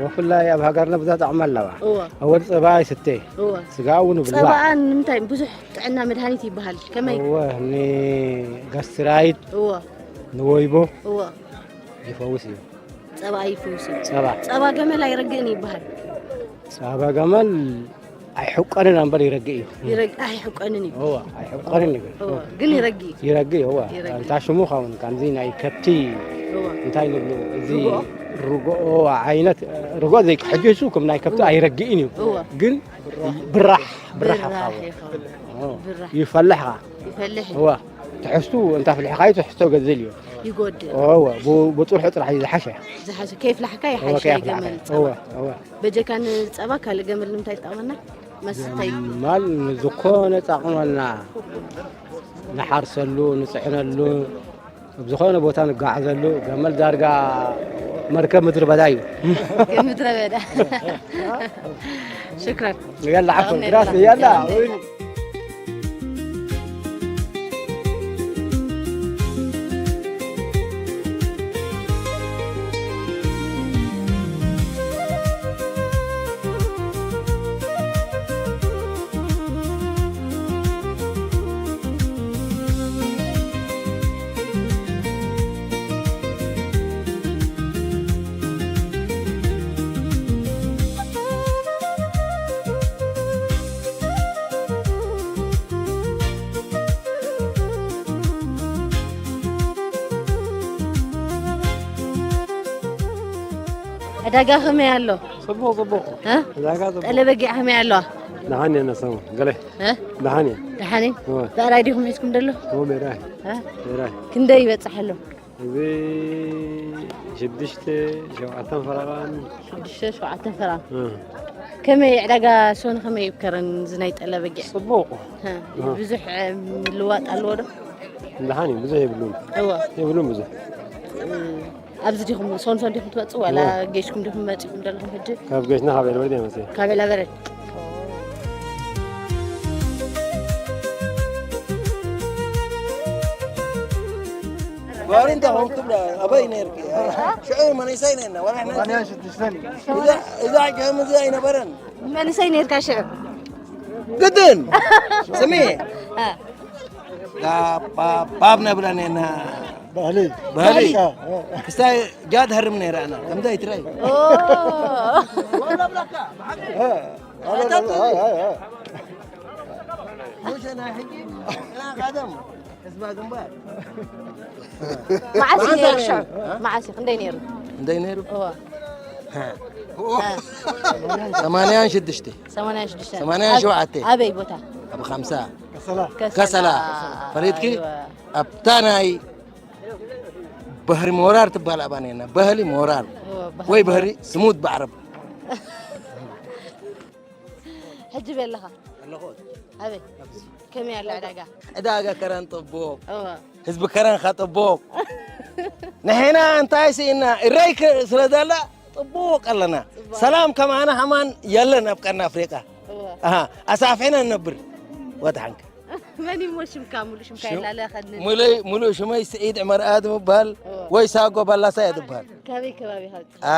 ብፍላይ ኣብ ሃገርና ብዙሕ ጥቕሚ ኣለዋ። እዋ። ኣወል ፀባ ይስተ፣ እዋ። ስጋ እውን ይብላዕ። ፀባኣ ንምንታይ ብዙሕ ጥዕና መድሃኒት ይበሃል? ከመይ? እዋ፣ ንጋስትራይት፣ እዋ። ንወይቦ እዋ። ይፈውስ እዩ። ጸባ ይፍውስ እዩ። ጸባ። ጸባ ገመል ኣይረግእን ይበሃል። ጸባ ገመል ኣይሕቆንን እምበር ይረግእ እዩ። ይረግ-፣ ኣይሕቆንን እዩ። እወ፣ ኣይሕቆንን እዩ። እወ፣ ግን ይረግእ እዩ። ይረግእ እዩ፣ እወ። ይረግእ። እንታ ሽሙ ኸውን፣ ከምዚ ናይ ከብቲ እወ። እንታይ ንብሎ፣ እዚ ርግኦ? ርግኦ ዓይነት፣ ርግኦ ዘይክሕጅሱ ከም ናይ ከብቲ እወ። ኣይረግእን እዩ። እወ። ግን ብራሕ፣ ብራሕ ብራሕ ይኸውን። ይኸውን። እወ። ብራሕ። ይፈልሕ ኸዓ። ይፈልሕ እዩ። እወ። ትሕዝቱ እንተ ኣፍሊሕካዮ ትሕዝቶ ገዝል እዩ። ይጎድእ። እወ፣ ብ-፣ ብጽርሑ ጥራሕ እዩ ዝሓሸ። ዝሓሸ፣ ከየፍላሕካ እወ፣ ይሓይሽ፣ ከየፍላሕካ። ኣይገመል ጸባ። እወ፣ እወ። በጀካ ንጸባ ካልእ ገመል ንምንታይ ይጠቕመና? መስተይ። ገመል ንዝኾነ ይጠቕመና። ንሓርሰሉ፣ ንጽዕነሉ፣ ኣብ ዝኾነ ቦታ ንጓዓዘሉ። ገመል ዳርጋ መርከብ ምድሪ በዳ እዩ። ምድረ በዳ። ሽክራን። የላ፣ ዓፈን፣ ኣሜን። ግራስ፣ የላ። ዕዳጋ ከመይ ኣሎ? ጽቡቕ ጽቡቕ። እ? ዕዳጋ ጽቡቕ። ጠለ በጊዕ ከመይ ኣለዋ? ደሓን እየ ነሰሙ ገለ እ? ደሓን እየ። ደሓን እዩ። እወ። ብዕራይ ዲኹም ሒዝኩም ደሎ? እወ ሜራይ እ? ሜራይ። ክንደይ ይበጽሕ ኣሎ? እዚ ሽዱሽተ ሸውዓተን ፈረቓን ሽዱሽተ ሸውዓተን ፈረቓን። እ። ከመይ ዕዳጋ ሶን ከመይ እዩ ከረን ዝናይ ጠለ በጊዕ? ጽቡቕ። እ፣ ብዙሕ እ፣ ምልዋጥ ኣለዎ ዶ? ደሓን እዩ ብዙሕ የብሉን እወ። የብሉን ብዙሕ። ኣብዚ ዲኹም ሶን ሶን ዲኹም ትመጽኡ ዋላ ጌሽኩም ዲኹም መጺኹም ዘለኹም ሕጂ? ካብ ገሽና ካብ ኤልበርድ እየ መጽእ። ካብ ኤላበረድ። ባሪ እንተ ኾንኩም ኣበይ ነርኪ? ሽዑ መንእሰይ ነና ወላ ሕና እዛ እዛ ከምዚ ኣይነበረን። መንእሰይ ነርካ ሽዑ? ግድን ስሚ እ። ባብ ነብላ ነና ባህሊ ባህሊ እ፣ ክስታይ ጃድ ሃርም ነይራና ከምዚ ኣይትራይ ኦ። እ፣ እ፣ እ፣ እ። ሙሸ ናይ ሕጂ እና ቀደም ህዝባ ግንባር መዓስ እዩ ነይሩ ሽዑ? መዓስ እዩ? ክንደይ ነይሩ? እንታይ ነይሩ እዋ። ሰማንያን ሽዱሽተ ሰማንያን ሽዱሽተ ሰማንያን ሸውዓተ ኣበይ ቦታ? ኣብ ኻምሳ ከሰላ ከሰላ ፈሪድኪ ኣብታ ናይ ባህሪ ሞራር ትባል ኣባኔና ባህሊ ሞራር እዋ፣ ባህሪ ወይ ባህሪ ስሙት ብዓረብ ሕጂ በለኻ ኣበይ ከመይ ኣሎ ዕዳጋ? ዕዳጋ ከረን ጥቡቕ እዋ። ህዝቢ ከረን ከጥቡቕ ንሕና እንታይ ስኢና እረይ ክ- ስለ ዘላ ጥቡቕ ኣለና ሰላም ከማና ሃማን የለን ኣብ ቀርኒ ኣፍሪቃ እዋ። ኣሃ፣ ኣሳፊሕና ንነብር ወድሓንክ መን ይሞ ሽምካ ሙሉ ሽምካ ይላለ ከድን ሙሉይ ሙሉእ ሽመይ ስዒድ ዕመር ኣድ ምባል እዋ። ወይ ሳጎ ባላሳ እየ ትባል ካበይ ከባቢ ካብ ኣ፣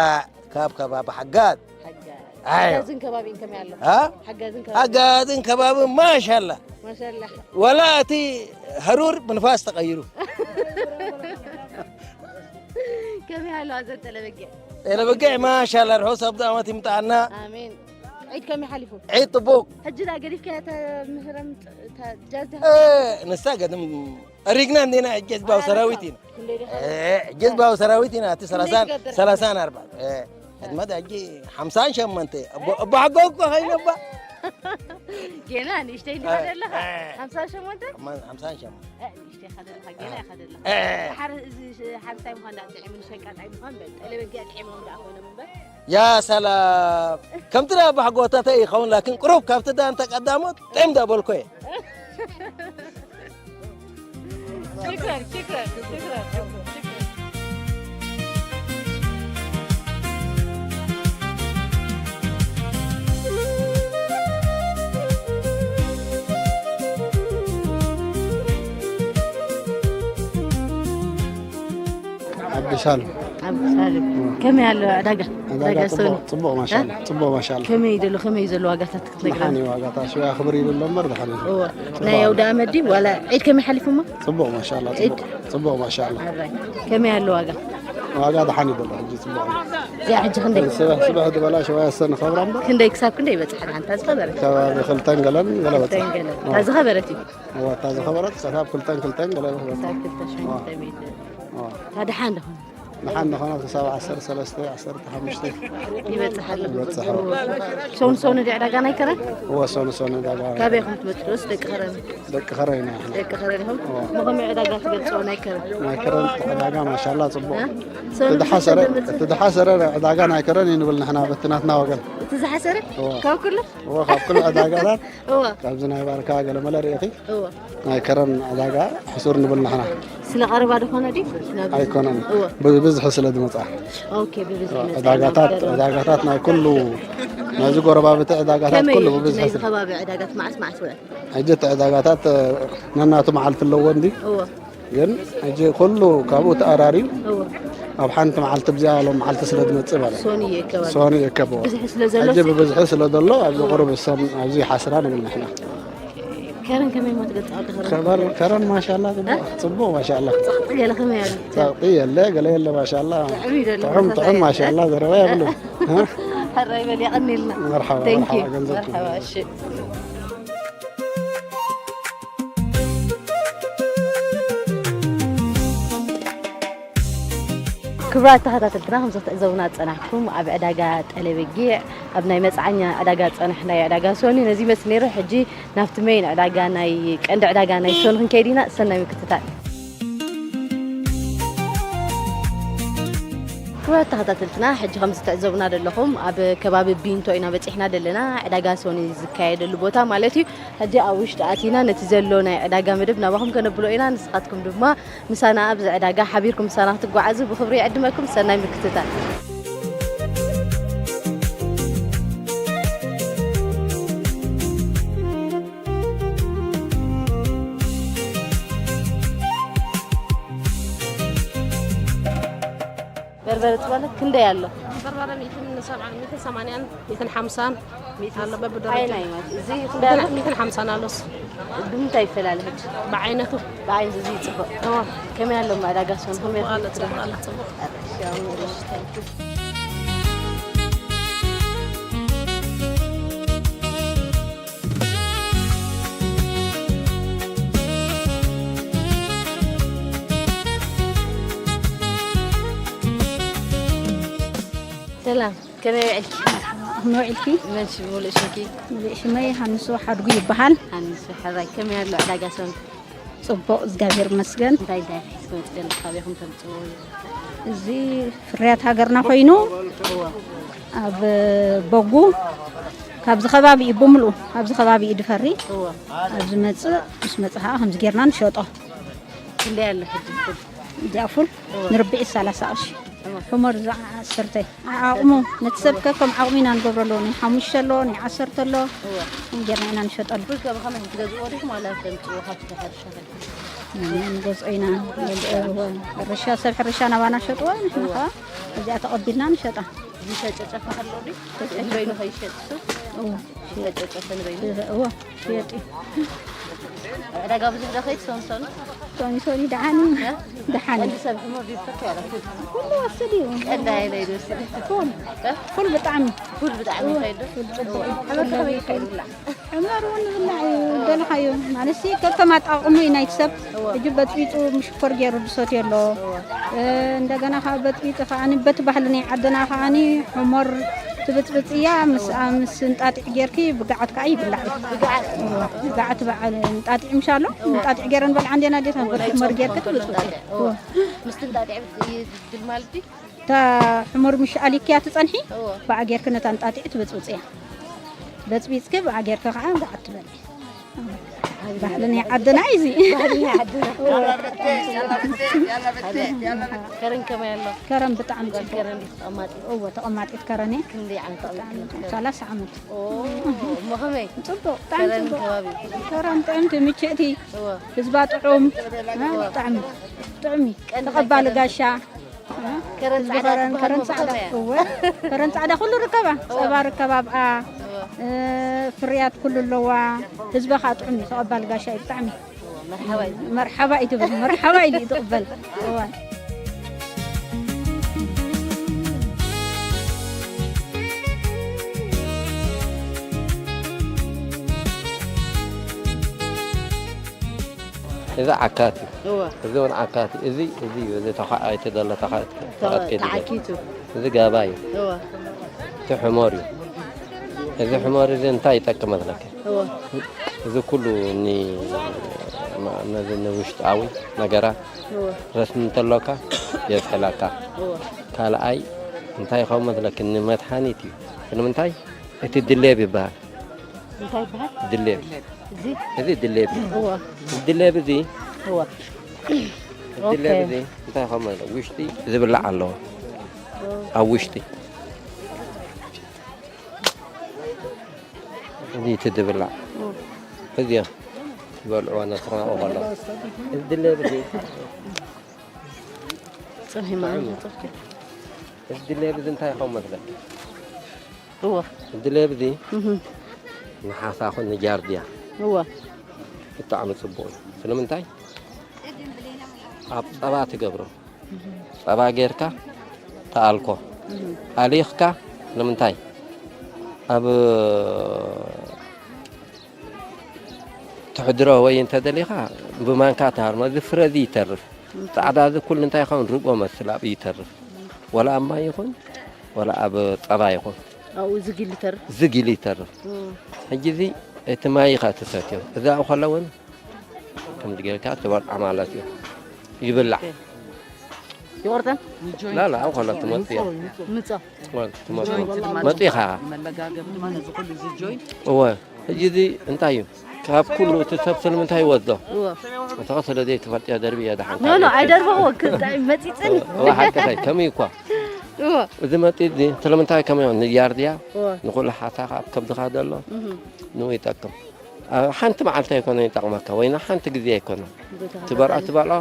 ካብ ከባቢ ሓጋት ሓጋ ኣዮ ሓጋዝን ከባቢን ከመይ ኣሎ? ኣ? ሓጋዝን ከባቢ ሓጋዝን ከባቢ ማሻላ ማሻላ ወላ እቲ ሃሩር ብንፋስ ተቐይሩ ከመይ ኣሎ ኣዘን ጠለበጊዕ? ጠለበጊዕ ማሻላ ርሑስ ኣብቲ ዓመት ይምጣና ኣሜን። ዒድ ከመይ ሓሊፉ? ዒድ ጥቡቅ ሕጂ ዳ ገዲፍካ እታ ምህረም ጃዝ ዲኻ? እ፣ ንሳ ገድም ኣሪግና እንዲና ሕጂ ህዝባዊ ሰራዊት ኢና ክንደይ ዲኻ? እ፣ ሕጂ ህዝባዊ ሰራዊት ኢና እቲ ክንደይ ትገብር? ሰላሳን ኣርባዕን እ፣ ዕድመት ሕጂ ሓምሳን ሸሞንተ ኣቦ ኣቦ ሓጎ እኮ ኸይነ እባ ጌና ንእሽተይ እንዲኻ ዘለኻ እ። ሓምሳን ሸሞንተ ሓምሳን ሸሞንተ እ፣ ንእሽተይ ኢኻ ዘለኻ ጌና ኢኻ ዘለኻ እ። ሓር እዚ ሓርሳይ ምዃን ዳኣ ጥዒሙ ንሸቃጣይ ምዃን በል ጠለበጊዕ ጥዒሞም ዳኣ ኮይኖም እምበር ያ ሰላም ከምቲ ናይ ኣቦ ሓጎታተይ ይኸውን ላኪን ቅሩብ ካብቲ ዳንተ ቀዳሞት ጥዕም ዳበልኮ እየ ሽክረን ሽክረን ሽክረን ዓብዱሳልም ኣብ ሳልም ከመይ ኣሎ ዕዳጋ? ዕዳጋ ሶኒ ጽቡቕ ጽቡቕ ማሻላ ጽቡቕ ማሻላ ከመይ ደሎ ከመይ ዘሎ ዋጋታት ክትነግረና? መሓኒ ዋጋታት ሽያ ክብር ይብሎ እምበር ድሓን እዩ እወ ናይ ኣውደ ኣመት ድዩ ዋላ ዒድ ከመይ ሓሊፉሞ? ጽቡቕ ማሻላ ዒድ ጽቡቕ ጽቡቕ ማሻላ ኣራይ ከመይ ኣሎ ዋጋ? ዋጋ ድሓን ይብሎ ሕጂ ጽቡቕ እዩ እዚኣ ሕጂ ክንደይ? ስበ ስበ ድበላ ሸዋያ ሰን ኸብራ እምበር ክንደይ ክሳብ ክንደይ ይበጽሕ ሓንታ ዝኸበረ? ከባቢ ክልተን ገለን ገለ በጽሕ ተንገለ እታ ዝኸበረት እዩ ወታ ዝኸበረት ክሳብ ክልተን ክልተን ገለ በጽሕ ክሳብ ክልተ ሽሕን ክልተ ሚእቲ እታ ድሓን ደኾነ ንሓን ዝኾነ ክሳብ ዓሰርተ ሰለስተ ዓሰርተ ሓሙሽተ ይበጽሕ ኣሎ ይበጽሕ ሶን ሶን ዲ ዕዳጋ ናይ ከረን ወሶን ሶን ዕዳጋ ካበይ ኢኹም ትመጽኡስ ደቂ ከረን ደቂ ከረን ኢና ንሕና ደቂ ከረን ኢኹም ብኸመይ ዕዳጋ ትገልጽዎ ናይ ከረን ናይ ከረን ዕዳጋ ማሻላ ጽቡቕ እ? ሶን ትድሓሰረ ትድሓሰረ ዕዳጋ ናይ ከረን እዩ ንብል ንሕና በቲ ናትና ወገን እቲ ዝሓሰረ እወ። ካብ ኩሉ እወ ካብ ኩሉ ዕዳጋታት እወ ካብዚ ናይ ባርካ ገለመለ ርኢኺ እወ ናይ ከረን ዕዳጋ ሕሱር ንብል ንሕና ስለ ቀረባ ዝኾነ ድዩ? ናብ ኣይኮነን እወ ብብዝሒ ስለ ዝመፅኣ ኦኬ ብብዝሒ መፅኣ ዕዳጋታት ናብ ዕዳጋታት ናይ ኩሉ ናይዚ ጎረባብቲ ዕዳጋታት ከመይ ኩሉ እዩ እቲ ብብዝሒ ናይዚ ስለ- ከባቢ ዕዳጋት መዓስ መዓስ ውዕል? ሕጂ እቲ ዕዳጋታት ነናቱ መዓልቲ ኣለዎ እንዲ እወ ግን ሕጂ ኩሉ ካብኡ ተኣራርዩ እወ ኣብ ሓንቲ መዓልቲ ብዚኣ ሎም መዓልቲ ስለ ዝመፅእ ማለት ሶኒ የከባቢ ሶኒ የከብዎ ብዝሒ ስለ ዘሎ ሕጂ ብብዝሒ ስለ ዘሎ ኣብዚ ቁሩብ ሰም ኣብዚ ሓስራ ንብል ንሕና ከረን ከመይ ሞ ትገልፃ ወዲ ከረን? ከበር- ከረን ማሻላ ጽቡቕ- ጽቡቕ ማሻላ ጸቕጢ ገለ ከመይ ኣሎ? ጸቕጢ የለ ገለ የለ ማሻላ ጥዑም እዩ ዘሎ ጥዑም ጥዑም መሳሳይ። ማሻላ ዘረባ የብሉ ሕራይ በል የቐኒልና መርሓባ Thank you መርሓባ ገንዘብ መርሓባ እሺ ክቡራት ተኸታተልትና፣ ከም ዝትዕዘቡና ዝጸናሕኩም ኣብ ዕዳጋ ጠለበጊዕ፣ ኣብ ናይ መጽዓኛ ዕዳጋ ዝጸናሕናዮ ዕዳጋ ሶኒ ነዚ ይመስል ነይሩ። ሕጂ ናብቲ መይን ዕዳጋ፣ ናይ ቀንዲ ዕዳጋ ናይ ሶኒ ክንከይድ ኢና። ሰናይ ምክትታል። ክቡራት ተኸታተልትና፣ ሕጂ ከም ዝትዕዘቡና ዘለኹም ኣብ ከባቢ ቢንቶ ኢና በጺሕና ዘለና፣ ዕዳጋ ሶኒ ዝካየደሉ ቦታ ማለት እዩ። ሕጂ ኣብ ውሽጢ ኣቲና ነቲ ዘሎ ናይ ዕዳጋ መደብ ናባኹም ከነብሎ ኢና። ንስኻትኩም ድማ ምሳና ኣብዚ ዕዳጋ ሓቢርኩም ምሳና ክትጓዓዙ ብኽብሪ ይዕድመኩም። ሰናይ ምክትታል። በርበረ ትባለ ክንደይ ኣሎ? በርበረ ሚእትን ሰብዓን፣ ሚእትን ሰማንያን፣ ሚእትን ሓምሳን ኣሎ በብደረጃ። ኣየናይ ማለት? እዚ ክንደይ ኣሎ? ሚእትን ሓምሳን ኣሎ እሱ። ብምንታይ ይፈላለ ሕጂ? ብዓይነቱ። ብዓይነቱ እዚ ጽቡቕ። እዎ። ከመይ ኣሎ ዕዳጋ ሶኒ? ከመይ ጽቡቕ ኣሎ፣ ጽቡቕ ኣሎ፣ ጽቡቕ። እሺ፣ ኣሁን ወደ ሽታ። ሰላም፣ ከመይ ውዕልኪ? ከመይ ውዕልኪ? መን ሽሙ፣ ሙሉእ ሽምኪ? ሙሉእ ሽመይ ሃንሶ ሓድጉ ይበሃል። ሃንሶ፣ ሕራይ፣ ከመይ ኣሎ ዕዳጋ ሶኒ? ጽቡቕ፣ እግዚኣብሔር ይመስገን። እንታይ እንታይ ሒዝኩም ትደልዩ? ካበይ ኢኹም ተምጽእዎ? እዚ ፍርያት ሃገርና ኮይኑ፣ እዎ። ኣብ ቦጉ፣ ካብዚ ከባቢ እዩ ብምልኡ፣ ኣብዚ ከባቢ እዩ ድፈሪ። እዎ። ኣብዚ መጽእ፣ ምስ መጽእ ከዓ ከምዚ ጌርና ንሸጦ። ክንደይ ኣሎ ሕጂ ፉል? እዚኣ ፉል እዎ። ንርብዒ ሰላሳ ቅርሺ። እዎ። ሕሞር እዛ ዓሰርተ። ዓቕሙ፣ ነቲ ሰብ ከከም ዓቕሙ ኢና ንገብረሉ። ናይ ሓሙሽተ ኣሎ፣ ናይ ዓሰርተ ኣሎ። እዎ። ጌርና ኢና ንሸጠሉ። ፉል ከ ብኸመይ ትገዝእዎ ዲኹም ዋላ ተምጽእዎ ካብቲ ሕርሻ? ንገዝኦ ኢና። እዎ። ሕርሻ፣ ሰብ ሕርሻ ናባና ሸጥዎ፣ ንሕና እዎ። ከዓ እዚኣ ተቐቢልና ንሸጣ። ዝተጨጨፈ ኣሎ ድዩ? ተጨጨፈ። ንበይኑ ከይሸጥ እሱ? እዎ። ዝተጨጨፈ ንበይኑ? እዎ፣ ሽየጥ እዩ። ዕዳጋ ብዙሕ ዶ ከይድ ሶንሶን? ሶኒ ሶኒ ደሓን እዩ። እ? ደሓን እዩ። ቀንዲ ሰብ ሕሙር ድዩ ዝፈቱ ዋላ ፉል? ኩሉ ወስድ እዩ። ቀንዲ ኣየናይ ድዩ ዝወስድ? ፉል። እ? ፉል ብጣዕሚ። ፉል ብጣዕሚ እዎ፣ ይኸይድ ዶ? ፉል ጽቡቕ እዩ። ሕሙር ከመይ ይኸይድ ይብላዕ? ሕመር እውን ዝብላዕ እዩ፣ ደለኻዮ። ማለትሲ ከከም ኣጣቕሙ እዩ ናይቲ ሰብ። እወ። ሕጂ በጥቢጡ ምሽኮር ገይሩ ዝሰትዮ ኣሎ። እወ። እ፣ እንደገና ካብ በጥቢጡ ከዓኒ በቲ ባህሊ ናይ ዓድና ከዓኒ ሕሞር ትብጥብጥ እያ፣ ምስ፣ እወ። ምስ እንጣጢዕ ጌርኪ ብጋዓት ከኣ ይብላዕ እዩ። ብጋዓት? እወ፣ ብጋዓት በዓል እንጣጢዕ ምሽ ኣሎ፣ እወ። እንጣጢዕ ገይረን በልዓ እንዴና ዴታ እወ፣ በቲ ናይ ሕሞር ጸብሒ ጌርኪ ከሎ ትብጥብጥ። እንጣጢዕ። እወ። እወ። ምስቲ እንጣጢዕ ይድልማል ድዩ? እታ ሕሙር ምሽ ኣሊክያ ትጸንሒ፣ እዎ። ብኣ ጌርኪ ነታ እንጣጢዕ ትብጽብጽያ። በጽቢጽኪ ብኣ ጌርኪ ከዓ ብኣ ትበልዒ። ባህሊ ናይ ዓድና እዩ እዚ። ባህሊ ናይ ዓድና። እዎ። ከረን ከመይ ኣሎ? ከረን ብጣዕሚ ጽቡቕ። ከረን ተቐማጢ? እዎ፣ ተቐማጢት ከረን እየ። ክንደይ ዓመት ተቐሚጥኪ? ሰላሳ ዓመት። ኦ፣ እሞ ከመይ? ጽቡቕ፣ ብጣዕሚ ከረን ጽቡቕ። ከባቢ? ከረን ጥዕምቲ፣ ምችእቲ። እዎ። ህዝባ ጥዑም። እዎ። ብጣዕሚ ጥዑም እዩ። ቀንዲ ተቐባሊ ከረን ጋሻ። ከረን ህዝቢ ጻዕዳ ከረን፣ ትበሃል ከረን እሞ ጻዕዳ። ብኸመይ እያ? እወ። ከረን ጻዕዳ ኩሉ ርከባ። እወ። ጸባ ርከባ ኣብኣ። እወ። እ፣ ፍርያት ኩሉ ኣለዋ። ህዝባ ከዓ ጥዑም እዩ፣ ተቐባሊ ጋሻ እዩ ብጣዕሚ። እወ፣ መርሓባ እዩ። መርሓባ እዩ ትብል፣ መርሓባ ኢሉ እዩ ትቕበል። እወ። እዚ ዓካት እዩ። እወ። እዚ እውን ዓካት እዩ። እዚ፣ እዚ እዩ። እዚ ተዃዓይቲ ዘሎ ተዃ-፣ ተኸ-፣ ተቐጥቂጡ ዘሎ። ተዓኪቱ። እዚ ጋባ እዩ። እወ። እቲ ሕሞር እዩ። እዚ ሕሞር እዚ እንታይ ይጠቅም መስለኪ? እወ። እዚ ኩሉ ኒ-፣ ማ-፣ ነዚ ንውሽጣዊ ነገራት እወ። ረስኒ እንተሎካ የስሕለካ። እወ። ካልኣይ እንታይ ይኸውን መስለኪ? ንመድሓኒት እዩ። ስለምንታይ? እቲ ድሌብ ይበሃል። እንታይ ይበሃል? ድሌብ። እዚ? እዚ ድሌብ እዩ። እወ። ድሌብ እዚ እወ። ድሌብ ኦኬ። እዚ እንታይ ከም ውሽጢ ዝብላዕ ኣለዎ። እወ። ኣብ ውሽጢ እዚ እቲ ዝብላዕ። እወ። እዚ ዝበልዕዎ ነስርናኡ ከለዉ። እዚ ድሌብ እዚ ጽንሒ ማለት እዩ። እዚ ድሌብ እዚ እንታይ ከም መስለኪ? እወ። እዚ ድሌብ እዚ እህ። ንሓሳኹ ንጃርዲያ እወ። ብጣዕሚ ጽቡቕ እዩ። ስለምንታይ? ኣብ ጸባ ትገብሮ። እህ። ጸባ ጌርካ ተኣልኮ። እህ። ኣሊኽካ ንምንታይ? ኣብ ትሕድሮ ወይ እንተደሊኻ ብማንካ ትሃርሞ። እዚ ፍረ እዚ ይተርፍ። ጻዕዳ እዚ ኩሉ እንታይ ይኸውን? ርግኦ መስል ኣብኡ ይተርፍ። ዋላ ኣብ ማይ ይኹን ዋላ ኣብ ጸባ ይኹን ኣብኡ ዝግ ኢሉ ይተርፍ። ዝግ ኢሉ ይተርፍ። ሕጂ እዚ እቲ ማይ ኢኻ ትሰትዮ። እዛ እኸለ እውን ከምዚ ጌርካ ትበልዓ ማለት እዩ። ይብላዕ። ይቆርጠን ላላ እኸለ ትመጽእ እያ። ምጾ ትመጽእ መጽእ ኢኻ። እወ ሕጂ እዚ እንታይ እዩ? ካብ ኩሉ እቲ ሰብ ስለምንታይ ይወስዶ? እተኸ ስለ ዘይትፈልጥዮ ደርቢ እያ ደሓን። ኖ ኖ ኣይደርበዎ ክዳይ መጺጽን እወ ሓቅኸይ ከመይ እኳ እዎ እዚ መጺጽ እዚ ስለምንታይ ከመይ ንያርድያ እዎ ንኹሉ ሓሳኻ ኣብ ከብድኻ ዘሎ ንኡ ይጠቅም። ኣብ ሓንቲ መዓልቲ ኣይኮነ ይጠቕመካ ወይ ንሓንቲ ግዜ ኣይኮነ ትበልዖ ትበልዖ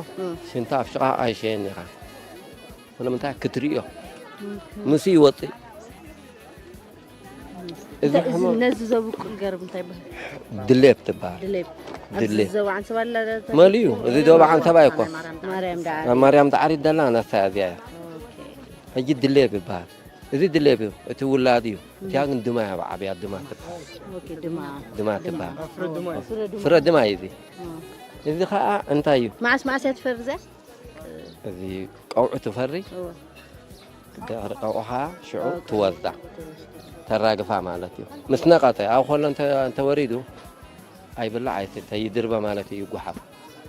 ሽንታ ኣብ ሽቓ ኣይሸየን ኢኻ። ስለምንታይ ክትርእዮ ምስ ይወፅእ እዚ ሕሙም ነዚ ዘብቁል ገርብ እንታይ ይበሃል? ድሌብ ትበሃል። ድሌብ ድሌብ። ዘባ ዓንሰባ ኣላ መሊዩ እዚ ዶባ ዓንሰባ እኮ ማርያም ደዓ ኣብ ማርያም ዳዕሪት ደላ ነሳ እዚኣ እያ። ሕጂ ድሌብ ይበሃል። እዚ ድሌብ እዩ እቲ ውላድ እዩ። እቲያ ግን ድማ እያ ብዓብያ ድማ ትበሃል። ድማ ድማ ትበሃል። ፍረ ድማ እዩ እዚ። እዚ ከዓ እንታይ እዩ? መዓስ መዓስ እያ ትፈሪ እዚኣ? እዚ ቀውዑ ትፈሪ ድሕሪ ቀውዑ ከዓ ሽዑ ትወዛ ተራግፋ ማለት እዩ። ምስ ነቐጸ ኣብ ኮሎ እንተ- እንተወሪዱ ኣይብላዕ ኣይስተ ይድርበ ማለት እዩ ይጓሓፍ።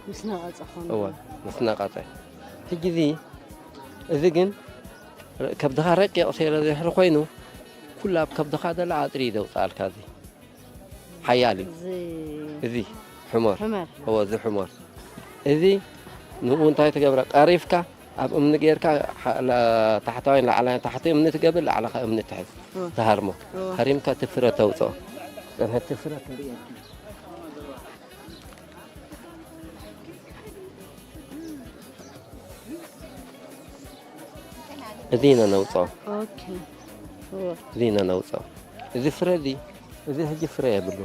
ምስ ነቐጸ ኾኑ እወ ምስ ነቐጸ ሕጂ እዚ እዚ ግን ከብድኻ ረቂቕ ስለ ዝሕሪ ኮይኑ ኩሉ ኣብ ከብድኻ ደላ ኣጥሪ ይደውፅኣልካ እዚ ሓያል እዩ። እዚ እዚ ሕሞር ሕመር እወ እዚ ሕሞር እዚ ንኡ እንታይ ትገብረ ቀሪፍካ ኣብ እምኒ ጌርካ ሓ- ላ- ታሕታዋይን ላዕላይን ታሕቲ እምኒ ትገብር ላዕለኻ እምኒ ትሕዝ እወ ትሃርሞ እወ ሃሪምካ እቲ ፍረ ተውፅኦ። ፅንሕቲ ፍረ ተርእየካ እዚ ኢና ነውፅኦ። ኦኬ እወ እዚ ኢና ነውፅኦ። እዚ ፍረ እዚ እዚ ሕጂ ፍረ የብሉ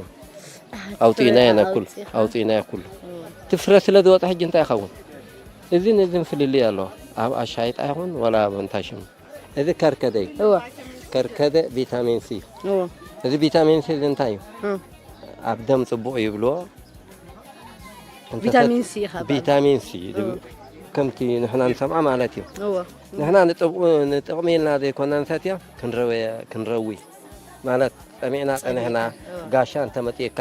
ኣውፅኢናዮ ነኩል ኣውፅኢናዮ ኩሉ እወ እቲ ፍረ ስለ ዝወፀ ሕጂ እንታይ ይኸውን? እዚ ነዚን ፍልልይ ኣለዎ። ኣብ ኣሻይጣ ይኹን ወላ ኣብ እንታይ ሽም እዚ ከርከደ እዩ። እወ ከርከደ ቪታሚን ሲ እዩ። እወ እዚ ቪታሚን ሲ እዚ እንታይ እዩ? እ ኣብ ደም ፅቡቕ ይብልዎ። እንተ- ቪታሚን ሲ ኢኻ በል። ቪታሚን ሲ ዝብል ከምቲ ንሕና ንሰምዓ ማለት እዩ። እወ ንሕና ንጥቕኡ- ንጥቕሚ ኢልና ዘይኮና ንሰትዮ ክንረወ- ክንረዊ ማለት ጸሚዕና ጸኒሕና እወ ጋሻ እንተመጺእካ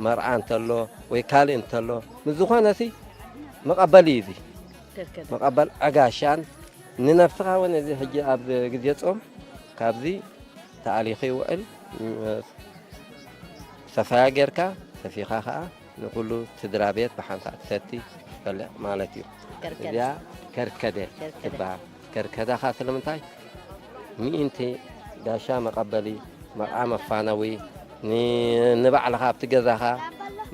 መርዓ እንተሎ ወይ ካልእ እንተሎ ምስ ዝኾነ ሲ መቐበሊ እዩ እዚ ከርከደ መቐበል ዕጋሻን ንነብስኻ እውን እዚ ሕጂ ኣብ ግዜ ጾም ካብዚ ተኣሊኹ ይውዕል። ሰፋያ ጌርካ ሰፊኻ ኸዓ ንኹሉ ስድራ ቤት ብሓንሳእ ትሰቲ ትበልዕ ማለት እዩ። ከርከደ እዚኣ ከርከደ ከርከደ ትበሃል። ከርከዳኻ ስለምንታይ ምእንቲ ጋሻ መቐበሊ መርዓ መፋነዊ ን- ንባዕልኻ ኣብቲ ገዛኻ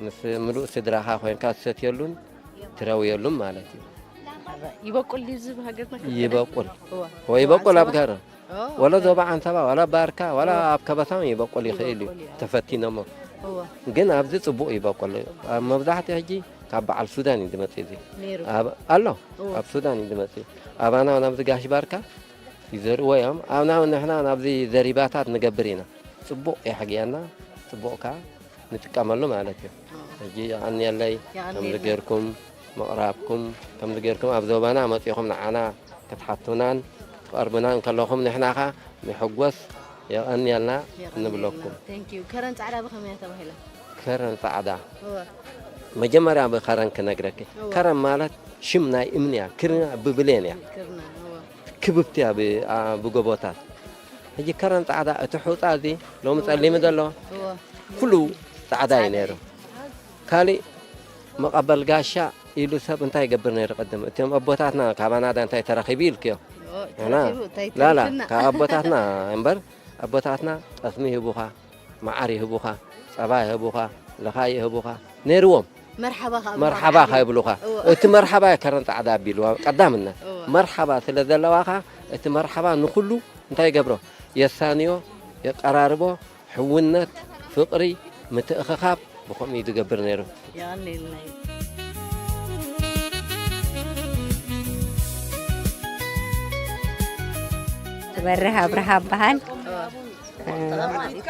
ምስ ምሉእ ስድራኻ ኮይንካ ትሰትየሉን ትረውየሉን ማለት እዩ። ይበቁል ድዩ ዝብ ሃገርና ከርከደ? ይበቁል እወ ወይ ይበቁል ኣብ ጋር ኦ፣ ወላ ዞባ ዓንሰባ ዋላ ባርካ ዋላ ኣብ ከበሳም ይበቁል ይኽእል እዩ ተፈቲኖሞ። እወ ግን ኣብዚ ጽቡቕ ይበቁል። ኣብ መብዛሕትኡ ሕጂ ካብ በዓል ሱዳን እዩ ዝመጽእ እዚ ነይሩ ኣብ- ኣሎ እወ ኣብ ሱዳን እዩ ዝመጽእ። ኣባና ናብዚ ጋሽ ባርካ ይዘርእዎ እዮም። ኣብና ንሕና ናብዚ ዘሪባታት ንገብር ኢና። ጽቡቕ የሕግየና፣ ጽቡቕ ከኣ ንጥቀመሉ ማለት እዩ። ሕጂ የቐንየለይ የቐንየልና። ከምዚ ጌርኩም ምቕራብኩም ከምዚ ጌርኩም ኣብ ዞባና መጺኹም ንዓና ክትሓቱናን ትቐርቡናን ከለኹም ንሕና ኸኣ ንሕጎስ የቐንየልና ንብለኩም። Thank you። ከረን ጻዕዳ ብኸመይ እያ ተባሂላ? ከረን ጻዕዳ እወ መጀመርያ ብከረን ክነግረኪ። እወ። ከረን ማለት ሽም ናይ እምኒ እያ፣ ክርና ብብሌን እያ፣ ክርና እወ ክብብቲ እያ ብ- ኣ- ብጎቦታት። ሕጂ ከረን ጻዕዳ እቲ ሑጻ እዚ ሎሚ ጸሊሙ ዘሎ እወ ኩሉ ጻዕዳ እዩ ነይሩ። ካሊእ መቐበል ጋሻ ኢሉ ሰብ እንታይ ይገብር ነይሩ ቅድም? እቶም ኣቦታትና ካባና ዳ እንታይ ተረኺቡ ኢልክዮ? እወ ሕና ተረኺቡ እንታይ ላላ ተረፊና? ካብ ኣቦታትና እምበር ኣቦታትና ጠስሚ ይህቡኻ፣ መዓር ይህቡኻ፣ ጸባ ይህቡኻ፣ ልኻይ ይህቡኻ ነይርዎም። መርሓባ ከኣ መርሓባ ከይብሉኻ እወ። እቲ መርሓባ እያ ከረን ጻዕዳ ኣቢልዋ ቀዳምነት እወ። መርሓባ ስለ ዘለዋኻ እቲ መርሓባ ንኹሉ እንታይ ይገብሮ የሳንዮ የቀራርቦ ሕውነት ፍቕሪ ምትእኽኻብ ብኸምኡ እዩ ዝገብር ነይሩ። የቐንየልና እዩ። ትበርህ ኣብርሃ እበሃል። እወ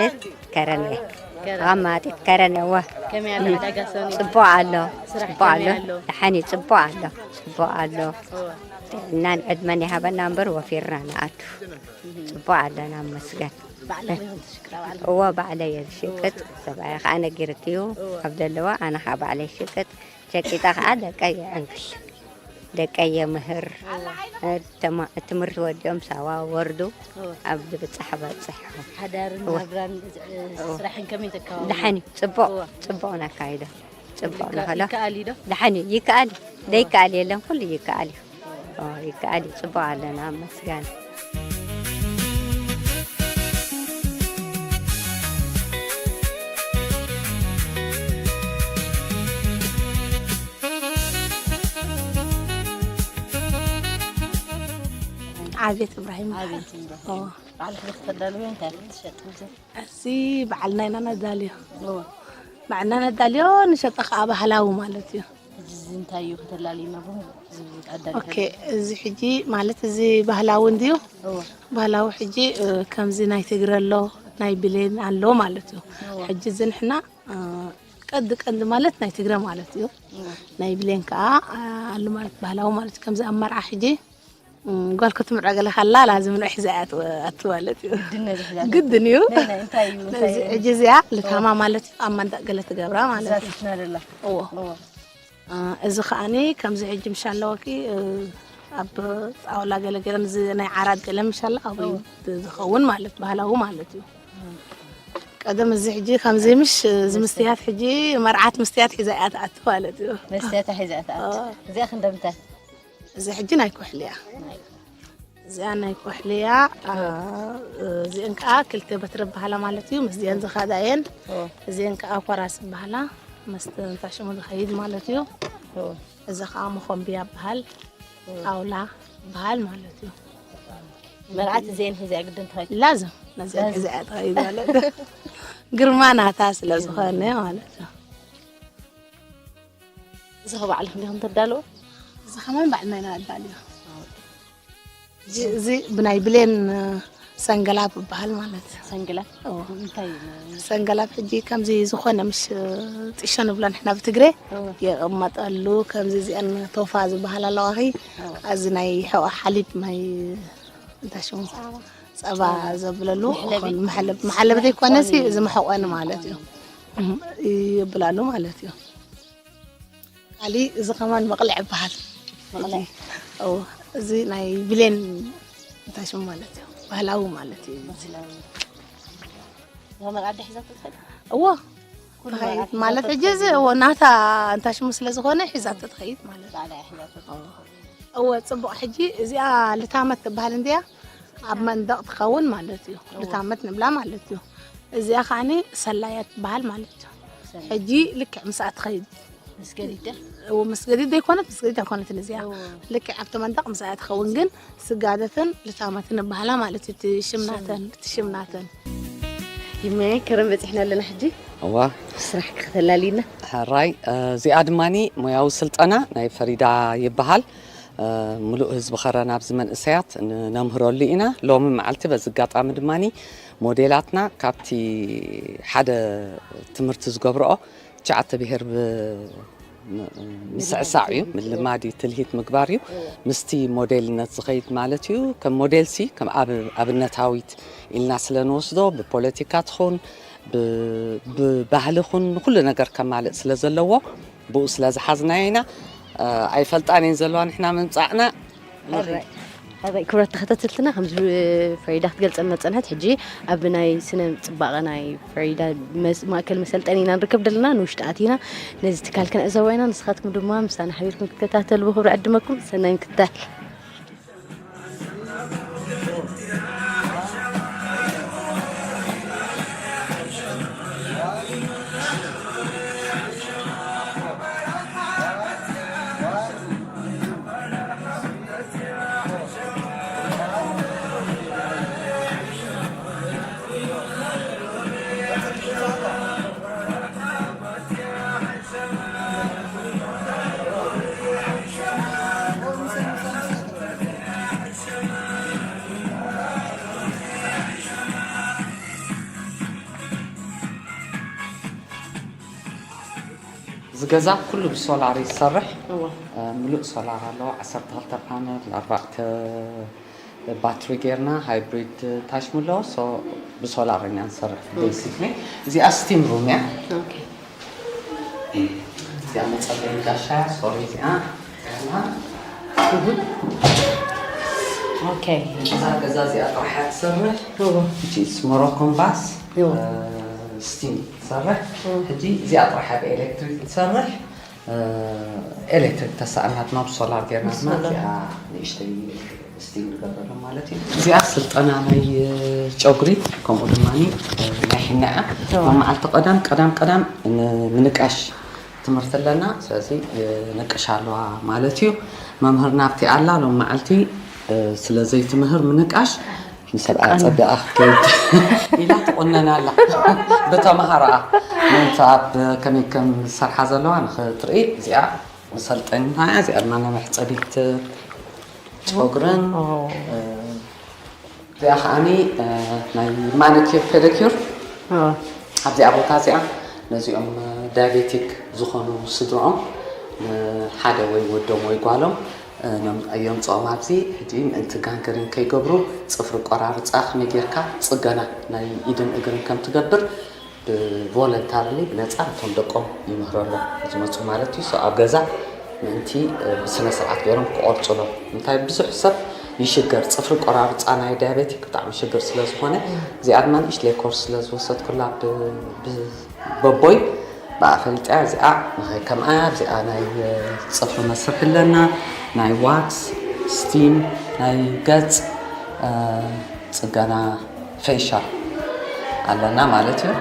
እ፣ ከረን እየ። ተቐማጢት ከረን እወ። ከመይ ኣሎ ዕዳጋ ሰኑይ? ጽቡቕ ኣሎ። ስራሕ ጽቡቕ ከመይ ኣሎ ኣሎ? ደሓን እዩ፣ ጽቡቕ ኣሎ። ጽቡቕ ኣሎ። እወ። ጥዕናን ዕድመን ይሃበና እምበር ወፊርና ንኣቱ። ጽቡቕ ኣለና መስገን። ባዕልኺ ኢኺ ትሽቅጣ ባዕልኺ? እወ፣ ባዕለይ እየ ዝሽቅጥ። ሰብኣይ ከኣ ነጊርትዩ እወ። ኣብ ዘለዎ፣ ኣነ ከኣ ባዕለይ ይሽቅጥ። ሸቂጣ ከኣ ደቀይ የዕንግል። ደቀይ የምህር። እወ። እ፣ ተማ-፣ ትምህርቲ ወዲኦም ሳዋ ወርዱ እወ። ኣብ ዝብጻሕ በጽሕ። ሓዳርን እወ። ናብራን፣ እ፣ እወ። ስራሕን ከመይ ተካብብዎ? ደሓን እዩ። ጽቡቕ፣ እወ። ጽቡቕ ነካይዶ። ጽቡቕ ይከ-፣ ንኸሎ። ይከኣል እዩ ዶ? ደሓን እዩ። ይከኣል እዩ። ዘይከኣል የለን፣ ኩሉ ይከኣል እዩ። ኦ፣ ይከኣል እዩ። ጽቡቕ ኣለና፣ መስጋን። ዓቤት እብራሂም። ዓቤት እብራሂም። ኦ። ባዕልኺ ዲኺ ተዳልውዮ፣ እንታይ ኢኺ ትሸጢ? እዚ ባዕልና ኢና ነዳልዮ። እወ። ባዕልና ነዳልዮ፣ ንሸጦ ከኣ ባህላዊ ማለት እዩ። ሕጂ እዚ እንታይ እዩ ከተላልዩና? ብሙሉ እዚ ኣዳሊኺ ኦኬ፣ ኣለኺ? እዚ ሕጂ ማለት እዚ ባህላዊ እንድዩ። እወ። ባህላዊ ሕጂ፣ እ፣ ከምዚ ናይ ትግረ ኣሎ፣ ናይ ብሌን ኣሎ ማለት እዩ። እወ። ሕጂ እዚ ንሕና፣ እ፣ ቀንዲ ቀንዲ ማለት ናይ ትግረ ማለት እዩ። እወ። ናይ ብሌን ከኣ፣ እ፣ ኣሎ ማለት ባህላዊ ማለት እዩ። ከምዚ ኣብ መርዓ ሕጂ እም፣ ጓል ክትምርዖ ገለ ከላ ላዝም ንዑ ሒዛ እያ ትወ-፣ ኣትዋለጥ እዩ። ግድን ነዚ ሒዛ ግድን እዩ። ናይ፣ ናይ፣ እንታይ እዩ፣ ነዚ እንታይ እዩ? ሕጂ እዚኣ ልታማ ማለት እዩ፣ ኣብ መንደቕ ገለ ትገብራ ማለት እዩ። ዛፊትና ደላ። እዎ። እዎ። እ፣ እዚ ከኣኒ ከምዚ ሕጂ ምሽ ኣለወኪ፣ እ፣ ኣብ ጣውላ ገለ ገለ፣ ምዚ ናይ ዓራት ገለ ምሽ ኣላ፣ ኣብኡ እዎ። እዩ ዝኸውን ማለት፣ ባህላዊ ማለት እዩ። እም። ቀደም እዚ ሕጂ ከምዚ ምሽ፣ እዚ መስተያት። መስትያት ሕጂ መርዓት መስትያት ሒዛ እያ ትኣቱ ማለት እዩ። መስትያት ሒዛ እያ ትኣቱ። እዎ። እዚኣ ክንደምንታይ? እዚ ሕጂ ናይ ኩሕሊ እያ። ናይ እዚኣ ናይ ኩሕሊ እያ። አ፣ እዚአን ከዓ ክልተ በትሪ በሃላ ማለት እዩ። ምስዚአን ዝኸዳ እየን። ኦ። እዚአን ከዓ ኮራስ በሃላ። መስተ እንታይ ሽሙ ዝኸይድ ማለት እዩ። ኦ። እዚ ከዓ መኾምብያ በሃል። ኦ። ጣውላ በሃል ማለት እዩ። መርዓት እዚአን ሒዛ ግድን ትኸይድ። ላዝም ነዚአን ላዝም። ሒዛ እያ ትኸይድ ማለት እዩ። ግርማ ናታ ስለ ዝኾነ ማለት እዩ። እዚ ኸ ባዕልኺ ዲኺ ተዳልዎ? እዚ ከማን ባዕልና ኢና ነዳልዮ። እዚ፣ እዚ ብናይ ብሌን ሰንገላብ ይበሃል ማለት። ሰንገላብ? እዎ። እንታይ እዩ? ሰንገላብ ሕጂ ከምዚ ዝኾነ ምሽ ጢሾ ንብሎ ንሕና ብትግሬ እዎ። የቐመጠሉ፣ ከምዚ እዚአን ቶፋ ዝበሃላ ኣለዋኺ። እዎ። እዚ ናይ ሕቖ ሓሊብ ማይ እንታይ ሽሙ? ጸባ። ጸባ ዘብለሉ መሕለቢ? ይኾን፣ መሕለብ-፣ መሕለቢ ዘይኮነሲ መሕቆኒ። እዚ መሕቆኒ ማለት እዩ። መሕቆኒ። እም፣ ይብላሉ ማለት እዩ። ካሊ እዚ ከማን መቕልዕ ይበሃል። መቕልዕ። እዎ፣ እዚ ናይ ብሌን እንታይ ሽሙ ማለት እዩ? ባህላዊ ማለት እዩ። ባህላዊ። እዛ መርዓ ኣደ ሒዛቶ ትኸድ? እዎ። ኩሉ ትኸይድ መርዓ ማለት ሒዛቶ ሕጂ እዚ፣ ትኸይድ። እዎ፣ ናታ እንታይ ሽሙ ስለ ዝኾነ ሒዛቶ ትኸይድ ማለት እዩ። ባዕላ እያ ሒዛቶ እዎ። ትኸይድ። እዎ፣ ጽቡቕ። ሕጂ እዚኣ ልታመት ትበሃል እንድያ? ኣብ መንደቕ ትኸውን ማለት እዩ። እዎ። ልታመት ንብላ ማለት እዩ። እዚኣ ከዓኒ ሰላያ ትበሃል ማለት እዩ። ሰላያ። ሕጂ ልክዕ ምስኣ ትኸይድ። ምስ ገዲድ ደ? እዎ፣ ምስ ገዲድ ዘይኮነት፣ ምስ ገዲድ ኣይኮነትን እዚኣ። እዎ። ልክዕ ኣብቲ መንደቕ ምስኣ ትኸውን፣ ግን ስጋደትን ልታመትን ንበሃላ ማለት እዩ። እቲ ሽም ናተን፣ እቲ ሽም ናተን። ይመ ከረን በጺሕና ኣለና ሕጂ። እዋ። ስራሕ ክተላልይና። ሕራይ፣ እ፣ እዚኣ ድማኒ ሞያዊ ስልጠና ናይ ፈሪዳ ይበሃል። እ፣ ምሉእ ህዝቢ ከረን ኣብዚ መንእሰያት ን-፣ ነምህረሉ ኢና። ሎሚ መዓልቲ በዚ ኣጋጣሚ ድማኒ ሞዴላትና ካብቲ ሓደ ትምህርቲ ዝገብርኦ ትሽዓተ ብሄር ብ-፣ ም-፣ ምስዕሳዕ እዩ፣ ምልማድ እዩ፣ ትልሂት ምግባር እዩ። ምስቲ ሞዴልነት ዝኸይድ ማለት እዩ። ከም ሞዴልሲ ከም ኣብ-፣ ኣብነታዊት ኢልና ስለ ንወስዶ ብፖለቲካ ትኹን ብ-፣ ብባህሊ ኹን ንኹሉ ነገር ከማልእ ስለ ዘለዎ ብኡ ስለ ዝሓዝናዮ ኢና። እ፣ ኣይፈልጣን እየን ዘለዋ ንሕና ምምጻእና። ሕራይ። ሕራይ። ክቡራት ተኸታተልትና፣ ከምዚ ፈሪዳ ክትገልጸልና ጸንሐት፣ ሕጂ ኣብ ናይ ስነ ጽባቐ ናይ ፈሪዳ መስ-፣ ማእከል መሰልጠኒ ኢና ንርከብ ዘለና፣ ንውሽጢ ኣቲና ነዚ ትካል ክንዕዘቦ ኢና። ንስኻትኩም ድማ ምሳና ሓቢርኩም ክትከታተሉ ብኽብሪ ዕድመኩም። ሰናይ ምክትታል። ገዛ ኩሉ ብሶላር ይሰርሕ። እወ። እ፣ ምሉእ ሶላር ኣለዎ። ዓሰርተ ክልተ ፓነል፣ ኣርባዕተ ባትሪ ጌርና፣ ሃይብሪድ ታሽሙ ኣለዎ። ሶ ብሶላር ኢና ንሰርሕ። ኦኬ። ቤሲክሊ እዚኣ ስቲም ሩም እያ። ኦኬ። እዚኣ መጸበይ ጋሻ፣ ሶሪ፣ እዚኣ ጌርና። ኦኬ። እዛ ገዛ እዚኣ ጥራሕ እያ ትሰርሕ። እወ። እቺ ሞሮኮን ባስ፣ እወ። እ፣ ስቲም ትሰርሕ። እወ። ሕጂ እዚኣ ጥራሕ እያ ብኤሌክትሪክ ትሰርሕ። እ፣ ኤሌክትሪክ ተሳእናትና ብሶላር ጌርና ድማ ብሶላር። እዚኣ ንእሽተይ ስቲም ንገብረሎም ማለት እዩ። እዚኣ ስልጠና ናይ ጨጉሪ፣ ከምኡ ድማ ናይ ሕና እያ። እወ። ኣብ መዓልቲ ቀዳም፣ ቀዳም፣ ቀዳም ን-፣ ምንቃሽ ትምህርቲ ኣለና። ስለዚ፣ እ፣ ነቅሻ ኣለዋ ማለት እዩ። መምህር ናብቲ ኣላ ሎም መዓልቲ፣ እ፣ ስለ ዘይትምህር ምንቃሽ ንሰብኣ ጸቢቓ ክትከይድ ኢላ ትቑነን ኣላ። ብተምሃሮኣ ምእንቲ ኣብ ከመይ ከም ዝሰርሓ ዘለዋ ንኽትርኢ እዚኣ መሰልጠኒትና እያ። እዚኣ ድማ ናይ መሕጸቢት ጨጉርን፣ ኦ። እ፣ እዚኣ ከዓኒ፣ እ፣ ናይ ማኒኪር ፔዲኪር። ኦ። ኣብዚኣ ቦታ እዚኣ ነዚኦም ዳያቤቲክ ዝኾኑ ስድርኦም ንሓደ ወይ ወዶም ወይ ጓሎም፣ እ፣ ኖም-፣ የምጽኦም ኣብዚ። ሕጂ ምእንቲ ጋንግሪን ከይገብሩ ጽፍሪ ቆራርጻ ከመይ ጌርካ ጽገና ናይ ኢድን እግርን ከም ትገብር ብቮለንታርሊ ብነጻ ነቶም ደቆም ይምህረሎም። ዝመጹ ማለት እዩ። So ኣብ ገዛ ምእንቲ፣ እ፣ ብስነ ስርዓት ገይሮም ክቆርጹሎም። እንታይ ብዙሕ ሰብ ይሽገር፣ ጽፍሪ ቆራርጻ ናይ ዳያቤቲክ ብጣዕሚ ሽግር ስለ ዝኾነ፣ እዚኣ ድማ ንእሽተይ ኮርስ ስለ ዝወሰድኩላ ብ-፣ ብ-፣ በቦይ ብኣ ፈሊጠያ። እዚኣ ንኸይ ከምኣ፣ እዚኣ ናይ፣ እ፣ ጽፍሪ መስርሒ ኣለና፣ ናይ ዋክስ፣ ስቲም፣ ናይ ገጽ፣ እ፣ ጽገና ፌሻል ኣለና ማለት እዩ።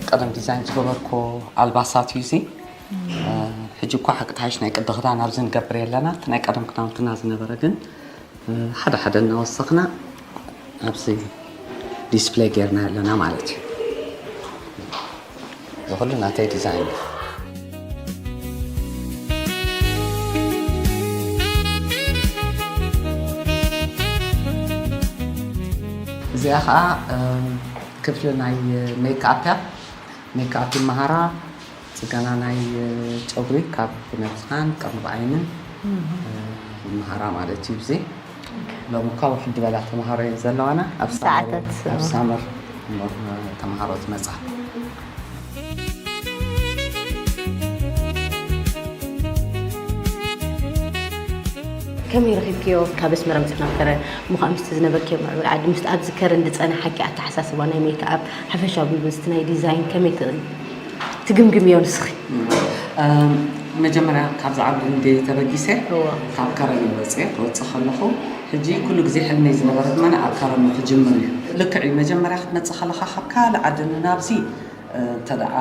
ቀደም ዲዛይን ዝገበርኮ ኣልባሳት እዩ እዚ። እ፣ ሕጂ እኳ ሓቂ ተሓይሽ ናይ ቅዲ ክዳን ኣብዚ ንገብር የለና። እቲ ናይ ቀደም ክዳውንትና ዝነበረ ግን፣ እ፣ ሓደ ሓደ እናወሰኽና ኣብዚ ዲስፕሌይ ጌርና ኣለና ማለት እዩ። እዚ ኩሉ ናተይ ዲዛይን እዩ። እዚኣ ኸዓ፣ እ፣ ክፍሊ ናይ ሜክኣፕ እያ። ሜክኣፕ ይመሃራ፣ ጽገና ናይ ጨጉሪ ካብ ነብስኻን ቀርኒ ብዓይንን፣ እህ። እ፣ ይመሃራ ማለት እዩ። እዚ ኦኬ። ሎሚ እኳ ውሕድ ዝበላ ተምሃሮ እየን ዘለዋና። ኣብ ሳመር፣ ሰዓታት፣ ኣብ እ። ሳመር እሞ ተምሃሮ ትመጻ። ከመይ ረኺብክዮ? ካብ ኣስመራ መጺእካ ከረ፣ እሞ ከኣ ምስቲ ዝነበርክዮ ምዕቡል ዓዲ፣ ምስቲ ኣብዚ ከረን ዝጸናሓኪ ኣተሓሳስባ ናይ ሜክኣፕ፣ ሓፈሻዊ ምስቲ ናይ ዲዛይን ከመይ ት-፣ ትግምግምዮ ንስኺ? እም፣ መጀመርያ ካብዚ ዓዲ እንደ ተበጊሰ፣ እወ። ካብ ከረን እየ ወጽኤ፣ ክወጽእ ከለኹ፣ ሕጂ ኩሉ ግዜ ሕልመይ ዝነበረ ድማ ኣብ ከረን ክጅምር እዩ። ልክዕ እዩ፣ መጀመርያ ክትመጽእ ከለኻ ካብ ካልእ ዓዲ ንናብዚ፣ እ፣ እንተ ደኣ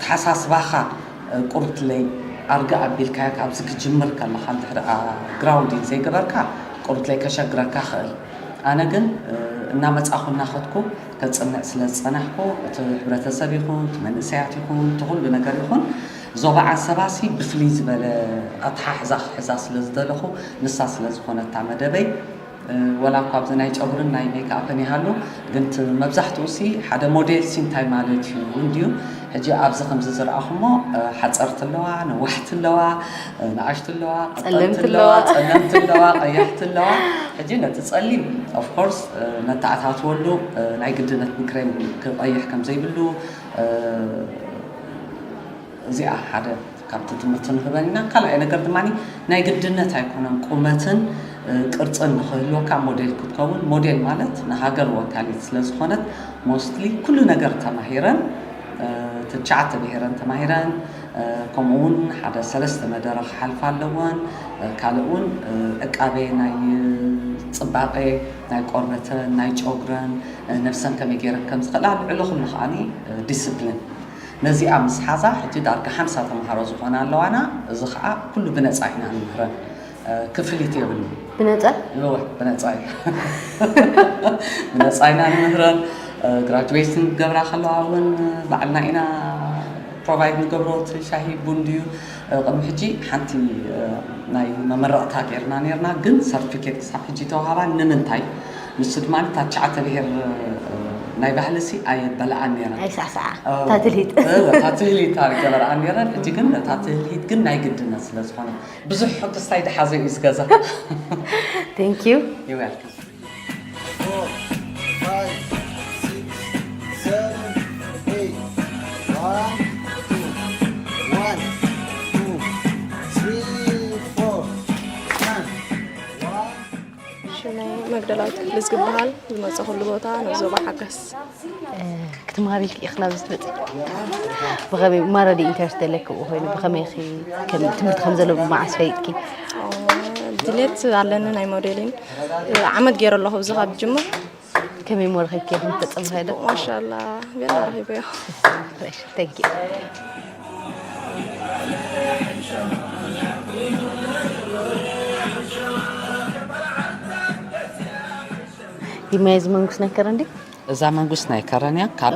ተሓሳስባኻ፣ እ፣ ቁርትለይ ኣርግእ ኣቢልካዮ ካብዚ ክጅምር ከለኻ፣ እንድሕር ደኣ ግራውንዲንግ ዘይገበርካ፣ ቁርትለይ ከሸግረካ ክእል። ኣነ ግን፣ እ፣ እናመጻኹ እናኸድኩ ከጽንዕ ስለ ዝጸናሕኩ፣ እቲ ሕብረተሰብ ይኹን፣ እቲ መንእሰያት ይኹን፣ እቲ ኩሉ ነገር ይኹን፣ ዞባ ዓንሰባሲ ብፍልይ ዝበለ ኣተሓሕዛ ክሕዛ ስለ ዝደለኹ፣ ንሳ ስለ ዝኾነት እታ መደበይ፣ እ፣ ወላ እኳ ኣብዚ ናይ ጨጉርን ናይ ሜክኣፕን ይሃሉ፣ ግን እቲ መብዛሕትኡ ሲ ሓደ ሞዴል ሲ እንታይ ማለት እዩ እውን ድዩ? ሕጂ ኣብዚ ከምዚ ዝረኣኹሞ፣ እ፣ ሓጸርቲ ኣለዋ፣ ነዋሕቲ ኣለዋ፣ እ፣ ንኣሽቱ ኣለዋ፣ ጸለምቲ ቀጠንቲ ኣለዋ፣ ኣለዋ። ጸለምቲ ኣለዋ፣ ቀያሕቲ ኣለዋ። ሕጂ ነቲ ጸሊም፣ ኦፍ ኮርስ፣ እ፣ ነተኣታትወሉ፣ እ፣ ናይ ግድነት ብክሬም ክቐይሕ ከም ዘይብሉ፣ እ፣ እዚኣ ሓደ ካብቲ ትምህርቲ ንህበን ኢና። ካልኣይ ነገር ድማ ናይ ግድነት ኣይኮነን ቁመትን፣ እ፣ ቅርጽን ንኽህልወካ ሞዴል ክትከውን። ሞዴል ማለት ንሃገር ወካሊት ስለ ዝኾነት ሞስትሊ ኩሉ ነገር ተማሂረን፣ እ፣ ትሽዓተ ብሄረን ተማሂረን፣ እ፣ ከምኡ እውን ሓደ ሰለስተ መደረ ክሓልፋ ኣለወን። እ፣ ካልእ እውን፣ እ፣ ዕቃቤ ናይ ጽባቐ፣ ናይ ቆርበተን፣ ናይ ጨጉረን፣ እ፣ ነብሰን ከመይ ገይረን ከም ዝኽእላ፣ ልዕሊ ኩሉ ከዓኒ፣ እ፣ ዲስፕሊን። ነዚኣ ምስ ሓዛ ሕጂ ዳርጋ ሓምሳ ተምሃሮ ዝኾና ኣለዋና። እዚ ኸዓ ኩሉ ብነጻ ኢና ንምህረን፣ እ፣ ክፍሊት የብሉን። ብነጻ? እወ፣ ብነጻ እዩ። ብነጻ ኢና ንምህረን። ግራጁዌሽን ክገብራ ከለዋ እውን ባዕልና ኢና ፕሮቫይድ ንገብሮ፣ እቲ ሻሂ ቡን ድዩ። ቅድሚ ሕጂ ሓንቲ ናይ መመረቕታ ገይርና ነርና፣ ግን ሰርቲፊኬት ክሳብ ሕጂ ተዋህባ። ንምንታይ? ንሱ ድማ እታ ትሽዓተ ብሄር ናይ ባህሊ ሲ ኣይበልዓን ነረን። ኣይሳዕሳዓ እወ፣ እታ ትልሂት። እወ፣ እታ ትልሂት ኣይገበርኣን ነረን። ሕጂ ግን እታ ትልሂት ግን ናይ ግድነት ስለ ዝኾነ ብዙሕ ክስታይ ድሓዘ እዩ ዝገዛ። Thank you። You're welcome. Four, five, six, seven, eight. One, two. One, two, three, four. One. One. ሽመይ መግደላዊት ክፍሊ ዝግበሃል ዝመፀኹሉ ቦታ ንዞባ ሓገስ። ክትመሃሪ ኢልኪ ኢኺ ናብዚ ትመፂ? ብኸመይ ማራ ድዩ ኢንተረስት ዘለኪ ብኡ ኮይኑ? ብኸመይ ኢኺ ከም ትምህርቲ ከም ዘሎ ብመዓስ ፈሊጥኪ? ድሌት ኣለኒ ናይ ሞዴሊን። ዓመት ገይረ ኣለኹ ኣብዚ ካብ ጅምር። ከመይ እሞ ረኺብኪ ኢኺ ተፀብኸ ዶ? ማሻላ ቤላ ረኺበዮ። Thank you። ዲማየ ዝመንጉስ ናይ ከረን ድዩ? እዛ መንጉስ ናይ ከረን እያ፣ ካብ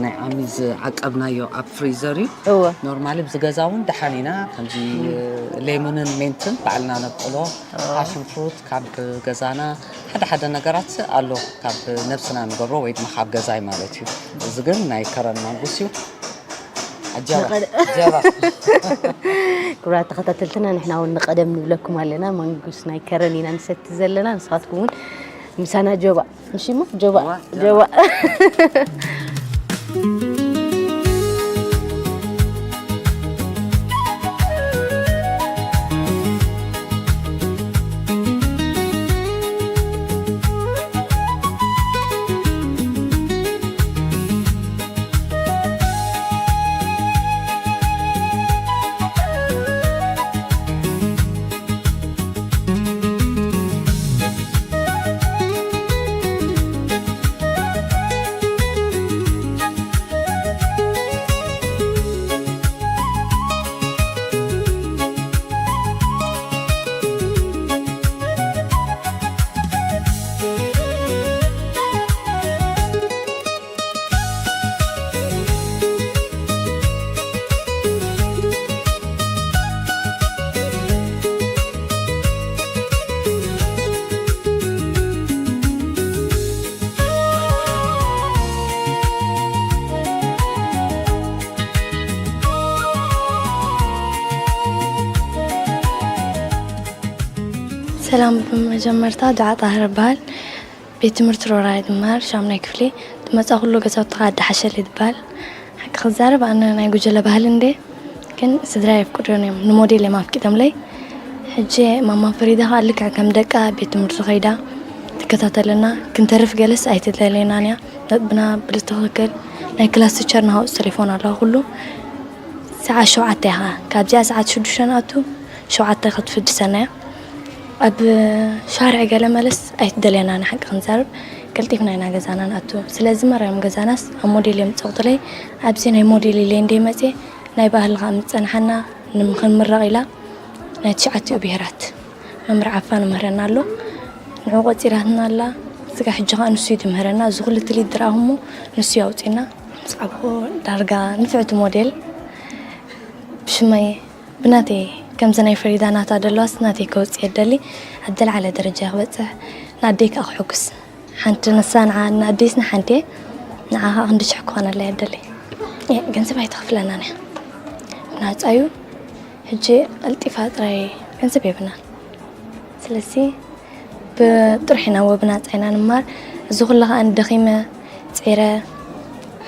ናይ ዓሚ ዝዓቀብናዮ ኣብ ፍሪዘር እዩ። እወ። ኖርማሊ ኣብዚ ገዛ እውን ደሓን ኢና፣ ከምዚ ሌሞንን ሜንትን ባዕልና ነብቅሎ፣ ፓሽን ፍሩት ካብ ገዛና፣ ሓደ ሓደ ነገራት ኣሎ ካብ ነብስና ንገብሮ ወይ ድማ ካብ ገዛይ ማለት እዩ። እዚ ግን ናይ ከረን ማንጉስ እዩ። ኣጀባ፣ ኣጀባ። ክቡራት ተኸታተልትና፣ ንሕና እውን ንቐደም ንብለኩም ኣለና። ማንጉስ ናይ ከረን ኢና ንሰቲ ዘለና፣ ንስኻትኩም እውን ምሳና ጆባ። ምሽ እሞ ጆባ፣ ዋ፣ ጆባ። ሰላም፣ ብመጀመርታ ዱዓ ጣህር እበሃል። ቤት ትምህርቲ ሮራ እየ ዝመሃር፣ ሻምናይ ክፍሊ። ዝመፃ ኩሉ ገዛውትኻ ኣዳሓሸለይ ዝበሃል። ሓቂ ክዛረብ ኣነ ናይ ጉጀለ ባህሊ እንደ ግን ስድራ የፍቅዶን እዮም፣ ንሞዴል እዮም ኣፍቂዶምለይ። ሕጂ ማማ ፈሪዳ ከዓ ልክዕ ከም ደቃ ቤት ትምህርቲ ከይዳ ትከታተለና፣ ክንተርፍ ገለስ ኣይትደልየናን እያ። ነጥብና ብልትኽክል ናይ ክላስ ቲቸር ናሃውፅ ቴሌፎን ኣለዋ ኩሉ ሰዓት ሸውዓተ ኢኻ፣ ካብዚኣ ሰዓት ሽዱሽተ ንኣቱ ሸውዓተ ክትፍድሰና እያ። ኣብ ሻርዕ ገለ መለስ ኣይትደልየና ንሓቂ ክንዛረብ ቀልጢፍና ኢና ገዛና ንኣቱ። ስለዚ መርዮም ገዛናስ ኣብ ሞዴል እዮም ጸቕጥለይ። ኣብዚ ናይ ሞዴል ኢለ እንደ መጽየ ናይ ባህሊ ከኣ ምስ ጸንሓና ንክንምረቕ ኢላ ናይ ትሽዓቲኡ ብሄራት መምህር ዓፋ ንምህረና ኣሎ። ንዑ ቆጺራትና ኣላ። ስጋ ሕጂ ከኣ ንሱ እዩ ዝምህረና። እዚ ኩሉ ትልሂት ዝረኣኹሞ ንሱ እዩ ኣውጺና። ምስ ዓበኹ ዳርጋ ንፍዕቲ ሞዴል ብሽመይ ብናተይ ከምዚ ናይ ፈሪዳ ናታ ደለዋስ ናተይ ከውፅእ የደሊ ኣብ ዝለዓለ ደረጃ ክበፅሕ ንኣደይ ከዓ ክሕጉስ ሓንቲ ንሳ ንዓ ንኣደይስ ንሓንቲ እየ ንዓ ከዓ ክንዲ ሽሕ ክኾነላ የደሊ ገንዘብ ኣይተኽፍለናን እያ ብናፃ እዩ ሕጂ ቀልጢፋ ጥራይ ገንዘብ የብልናን ስለዚ ብጥርሑ ኢና ወብናፃ ኢና ንማር እዚ ኩሉ ከዓ ደኺመ ፅዒረ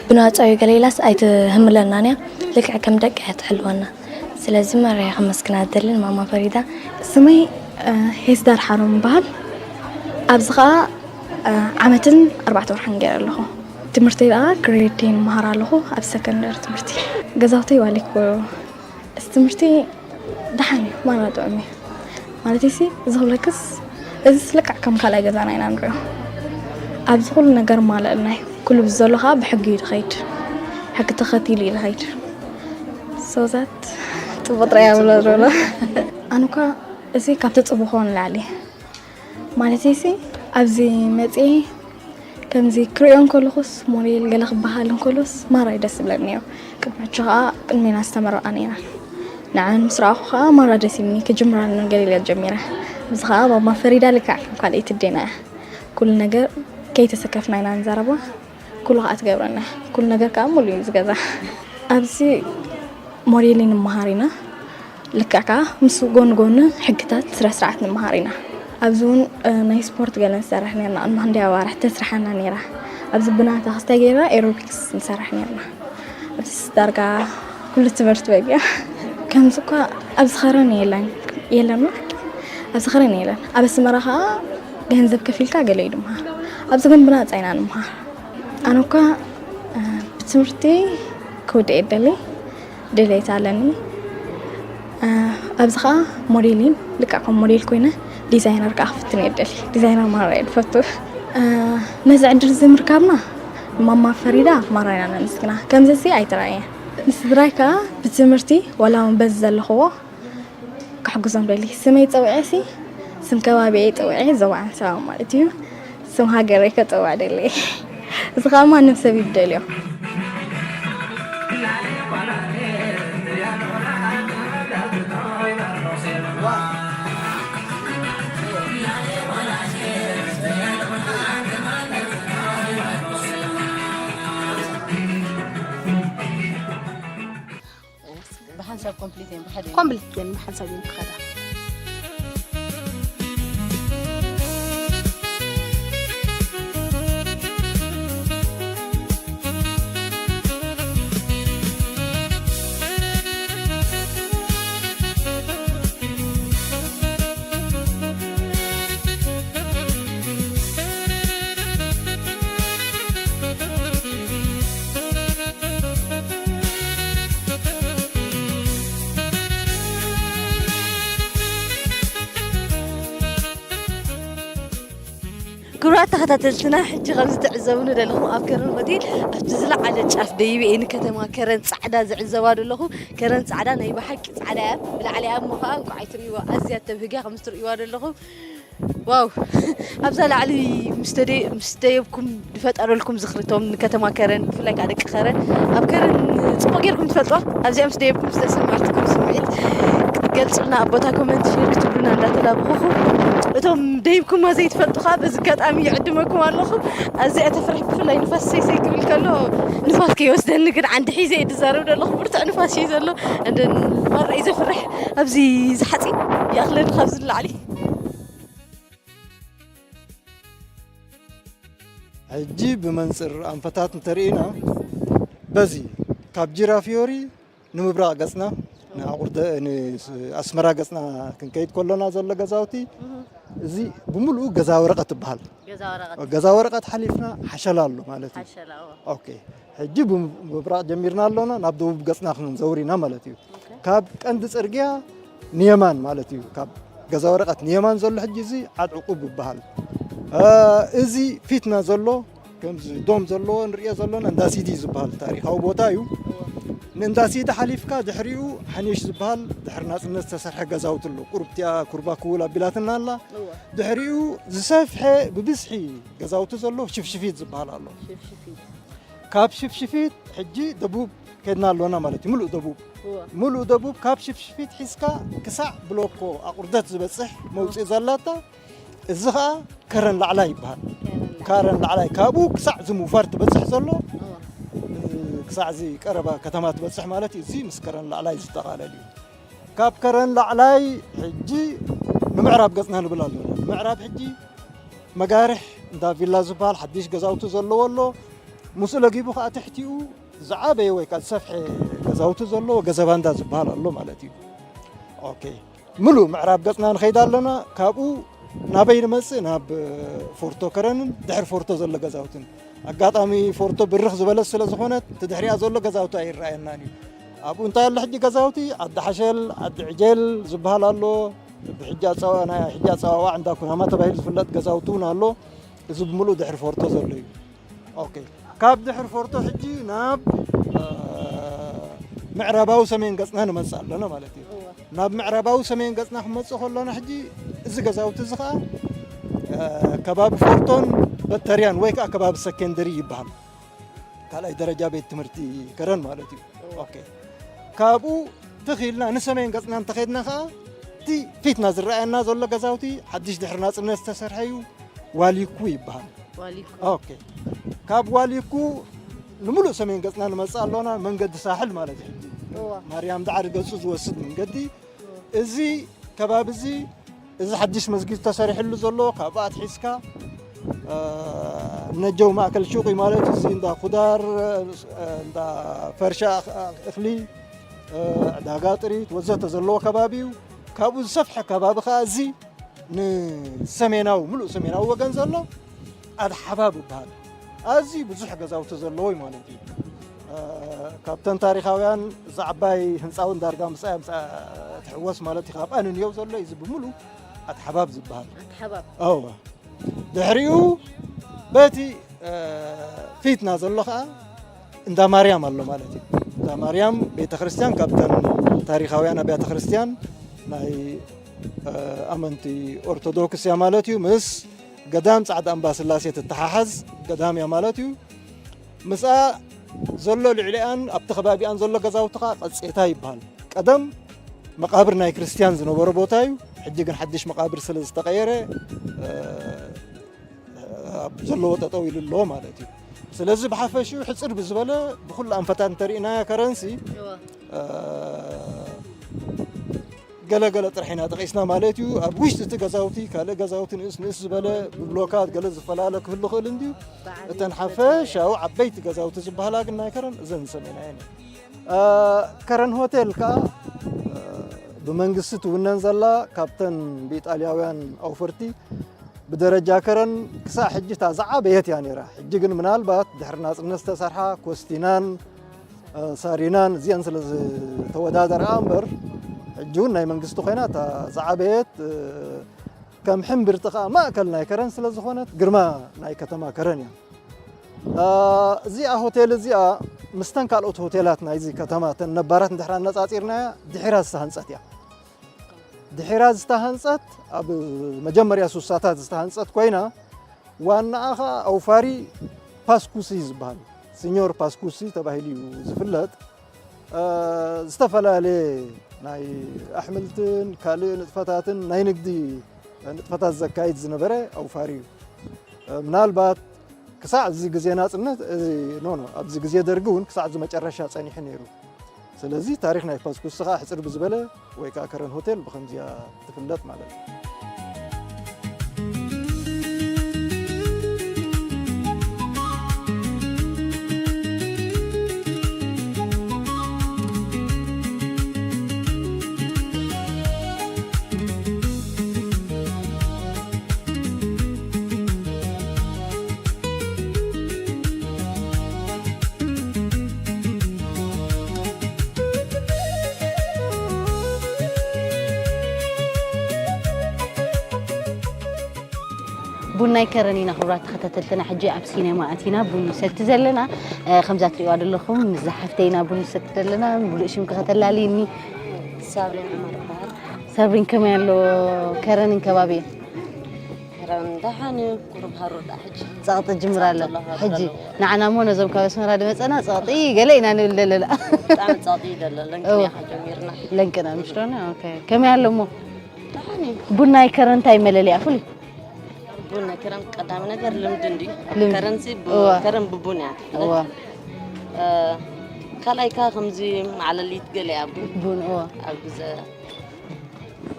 ብናፃ እዩ ገለ ኢላስ ኣይትህምለናን እያ ልክዕ ከም ደቂ እያ ትሕልወና ስለዚ ማርያ ከመስግና ዝደልን ማማ ፈሪዳ ስመይ ሄስዳር ሓሮም ይበሃል ኣብዚ ከዓ ዓመትን ኣርባዕተ ወርሕን ገይረ ኣለኹ ትምህርተይ ከዓ ግሬድ ቴን ይመሃር ኣለኹ ኣብ ሰከንደሪ ትምህርቲ ገዛውተይ ዋሊኮ እዚ ትምህርቲ ደሓን እዩ ማራ ጥዑም እዩ ማለተይሲ እዚ ክብለክስ እዚስ ልክዕ ከም ካልኣይ ገዛና ኢና ንሪኦ ኣብዚ ኩሉ ነገር ማለእልና እዩ ኩሉ ብዘሎ ከዓ ብሕጊ እዩ ዝኸይድ ሕጊ ተኸቲሉ እዩ ዝኸይድ so that ፅቡቅ ጥራይ ኣብሎ ዘሎ ኣነ እኳ እዚ ካብ ተፅብኾ ንላዕሊ ማለተይሲ ኣብዚ መፅኤ ከምዚ ክሪኦ እንከለኹስ ሞዴል ገለ ክበሃል እንከሎስ ማራይ ደስ ዝብለኒ እዩ። ቅድሚ ሕጂ ከዓ ቅድሜና ዝተመረቓ ነይረን። ንዐን ምስ ረኣኹ ከዓ ማራ ደስ ኢልኒ ክጅምራ ገለ ኢለ ጀሚረ። ኣብዚ ከዓ ማማ ፈሪዳ ልክዕ ከም ካልኣይቲ ኣዴና እያ። ኩሉ ነገር ከይተሰከፍና ኢና ንዛረባ። ኩሉ ከዓ ትገብረና። ኩሉ ነገር ከዓ ሙሉ እዩ ዝገዛ። ኣብዚ ሞዴሊን ንመሃር ኢና። ልክዕ ከዓ ምስ ጎኒ ጎኒ ሕግታት ስነ ስርዓት ንመሃር ኢና። ኣብዚ እውን ናይ ስፖርት ገለ ንሰርሕ ነርና። ቅድሚ ክንደይ ኣዋርሕ ተስርሓና ነይራ። ኣብዚ ብናታ ክስታይ ገይራ ኤሮቢክስ ንሰርሕ ነርና። ኣብዚስ ዳርጋ ኩሉ ትምህርቲ በጊያ። ከምዚ እኳ ኣብዚ ኸረን የለን የለን። ኣብዚ ኸረን የለን። ኣብ ኣስመራ ከዓ ገንዘብ ከፊልካ ገለ እዩ ድምሃር። ኣብዚ ግን ብናፃ ኢና ንምሃር። ኣነ እኳ ብትምህርቲ ክውድእ የደሊ ድሌት ኣለኒ። ኣብዚ ከዓ ሞዴሊን ልክዕ ከም ሞዴል ኮይነ ዲዛይነር ከዓ ክፍትን የደሊ። ዲዛይነር ማራ እየ ዝፈቱ። ነዚ ዕድል እዚ ምርካብና ማማ ፈሪዳ ማራ ኢና ነመስግና። ከምዚ ሲ ኣይተራእየን። ንስድራይ ከዓ ብትምህርቲ ዋላ እውን በዚ ዘለኽዎ ክሕግዞም ደሊ። ስመይ ፀዊዐ ሲ ስም ከባቢየ ፀዊዐ ዞባ ዓንሰባ ማለት እዩ። ስም ሃገረይ ከፀውዕ ደሊ። እዚ ከዓ ማንም ሰብ ይደልዮ። ብሓንሳብ ኮምፕሊት እየን ብሓደ እየን። ኮምፕሊት እየን ብሓንሳብ እየን ክኸዳ። ክቡራት ተኸታተልትና ሕጂ ከምዚ ትዕዘቡ ንደለኹም ኣብ ከረን ሆቴል ኣብቲ ዝለዓለ ጫፍ ደይበ እየ ንከተማ ከረን ጻዕዳ ዝዕዘባ ዘለኹ። ከረን ጻዕዳ ናይ ብሓቂ ጻዕዳ እያ። ብላዕሊ እያ እሞ ከዓ እንቋዕ ኣይትርእይዋ ኣዝያ ተብህግ እያ ከምዚ ትርእይዋ ዘለኹም። ዋው ኣብዛ ላዕሊ ምስ ደየብኩም ዝፈጠረልኩም ዝኽሪ እቶም ንከተማ ከረን ብፍላይ ከዓ ደቂ ከረን ኣብ ከረን ፅቡቅ ጌርኩም ትፈልጥዋ ኣብዚኣ ምስ ደየብኩም ዝተሰማዕትኩም ስምዒት ክትገልፁልና ኣብ ቦታ ኮመንት ሼር ክትብሉና እንዳተላበኹኹም እቶም ደይብኩማ ዘይትፈልጡ ከዓ በዚ ኣጋጣሚ ይዕድመኩም ኣለኹ ኣዚኣ ተፍርሕ ብፍላይ ንፋስ ሰይሰይ ክብል ከሎ ንፋስ ከይወስደኒ ግን ዓንዲ ሒዘ እየ ዝዛረብ ዘለኹ ብርቱዕ ንፋስ እዩ ዘሎ ማራ እዩ ዘፍርሕ ኣብዚ ዝሓፂ ይኣኽለኒ ካብዚ ንላዕሊ ሕጂ ብመንፅር ኣንፈታት እንተርኢና በዚ ካብ ጂራ ፊዮሪ ንምብራቕ ገፅና ንኣቑርደ ኣስመራ ገፅና ክንከይድ ከሎና ዘሎ ገዛውቲ እዚ ብምሉኡ ገዛ ወረቐት ትበሃል። ገዛ ወረቐት ሓሊፍና ሓሸላ ኣሎ ማለት እዩ። ኦኬ ሕጂ ብምብራቕ ጀሚርና ኣሎና ናብ ደቡብ ገፅና ክንዘውር ኢና ማለት እዩ። ካብ ቀንዲ ፅርግያ ንየማን ማለት እዩ። ካብ ገዛ ወረቐት ንየማን ዘሎ ሕጂ እዚ ዓድ ዕቁብ ይበሃል። እዚ ፊትና ዘሎ ከምዚ ዶም ዘለዎ ንሪኦ ዘለና እንዳ ሲዲ ዝበሃል ታሪኻዊ ቦታ እዩ። ንእንዳ ሲዲ ሓሊፍካ ድሕሪኡ ሓኒሽ ዝበሃል ድሕሪ ናፅነት ዝተሰርሐ ገዛውቲ ኣሎ። ቁርብቲያ ኩርባ ክውል ኣቢላትና ኣላ። ድሕሪኡ ዝሰፍሐ ብብዝሒ ገዛውቲ ዘሎ ሽፍሽፊት ዝበሃል ኣሎ። ካብ ሽፍሽፊት ሕጂ ደቡብ ከድና ኣሎና ማለት እዩ። ምሉእ ደቡብ ምሉእ ደቡብ ካብ ሽፍሽፊት ሒዝካ ክሳዕ ብሎኮ ኣቑርደት ዝበፅሕ መውፅኢ ዘላታ እዚ ኸዓ ከረን ላዕላይ ይበሃል። ከረን ላዕላይ ካብኡ ክሳዕ ዝሙፋር ትበፅሕ ዘሎ ክሳዕ እዚ ቀረባ ከተማ ትበፅሕ ማለት እዩ። እዚ ምስ ከረን ላዕላይ ዝጠቓለል እዩ። ካብ ከረን ላዕላይ ሕጂ ንምዕራብ ገፅና ንብል ኣለና። ንምዕራብ ሕጂ መጋርሕ እንዳ ቪላ ዝበሃል ሓድሽ ገዛውቲ ዘለዎ ኣሎ። ምስኡ ለጊቡ ከዓ ትሕቲኡ ዝዓበየ ወይ ከዓ ዝሰፍሐ ገዛውቲ ዘለዎ ገዘባንዳ ዝበሃል ኣሎ ማለት እዩ። ኦኬ ምሉእ ምዕራብ ገፅና ንኸይድ ኣለና። ካብኡ ናበይ ንመፅእ ናብ ፎርቶ ከረንን ድሕሪ ፎርቶ ዘሎ ገዛውትን ኣጋጣሚ ፎርቶ ብርኽ ዝበለት ስለ ዝኾነት እቲ ድሕሪኣ ዘሎ ገዛውቲ ኣይረኣየናን እዩ። ኣብኡ እንታይ ኣሎ ሕጂ ገዛውቲ ዓዲ ሓሸል ዓዲ ዕጀል ዝበሃል ኣሎ። ብሕጂ ኣፀዋዋ ናይ ሕጂ ኣፀዋዋ እንዳ ኩናማ ተባሂሉ ዝፍለጥ ገዛውቲ እውን ኣሎ። እዚ ብምሉእ ድሕሪ ፎርቶ ዘሎ እዩ። ኦኬ ካብ ድሕሪ ፎርቶ ሕጂ ናብ ምዕራባዊ ሰሜን ገፅና ንመፅእ ኣለና ማለት እዩ። ናብ ምዕራባዊ ሰሜን ገፅና ክመፅእ ከሎና ሕጂ እዚ ገዛውቲ እዚ ከዓ ከባቢ ፎርቶን በተርያን ወይ ከዓ ከባቢ ሰከንደሪ ይበሃል። ካልኣይ ደረጃ ቤት ትምህርቲ ከረን ማለት እዩ። ኦኬ። ካብኡ ትኽ ኢልና ንሰሜን ገፅና እንተኸድና ከዓ እቲ ፊትና ዝረኣየና ዘሎ ገዛውቲ ሓድሽ ድሕሪ ናፅነት ዝተሰርሐ እዩ። ዋሊኩ ይበሃል። ዋሊኩ። ኦኬ። ካብ ዋሊኩ ንምሉእ ሰሜን ገፅና ንመፅእ ኣሎና፣ መንገዲ ሳሕል ማለት እዩ። እዋ። ማርያም ዳዕሪ ገፁ ዝወስድ መንገዲ። እዚ ከባቢ እዚ፣ እዚ ሓድሽ መስጊድ ተሰሪሕሉ ዘሎ ካብኡ ኣትሒዝካ፣ እ፣ ነጀው ማእከል ሹቕ እዩ ማለት እዚ እንዳ ኩዳር፣ እ፣ እንዳ ፈርሻ እኽ-፣ እኽሊ፣ እ፣ ዕዳጋ ጥሪት ወዘተ ዘለዎ ከባቢ እዩ። ካብኡ ዝሰፍሐ ከባቢ ኸዓ እዚ ንሰሜናዊ፣ ምሉእ ሰሜናዊ ወገን ዘሎ ኣድሓባብ ይበሃል። ኣዝዩ ብዙሕ ገዛውቲ ዘለዎ እዩ ማለት እዩ። እ፣ ካብተን ታሪኻውያን እዛ ዓባይ ህንፃ እውን ዳርጋ ምስኣ ምስኣ ትሕወስ ማለት እዩ። ካብኣ ንንየው ዘሎ እዩ እዚ ብምሉእ ኣድሓባብ ዝበሃል። ኣድሓባብ። እወ። ድሕሪኡ በቲ፣ እ፣ ፊትና ዘሎ ኸዓ እንዳ ማርያም ኣሎ ማለት እዩ። እንዳ ማርያም ቤተ ክርስቲያን ካብተን ታሪኻውያን ኣብያተ ክርስቲያን ናይ፣ እ፣ ኣመንቲ ኦርቶዶክስ እያ ማለት እዩ። ምስ ገዳም ጻዕዳ እምባ ስላሴ ትተሓሓዝ ገዳም እያ ማለት እዩ። ምስኣ ዘሎ ልዕሊኣን ኣብቲ ከባቢኣን ዘሎ ገዛውቲ ኸዓ ቀጼታ ይበሃል። ቀደም መቓብር ናይ ክርስቲያን ዝነበሮ ቦታ እዩ። ሕጂ ግን ሓድሽ መቓብር ስለ ዝተቐየረ፣ እ፣ ኣብ ዘለዎ ጠጠው ኢሉ ኣሎ ማለት እዩ። ስለዚ ብሓፈሽኡ ሕፅር ብዝበለ ብኩሉ ኣንፈታት እንተሪእናያ ከረንሲ፣ እወ። እ፣ ገለ ገለ ጥራሕ ኢና ጠቒስና ማለት እዩ። ኣብ ውሽጢ እቲ ገዛውቲ ካልእ ገዛውቲ ንእስ ንእስ ዝበለ ብብሎካት ገለ ዝፈላለ ክህሉ ክእል እንድዩ። ብዓብይቲ እተን ሓፈሻዊ ዓበይቲ ገዛውቲ ዝበሃላ ግን ናይ ከረን እዘን ዝሰሜናየን እየን። እ፣ ከረን ሆቴል ከኣ፣ እ፣ ብመንግስቲ ትውነን ዘላ ካብተን ብኢጣልያውያን ኣውፈርቲ ብደረጃ ከረን ክሳዕ ሕጂ እታ ዝዓበየት እያ ነይራ። ሕጂ ግን ምናልባት ድሕሪ ናጽነት ዝተሰርሓ ኮስቲናን፣ እ፣ ሳሪናን እዚአን ስለ ዝተወዳደርኣ እምበር፣ ሕጂ እውን ናይ መንግስቲ ኮይና እታ ዝዓበየት፣ እ፣ ከም ሕምብርቲ ኸኣ ማእከል ናይ ከረን ስለ ዝኾነት ግርማ ናይ ከተማ ከረን እያ። እ፣ እዚኣ ሆቴል እዚኣ ምስተን ካልኦት ሆቴላት ናይዚ ከተማ እተን ነባራት እንድሕር ኣነጻጺርናያ ድሒራ ዝተሃንጸት እያ። ድሒራ ዝተሃንጸት ኣብ መጀመርያ ሱሳታት ዝተሃንጸት ኮይና ዋናኣ ኸኣ ኣውፋሪ ፓስኩሲ ዝበሃል፣ ሲኞር ፓስኩሲ ተባሂሉ እዩ ዝፍለጥ። እ፣ ዝተፈላለየ ናይ ኣሕምልትን ካልእ ንጥፈታትን ናይ ንግዲ ንጥፈታት ዘካይድ ዝነበረ ኣውፋሪ እዩ። እ፣ ምናልባት ክሳዕ እዚ ግዜ ናጽነት፣ እዚ፣ ኖ፣ ኖ፣ ኣብዚ ግዜ ደርጊ እውን ክሳዕ እዚ መጨረሻ ጸኒሑ ነይሩ። ስለዚ ታሪኽ ናይ ፓስኩሲ ኸኣ ሕጽር ብዝበለ ወይ ከኣ ከረን ሆቴል ብኸምዚኣ ትፍለጥ ማለት እዩ። ቡን ናይ ከረን ኢና ክቡራት ተኸታተልትና፣ ሕጂ ኣብ ሲኔማ ኣቲና ቡን ንሰቲ ዘለና። እ፣ ከምዛ ትሪእዋ ዘለኹም ምስዛ ሓፍተይ ኢና ቡን ንሰቲ ዘለና። ሙሉእ ሽምኪ ከተላልይኒ? ሳብሪን ዑመር እበሃል። ሳብሪን፣ ከመይ ኣሎ ከረንን ከባቢኡን? ከረን ደሓን እዩ፣ ቁሩብ ሃሩር ደኣ ሕጂ። ጸቕጢ ጅምር ኣሎ። ጸቕጢ ኣሎ፣ ሃሩር ሕጂ ኣለዎ። ንዓና እሞ ነዞም ካብ ኣስመራ ድመጸና ጸቕጢ ገለ ኢና ንብል ዘለና። ብጣዕሚ ጸቕጢ እዩ ዘሎ፣ ለንቅና እወ። ኢኻ ጀሚርና። ለንቅና ምሽ ዶና? ኦኬ። ከመይ ኣሎ እሞ? ደሓን እዩ። ቡን ናይ ከረን እንታይ መለለያ ፍሉይ? ቡን ናይ ከረን ቀዳሚ ነገር ልምዲ እንድዩ። ኣብ ልምዲ። ከረንሲ ብ-፣ እወ። ከረን ብቡን እያ ትፍለጥ። እወ። እ፣ ካልኣይ ከኣ ከምዚ ማዕለሊት ገለ እያ ቡን። ቡን፣ እወ። ኣብ ግዘ፣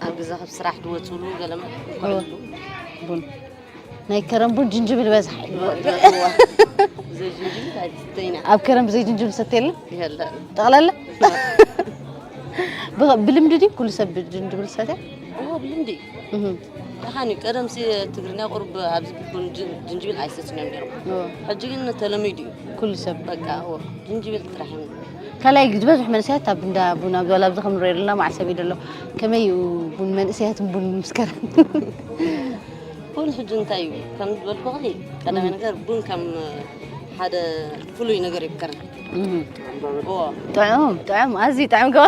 ኣብ ግዘ ካብ ስራሕ ትወፅሉ ገለ መ-፣ እወ። ቡን። ናይ ከረን ቡን ጅንጅብል በዝሓ እዩ። እወ፣ እወ። ብዘይ ጅንጅብል ኣይትስተይና። ኣብ ከረን ብዘይ ጅንጅብል ሰተ የለን? የለን። ጠቕላላ? ብኸ-፣ ብልምዲ ድዩ ኩሉ ሰብ ጅንጅብል ዝሰትያ? እዎ፣ ብልምዲ እዩ። እህ። ደሓን እዩ። ቀደምሲ ትግርኛ ቁሩብ ኣብዚ ቡን ጅ-፣ ጅንጅብል ኣይሰትዩን እዮም ነይሮም። እዎ። ሕጂ ግን ተለሚዱ እዩ። ኩሉ ሰብ። በቃ፣ እዎ፣ ጅንጅብል ጥራሕ እዮም። ካልኣይ ዝበዝሕ መንእሰያት ኣብ እንዳ ቡን ኣብ ዞላ ኣብዚ ከም ንሪኦ ዘለና መዓል ሰብ እዩ ዘሎ። ከመይ እዩ ቡን መንእሰያትን ቡን ምስ ከረን? ቡን ሕጂ እንታይ እዩ? ከም ዝበልኩኺ፣ ቀዳማይ እም። ነገር ቡን ከም ሓደ ፍሉይ ነገር እዩ ከረን። እም። እዎ። ጥዑም፣ ጥዑም፣ ኣዝዩ ጥዑም ገባ።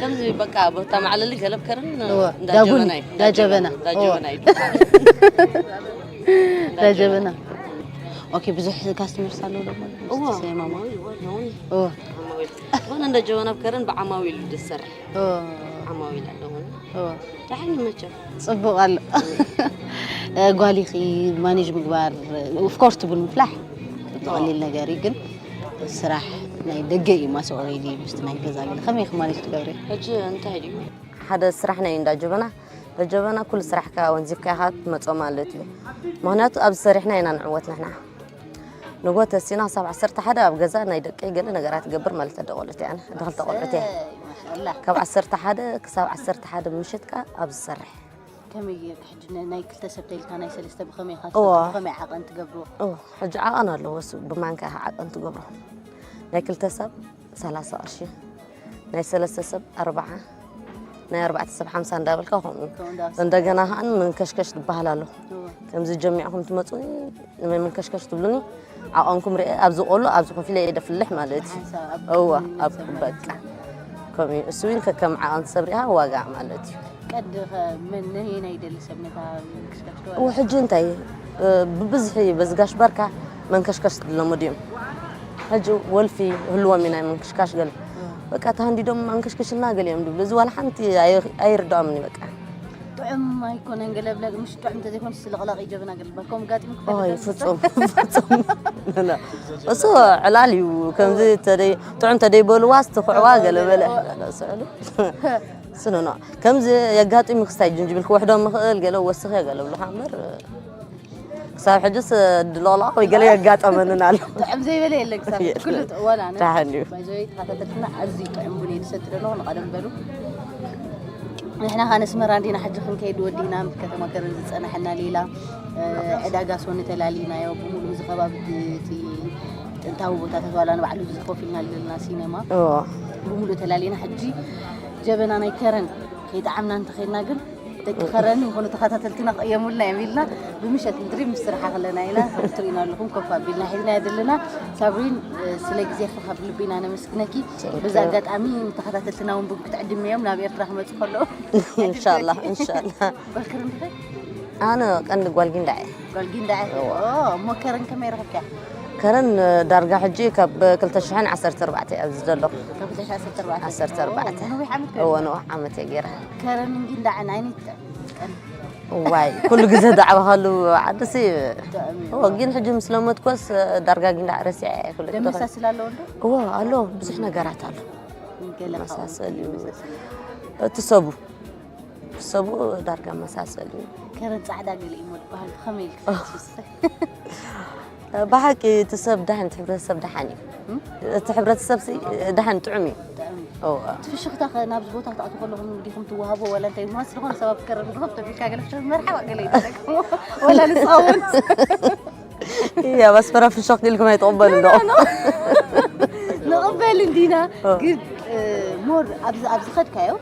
ከምዚ በቃ ቦታ መዕለሊ ገለብ ከርን እወ፣ እንዳ ዳቡን፣ ጀበና እዩ። እንዳ ጀበና። እንዳ እወ። ጀበና እዩ። ዳጀበና። ኦኬ፣ ብዙሕ ካስተመርስ ኣለዉ ደሞ እወ፣ ማማ። ዓማዊል እወ፣ ኣለዉኒ። እወ፣ ዓማዊል። ዝኾነ እንዳ ጀበና ኣብ ከርን ብዓማዊል ዝሰርሕ እወ፣ ዓማዊል ኣለዉኒ። እወ። ደሓን ይመቸም። ጽቡቕ ኣሎ። እ፣ ጓሊኺ ማኔጅ ምግባር ኦፍኮርስ ትብል ምፍላሕ ብቐሊል ነገር እዩ፣ ግን ስራሕ ናይ ደገ እዩ ማስ ኦልሬዲ ምስቲ ናይ ገዛ ገለ ከመይ ኢኺ ማኔጅ ትገብሪ? ሕጂ እንታይ ድዩ ሓደ ስራሕ ናይ እንዳ ጀበና፣ ጀበና ኩሉ ስራሕካ ወንዚፍካ ኢኻ ትመጾ ማለት እዩ። ምኽንያቱ ኣብዚ ሰሪሕና ኢና ንዕወት ንሕና። ንጎ ተሲና ክሳብ ዓሰርተ ሓደ ኣብ ገዛ ናይ ደቀይ ገለ ነገራት ትገብር ማለት ኣደ ቆልዑት እያ፣ ኣደ ክልተ ቆልዑት እያ። ማሻላ። ካብ ዓሰርተ ሓደ ክሳብ ዓሰርተ ሓደ ምሸትካ ኣብ ዝሰርሕ። ከመይ ጌርካ ሕጂ ነ- ናይ ክልተ ሰብ ተይልካ ናይ ሰለስተ ብኸመይ ኢኻ እዋ። ብኸመይ ዓቐን ትገብርዎ? ኦ፣ ሕጂ ዓቐን ኣለዎ እሱ ብማንካ ኢኻ ዓቐን ትገብሮ። ናይ ክልተ ሰብ ሰላሳ ቅርሺ፣ ናይ ሰለስተ ሰብ ኣርባዓ፣ ናይ ኣርባዕተ ሰብ ሓምሳ እንዳበልካ ከምኡ። ከምኡ እንዳበልካ። እንደገና ከዓ መንከሽከሽ ትበሃል ኣሎ። እዋ። ከምዚ ጀሚዕኹም ትመፁ ናይ መንከሽከሽ ትብሉኒ ዓቐንኩም ርኤ ኣብዚ ቆሎ ኣብዚ ኮፍ ኢለ እየ ደፍልሕ ማለት እዩ። ሓንሳብ ኣብ እዋ መንሰብ ኣብ ማለት በቃ ከምኡ እሱ እውን ከከም ዓቐን ሰብ ሪኣ ዋጋ ማለት እዩ። ቀዲ ኸ መን ነየናይ ይደሊ ሰብ ነታ መንክሽከሽ ትበሃል? እው ሕጂ እንታይ እ፣ ብብዝሒ በዚ ጋሽ ባርካ መንከሽከሽ ዝለመዱ እዮም። ሕጂ ወልፊ ህልዎም እዩ ናይ መንከሽካሽ ገለ በቃ ተሃንዲዶም መንከሽከሽልና ገለ እዮም ዝብሉ። እዚ ዋላ ሓንቲ ኣይ- ኣይርድኦምን እዩ በቃ። ጥዑም ኣይኮነን ገለ ብለ ምሽ ጥዑም እንተዘይኮን ስለቕላቕ ይጀብና ገለ ባል ከምኡ ጋጢሙ ኦይ ክፈልጥ ፍጹም ፍጹም እሱ ዕላል እዩ። ከምዚ ተደይ ጥዑም ተደይ በልዋ ስትኽዕዋ ገለ በለ ስዕሉ ስኖኖ ከምዚ የጋጥም ክስታይ ጅንጅብል ክወሕዶ ምኽእል ገለ ወስኽ ገለ ብልኻ እምበር ክሳብ ሕጅስ ድሎላ ወይ ገለ የጋጠመንን ኣሎ። ጥዑም ዘይበለ የለን ክሳብ የለን። ኩሉ ወላ ኣነ ደሓን እዩ። ባይዘይ ተኸታተልትና ኣዝዩ ጥዑም ቡን እየ ዝሰቲ ዘለኹ ንቐደም በሉ። ንሕና ኻን ኣስመራ እንዲና ሕጂ ክንከይድ ወዲና ምስ ከተማ ከረን ዝጸናሐና ሌላ እ፣ ዕዳጋ ሶኒ ተላሊናዮ ብምሉእ እዚ ከባቢ እቲ ጥንታዊ ቦታታት ዋላ ንባዕሉ እዚ ኮፍ ኢልና ዘለና ሲነማ እዎ። ብምሉእ ተላሊና ሕጂ ጀበና ናይ ከረን ከይጠዓምና እንተኸይድና ግን ደቂ ከረን ይኹኑ ተኸታተልትና ክቕየሙልና እዮም ኢልና ብምሸት ምድሪ ምስ ስራሓ ከለና ኢና ትሪኢና ኣለኹም ኮፍ ኣቢልና ሒዝናዮ ዘለና። ሳብሪን እ፣ ስለ ግዜኺ ካብ ልቢ ኢና ነመስግነኪ። በዚ ኣጋጣሚ ንተኸታተልትና እውን ብግብቲ ዕድመ እዮም ናብ ኤርትራ ክመፁ ከለዉ እንሻላ እንሻላ። በክር እንድኸ ኣነ ቀንዲ ጓል ጊንዳዕ እየ። ጓል ጊንዳዕ እሞ ከረን ከመይ ረኸብኪያ? ከረን ዳርጋ ሕጂ ካብ ክልተ ሽሕን ዓሰርተ ኣርባዕተ እየ ኣብዚ ዘለኹ። ካብ ክልተ ሽሕን ዓሰርተ ኣርባዕተ ዓሰርተ ኣርባዕተ ነዊሕ ዓመት እዎ ነዊሕ ዓመት እየ ገይረ። ከረን ጊንዳዕን ዓይነት እዋይ ኩሉ ግዜ ዳዕባኻሉ ዓድሲ ጥዑም እዩ። እዎ ግን ሕጂ ምስ ለመድኮስ ዳርጋ ጊንዳዕ ረሲዐ እየ ኩሉ ግዜ። ደመሳስል ኣለዎ እንዶ? እዎ ኣሎ ብዙሕ ነገራት ኣሎ። ገለ መሳሰል እዩ። እቲ ሰቡ ሰቡ ዳርጋ መሳሰል እዩ። ከረን ጻዕዳ ገለ እዩ ዝበሃል ብኸመይ ኢልክ ትሓስብስ? ብሓቂ እቲ ሰብ ደሓን እቲ ሕብረተሰብ ደሓን እዩ። እቲ ሕብረተሰብ ሲ ደሓን ጥዑም እዩ። ጥዑም እዩ። እዎ። እቲ ፍሽኽታ ኸ ናብዚ ቦታ ክትኣትዉ ከለኹም ዲኹም ትወሃቦ ዋላ እንታይ ማስ ዝኾነ ሰብ ኣብ ከረን ዝኸብ ተቢልካ ገለ ፍሽኽ መርሓባ ገለ ይደረግ ወላ ንስኻ እውን እያ ኣስመራ ፍሽኽ ኢልኩም ኣይትቕበሉ እንዶ። ንቕበል እንዲና እ። ግን እ፣ ሞር ኣብዚ ኣብዚ ኸድካዮ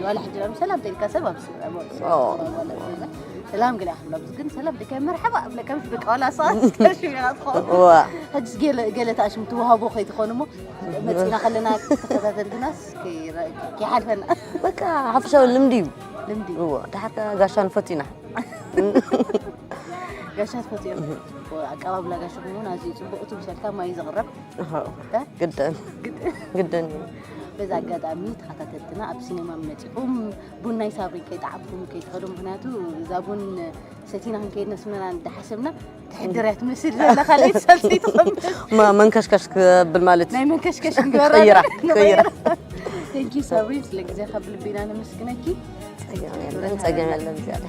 ዋላ ሕጂ ናብ ሰላም ተልካ ሰብ ኣብዚ ሞር ኦ። ሰላም ገለ ኣኽብሎ ኣብዚ ግን ሰላም ደካ መርሓባ ኣብለካ ምስ በቃ ዋላ ሰዓት ከሽም ኢኻ ትኸውን እዋ። ሕጅስ ገለ ገለ ተኣሽም ትወሃቦ ከይትኾን እሞ መፂና ከለና ተኸታተልትናስ ከይረ- ከይሓልፈና በቃ ሓፈሻዊ ልምዲ እዩ። ልምዲ እዎ ድሓር ከ ጋሻ ንፈቱ ኢና። ጋሻ ትፈትዮም ኣቀባብላ ጋሻ ኮይኑ ኣዝዩ ፅቡቅ እቲ ምሸልካ ማይ ዘቕረብ ግደን ግደን እዩ። በዛ ኣጋጣሚ ተኸታተልትና ኣብ ሲኔማ መፂኹም ቡን ናይ ሳብሪ ከይጠዓምኩም ከይትኸዱ ምክንያቱ እዛ ቡን ሰቲና ክንከይድ ነስመና እንዳሓሰብና ትሕድር እያ ትመስል ዘላ ካልኣይቲ ሳልሰይቲ ትኸውን ማ- መንከሽከሽ ክብል ማለት እዩ። ናይ መንከሽከሽ ንገራ ቀይራ ቀይራ ቴንኪ ሳብሪ ስለ ግዜካ ብልቢና ነመስግነኪ ጸገም የለን ጸገም የለን ዝያዳ